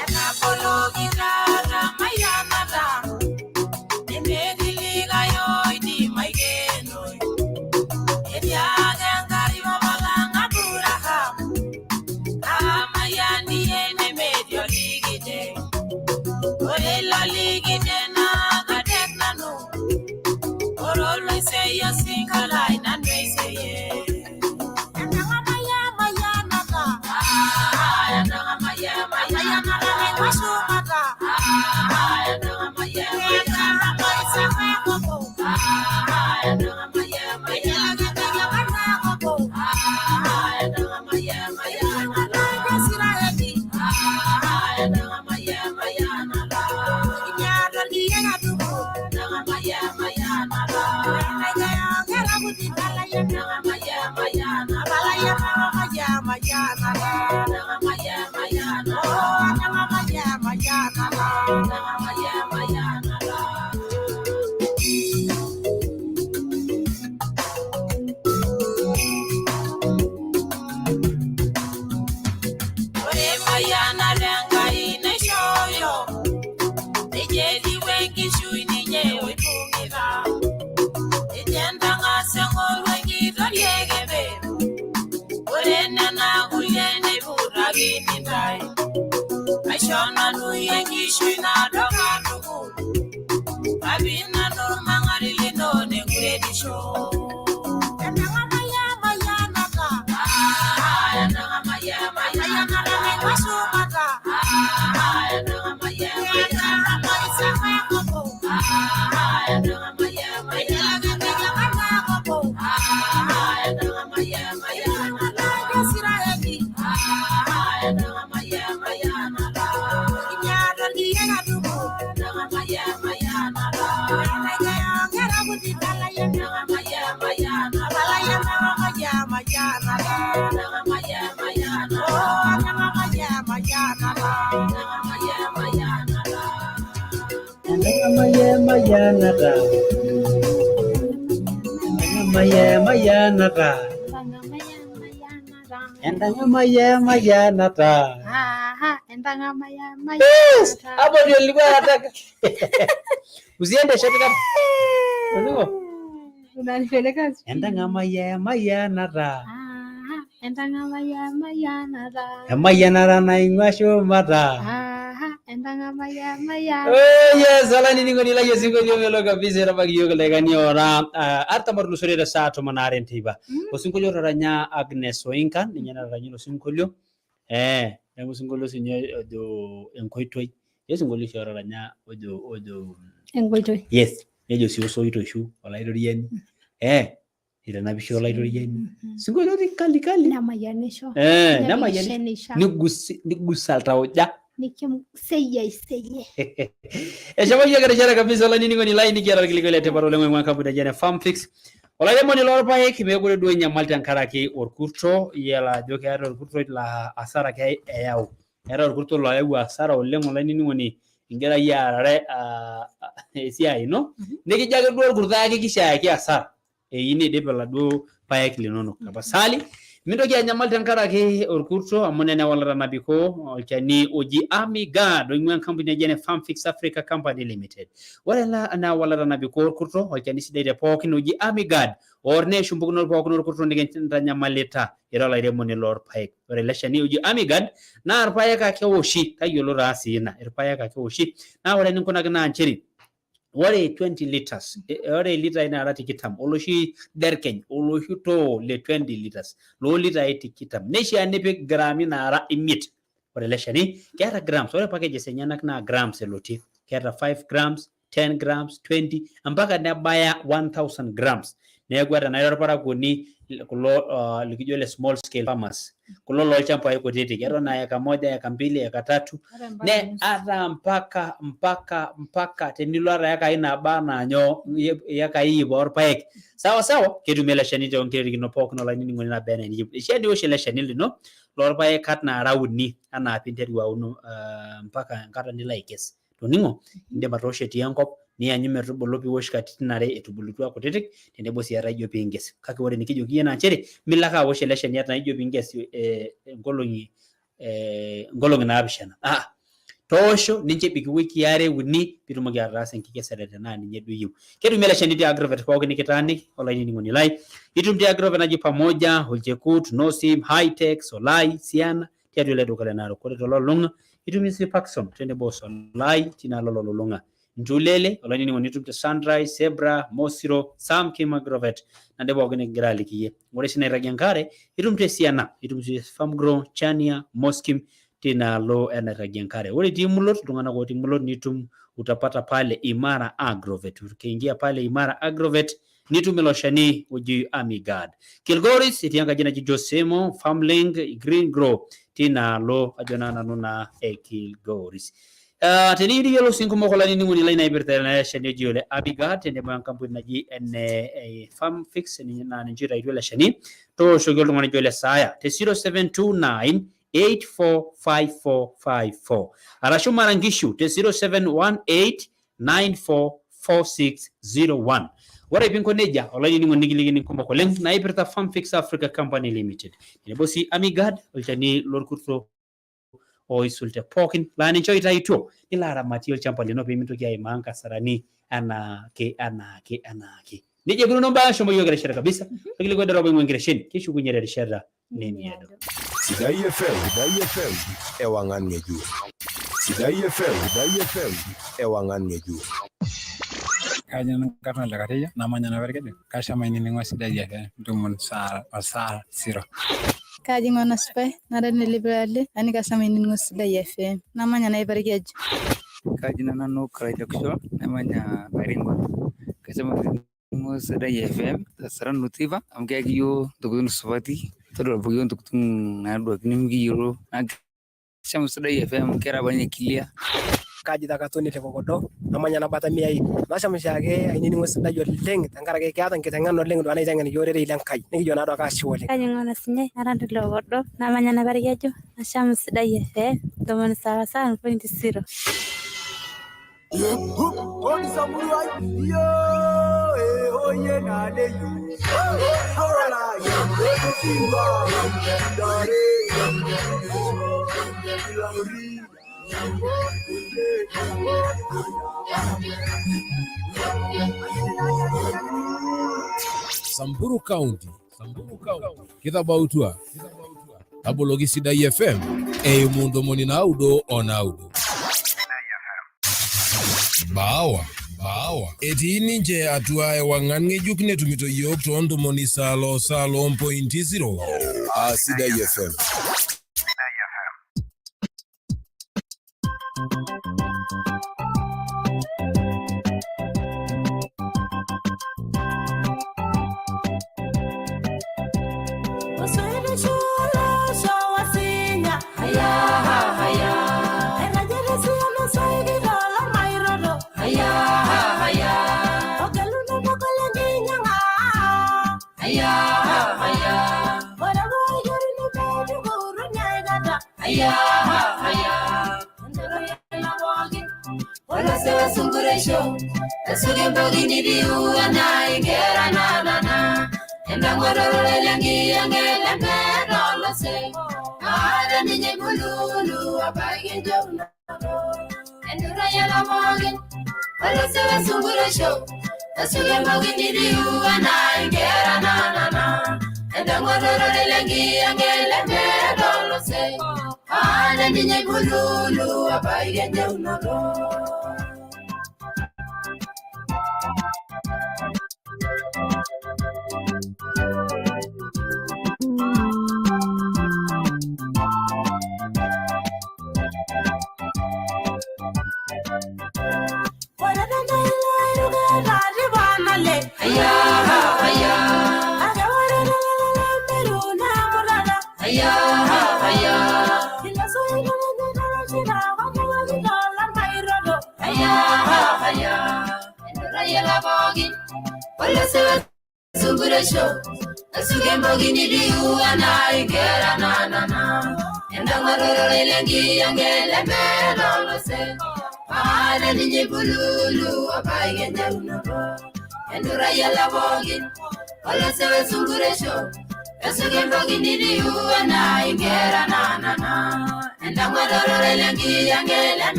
Etaboloki taata mayianata, nemetii likae oidim aikenoi. Etiaka Enkai papa lang Yes, hapo ndio nilikuwa nataka. Usiende shati kama. Ndio. Unanipeleka Entang'amayiamayianata. Entang'amayiamayianata. Emayianata naing'ua shumata. Entang'amayiamayianata. Oh yes, olainining'oni lai osinkolio omelok kabisa etabaiki iyiok ildaikani oora artam otulusoitie te saa tomon aare enteipa. Osinkolio otaranya Agnes Oinka, ninye nataranya ilo sinkolio. Neeku osinkolio sinye ojo enkoitoi. Osinkolio oshi otaranya ojo Enkoitoi. Yes, nejo sii osoit oishu olaitoriani. Itanapishe olaitoriani. Sinkolio kali kali. Nemayianisho. Nemayianisho. Nigusa iltauja. Nikimseyiaiseyie. Eshomo yiok erishata kabisa olainining'oni lai nikiata orkilikuai le tipat oleng oing'ua enkampuni naji ene Farmfix. Olairemoni lorpaek meekure duo inyamal tenkaraki orkurto, iyiolo ajo keeta orkurto laa asara eyau. Keeta orkurto loyau asara oleng olainining'oni ingira iyie aarare esiai ino, nikijo ake duo orkurto ayakikisha ayaki asara eyieu neidip iladuo paek linonok. Tapasali mintoki anyamal tenkaraki orkurto amu nena walatanapiko olchani oji Amigard oing'ua enkampuni naji ene Farmfix Africa Company Limited. Ore ena naa walatanapiko orkurto olchani sidai te pookin oji Amigard oor neishu mpukunot pookin orkurto nikintanyamalita ira olairemoni lorpaek. Ore ele shani oji Amigard naa irpaek ake ewoshi, tayiolo taa sii ina, irpaek ake ewoshi. Naa ore eninkunaki naa nchere ore 20 liters, ore litai naara tikitam oloshi derkeny oloshi too le 20 liters loo litai tikitam neishaa nipik grami naara imiet. Ore ele shani keeta grams, ore packages enyenak naa grams elotie, keeta 5 grams, 10 grams, 20 mpaka nebaya 1000 grams. Neeku ata tenaa orparakuoni kulo likijo le small scale farmers, kulo lolchambai kutitik, eton aa eka moja, eka mbili, eka tatu, ne ata mpaka mpaka mpaka tenilo ata ekai naba anaa nyoo ekai iip orpaek. Sawa sawa, ketumi ele shani toonkiririkino pookin olainining'oni naba enaa eniyieu. Eishaa niwosh ele shani lino lorpaek kat nara uni anaa pinteru aun mpaka enkata nilo aikes. Toning'o, indim atoosho etii enkop niyanyu metubulu piwosh katitin are etubulutua kutitik tenebo sii ata ijo piinkes. Kake ore enikijoki iyie naa nchere milo ake awosh ele shani ata ijo piinkes nkolong'i naapishana. Toosho nincho ebik iwikii are uni pitumoki ataasa enkikesare tenaa ninye duo iyieu. Ketumi ele shani te agrovet pookin nikitaaniki olainining'oni lai. Itum te agrovet naji Pamoja, Olchekut, Nosim, Hitech, Solai, Siana tiatua ele duka le Narok. Ore tololung'a itumie sii Parkson tenebo o Solai tinaalo ololulung'a. Ntulele olainining'oni itum te Sunrise, Zebra, Mosiro, Samkim Agrovet nade pookin nikigira aliki iyie. Ore sii nairagie enkare itum te Siana, itum sii Farmgrow, Chania, Moskim. tinaalo enairagie enkare. Ore itii Mulot, iltung'anak otii Mulot nitum utapata pale Imara Agrovet. Ukiingia pale Imara Agrovet nitum ilo shani oji Amigard. Kilgoris etii enkaji naji Josemo Farmlink Green Grow tinaalo ajo naa nanu naa e Kilgoris. Teniyieu niyiolou sii nkumok olainining'oni lai naipirta ele shani oji ole Amigard tenebo enkampuni naji ene Farm Fix naa ninche oitaituo ele shani, tooshoki oltung'ani oji ole Saaya te 0729 845454 arashu mara nkishu te 0718 944601. Ore pinko nejia olainining'oni nikilikini nkumok oleng naipirta Farmfix Africa Company Limited tenebo sii Amigard olchani lorkurto oisul te pookin laa ninche oitaituo nilo aramatie olchamba lino peemintoki aimaa nkasarani anaake anaake anaake. Nejia ikununo mbaa shomo yiok erishata kabisa. Orkilikuai dorop oing'ua enkitesheni keshukunye terishata nemiado. Sidai FM, Sidai FM, ewang'an ng'ejuk. Sidai FM, Sidai FM, ewang'an ng'ejuk. Kajo nanu nkarna Ole Kateyia namanya nanu Orkeju kasham ainining'o Sidai FM ntomoni saa o saa siro. Kaji ng'o sipai nara nelipirali ani kasham ainining'o Sidai FM namanya naiparikeju. Kaji nanu Karailokisho namanya Baringo kasham ainining'o Sidai FM tasaranu teipa amu keyaki yiok ntokitin supati todua pooki ntokitin naduaki nimikiyiolo naa kasham Sidai FM kera apa ninye clear. Kaji taa Katoni te Kokodo namanya nabata miai nasham oshiake ainining'o Sidai oleng tenkaraki keeta nkiteng'ena oleng duo naiteng'en iyiok orerei le Nkai nikijo naa duake ashe oleng. Kaji ng'o Nasinyai nara Lokodo namanya Naparikeju nasham Sidai FM 77.0. Samburu County, Samburu County. Kitabautua. Taboloki Sidai FM eimu 99 o naudo. Baawa, baawa. Etii ninche atua ewang'an ng'ejuk netumito yiok too ntomoni salo salo mpointi zero. Aa Sidai FM.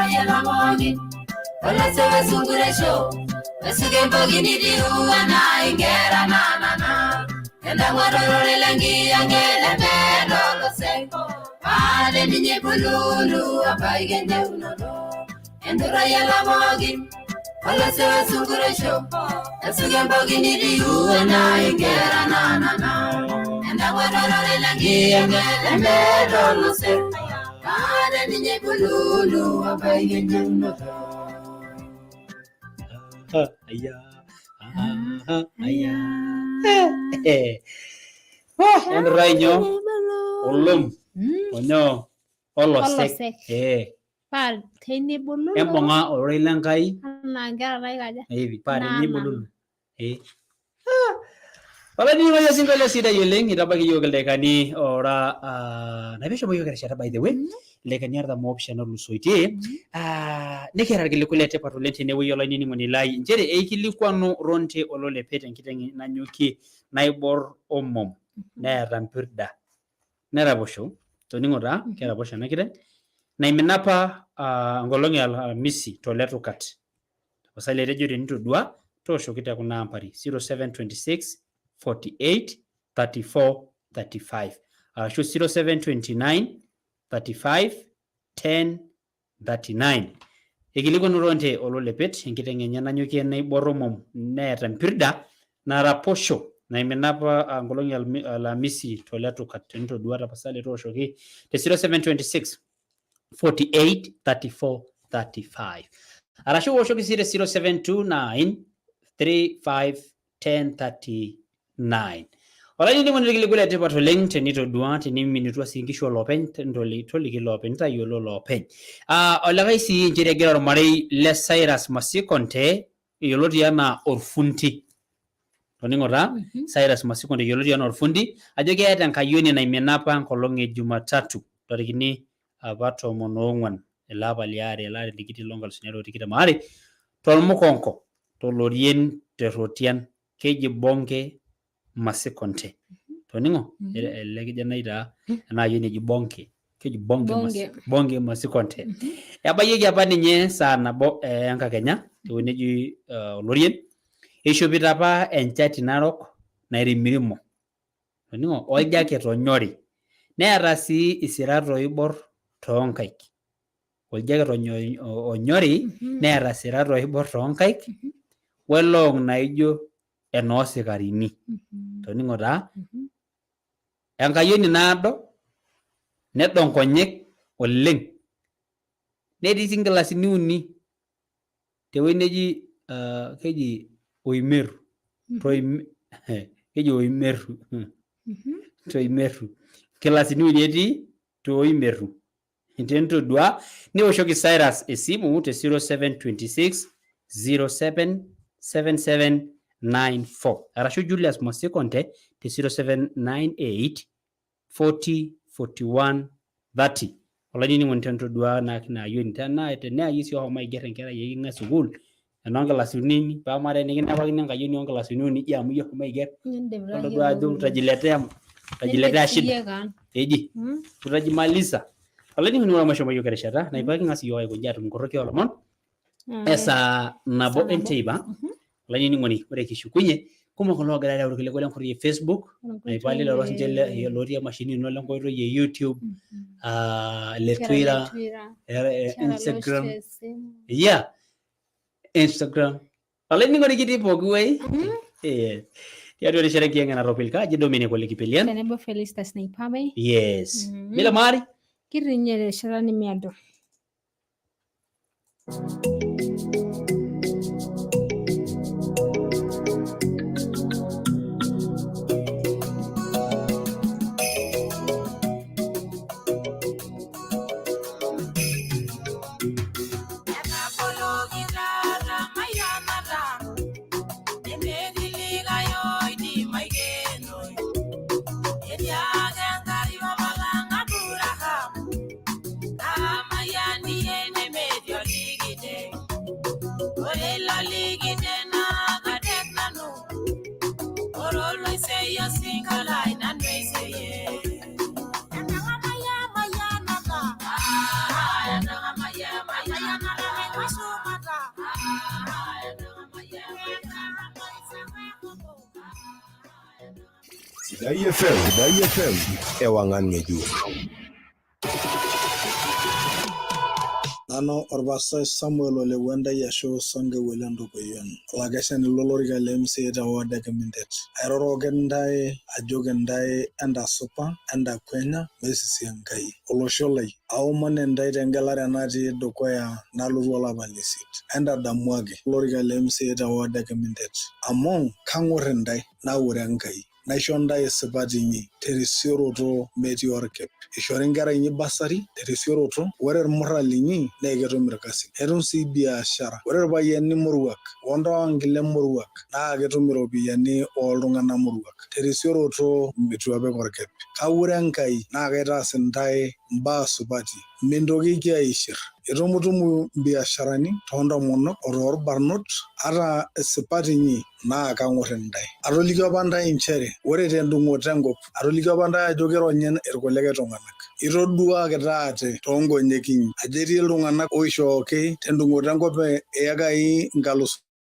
Endurai Olosewe sunguresho Esuke mpogini diuwa na ingera na na na Endangwarorore lengi angele medolose Pale ninye bululu apaigende unono Endurai lamogi Olosewe sunguresho Esuke mpogini diuwa na ingera na na na Endangwarorore lengi angele medolose Pale ninye bululu apaigende unono. Aya, aya. Endurai nyo olom onyo olosek. Paa tenibululu. Embung'a ororei lenkai. Anaa nkera naikaja. Hivi paa tenibululu. Olainining'oni osinkolio sidai oleng itabaiki yiok ildaikani ora naipishomo yiok erishata by the way ildaikani 47 otulusoitie nikiata irkiliku letipat oleng tenewueji olainining'oni lai nchere eikilikuanu Ronte ololepet enkiteng' nanyokie naibor omom neeta mpirda neraposho toning'o taa keraposho ena kiteng' naimina apa enkolong' e Alhamisi toletukat tapasali atejo tenitodua tooshoki te kuna ampari 0726 48 34 35 arashu 0729 35 10 39. Ikilikuanu Ronte ololepet enkiteng' enye nanyokie naibor omom neeta mpirda naraposho naimina apa enkolong' e Alhamisi toletukat tenitodua tapasali tooshoki te 0726 48 34 35 arashu oshoki sii te 0729 35 10 39. Olainining'oni irkiliku letipat oleng tenitodua teniminitua sii nkishu olopeny toliki loopeny tayiolo loopeny. Olikae sii nchere egira ormarei le Cyrus Masikonte yioloti anaa orfundi. Toning'o taa Cyrus Masikonte yioloti anaa orfundi ajo keeta enkayioni naimina apa enkolong' e Jumatatu ntarikini apa 14 ele apa liare ele ari likitii loo 2022 tolmukonko tolorien terrotian keji Bonke Masikonte. Toning'o ele kijanai taa ena ayioni eji Bonke. Keji Bonke Bonke Masikonte. Ebayieki apa ninye saa 1 enkakenya tewueji neji olorien. Eishopito apa enchati narok nairimirimo. Toning'o oljaket onyori. Neeta sii isirat oibor toonkaik. Oljaket onyori neeta isirat oibor toonkaik weloong' naijo enoosikarini. Toning'o taa enkayioni naado nedo nkonyek oleng netii sii nkilasini 3 tewueji neji keji Oimeru keji Oimeru Toimeru nkilasini 3 etii Toimeru. Tenitodua niwoshoki Cyrus esimu te 0726 07 77 94 arashu Julius Masikonte te 0798 40 41 30. Olainining'oni tenitodua naa kina ayioni tenaa tenaa sii oshomo aiger enkerai eking'a sukuul enoo nkilasini paa enikinepakini enkayioni oo nkilasini 3 ijo amu iyie oshomo aiger todua ajo utajiletea shida eji utajimaliza. Olainining'oni ore amu eshomo yiok erishata naa king'as iyiok aikonji atum nkoroki oolomon esaa 1 enteipa. Olainining'oni ore kishukunye kumok loogira areu irkiliku lenkoitoi e Facebook naipali lelo sinche lotii emashini ino lenkoitoi e YouTube le Twitter Instagram yeah Instagram. Olainining'oni kitii pooki wuei. Tiatua erishata enkiyang'e narropil kaji Dominic Ole Kipelian tenebo Felistas Naipame. Yes. Mila mari kitii ninye erishata nemiado. Maya, Sidai FM, Sidai FM, Ewangan Ngejuk. Nanu orpastai Samuel Ole Wentai ashu Sankeu Ole Ntokoyian, olakeshani lolorika le MCA te ward e Kimintet. Airoroki ntae ajoki ntae entasupa, entakwenya, meisisi Enkai. Olosho lai, aomon ntae tengelare natii dukuya nalotu olapa lesiet. Entadamuaki olorika le MCA te ward e Kimintet. Amu kang'or intae naure Enkai. Naisho ntae isipat inyi terisioroto metii orkip. Ishori nkera inyi basari terisioroto, ore irmurran linyi naa ketum irkasin. Etum sii biashara. Ore irpayiani moruak ontonkile moruak naa ketum iropiyiani ooltung'anak moruak terisioroto eitu epik orkip. Kaure Enkai naa kaitaas intae imbaa supati. Mintokiki aishir. Itumutumu imbiasharani toontomonok o toorbarnot ata isipat inyi naa kang'or intae. Atolikio apa ntae nchere ore tendung'oto enkop, atolikio apa ntae ajo kironyi irkulikae tung'anak. Itoduakita ate toonkonyek inyi ajo etii iltung'anak oishooki tendung'oto enkop iyekai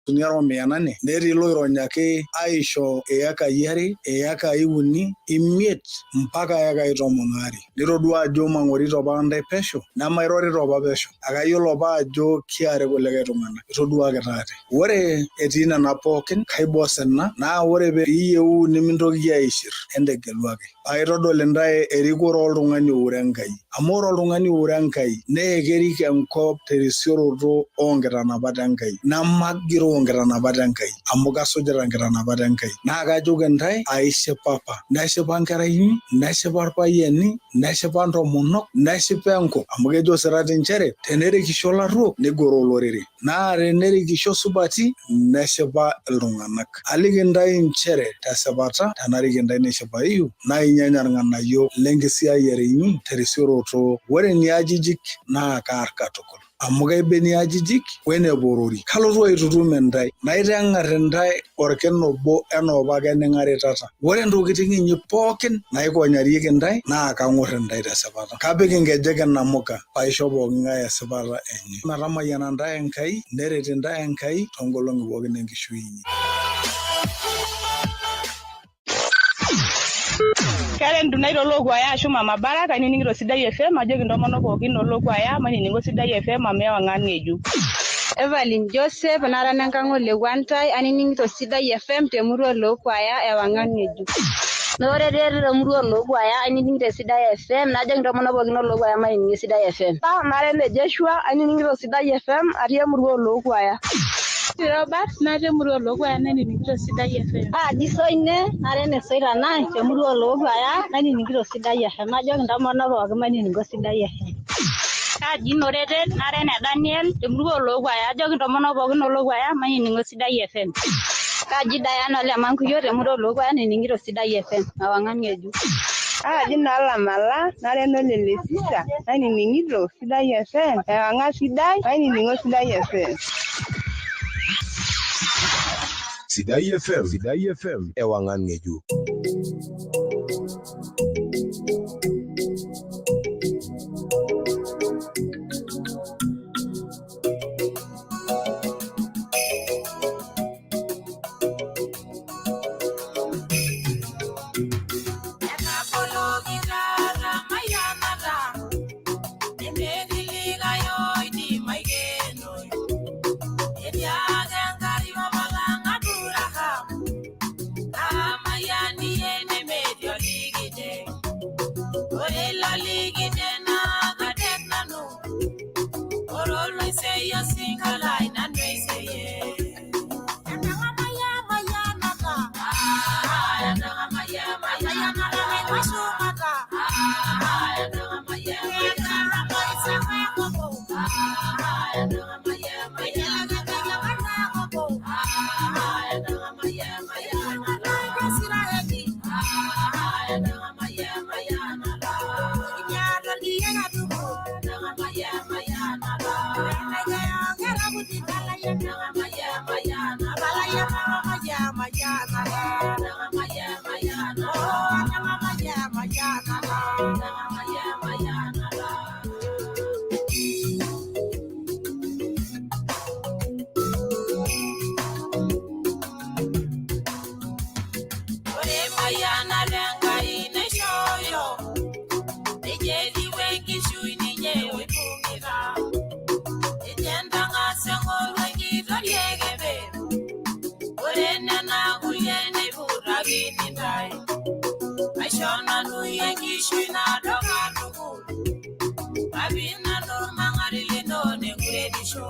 2,800 netii iloironyaki aisho iyekai 2, iyekai 3, 5 mpaka iyekai 12. Nitodua ajo mang'orito apa ntae pesho, nemairorito apa pesho. Akayiolo apa ajo kiare kulikae tung'anak. Itoduakita ate. Ore etii nena pookin, kaiba osina, naa ore piiyieu nimintokiki aishir, entegeluaki. Paitodol intae erikore oltung'ani oure Enkai. Amu ore oltung'ani oure Enkai naa kerik enkop terisioroto oonkitanapat Enkai. Nemagiroo nkitanapat Enkai, amu kasujita nkitanapat Enkai. Naa kajoki intae aishipapa. Neshipa nkera inyi, neshipa irpayiani, neshipa ntomonok, neshipa enkop. Amu kejo sirati nchere, tenerikisho ilarruok, nigoroo olorere. Naa tenerikisho supati, neshipa iltung'anak. Aliki intae nchere tesipata, tenarik intae neshipayu, naa inyanya irng'anayio lenkisiayiare inyi terisioroto. Ore niajijik naa kaar katukul. Amu kaibenie ajijik weneporori. Kalotu aitutum intae, naiteng'ar intae orkina obo enaa opake ning'aritata. Ore ntokitin inyi pookin naikonyarieki intae naa kang'or intae tesipata. Kapik inkejek inamuka paisho pooking'ae esipata enye. Metamayiana intae Enkai, neret intae Enkai toonkolong'i pookin enkishui inyi. Karen Dunaito Olookuaya ashu Mama Baraka ainining'ito Sidai FM ajoki intomonok pookin Olookuaya mainining'o Sidai FM amu ewang'an ng'ejuk. Evelyn Joseph nara enkang' ole Wantai ainining'ito Sidai FM temurua Olookuaya ewang'an ng'ejuk. Ore temurua Olookuaya ainining'ito Sidai FM najoki intomonok pookin Olookuaya mainining'o Sidai FM. Nara ene Joshua ainining'ito Sidai FM atii emurua Olookuaya. Robert natii emurua Olookuaya nainining'ito Sidai FM. Aji Soine nara ene Soitanai temurua Olookuaya nainining'ito Sidai FM. Najoki intomonok pookin mainining'o Sidai FM. Kaji Noreten nara ene Daniel temurua Olookuaya ajoki intomonok pookin Olookuaya mainining'o Sidai FM. Kaji Diana ole Mankuyo temurua Olookuaya nainining'ito Sidai FM. Ewang'an ng'ejuk. Aji Nalamala nara ene Lelesisa nainining'ito Sidai FM. Ewang'an sidai mainining'o Sidai FM. Sidai FM, Sidai FM, Ewangan Ngejuk. Ore mayianare Aishokini ntae Aisho nanu enkishui naado katukul Mapi nanu irmang'ati lino nenkuretisho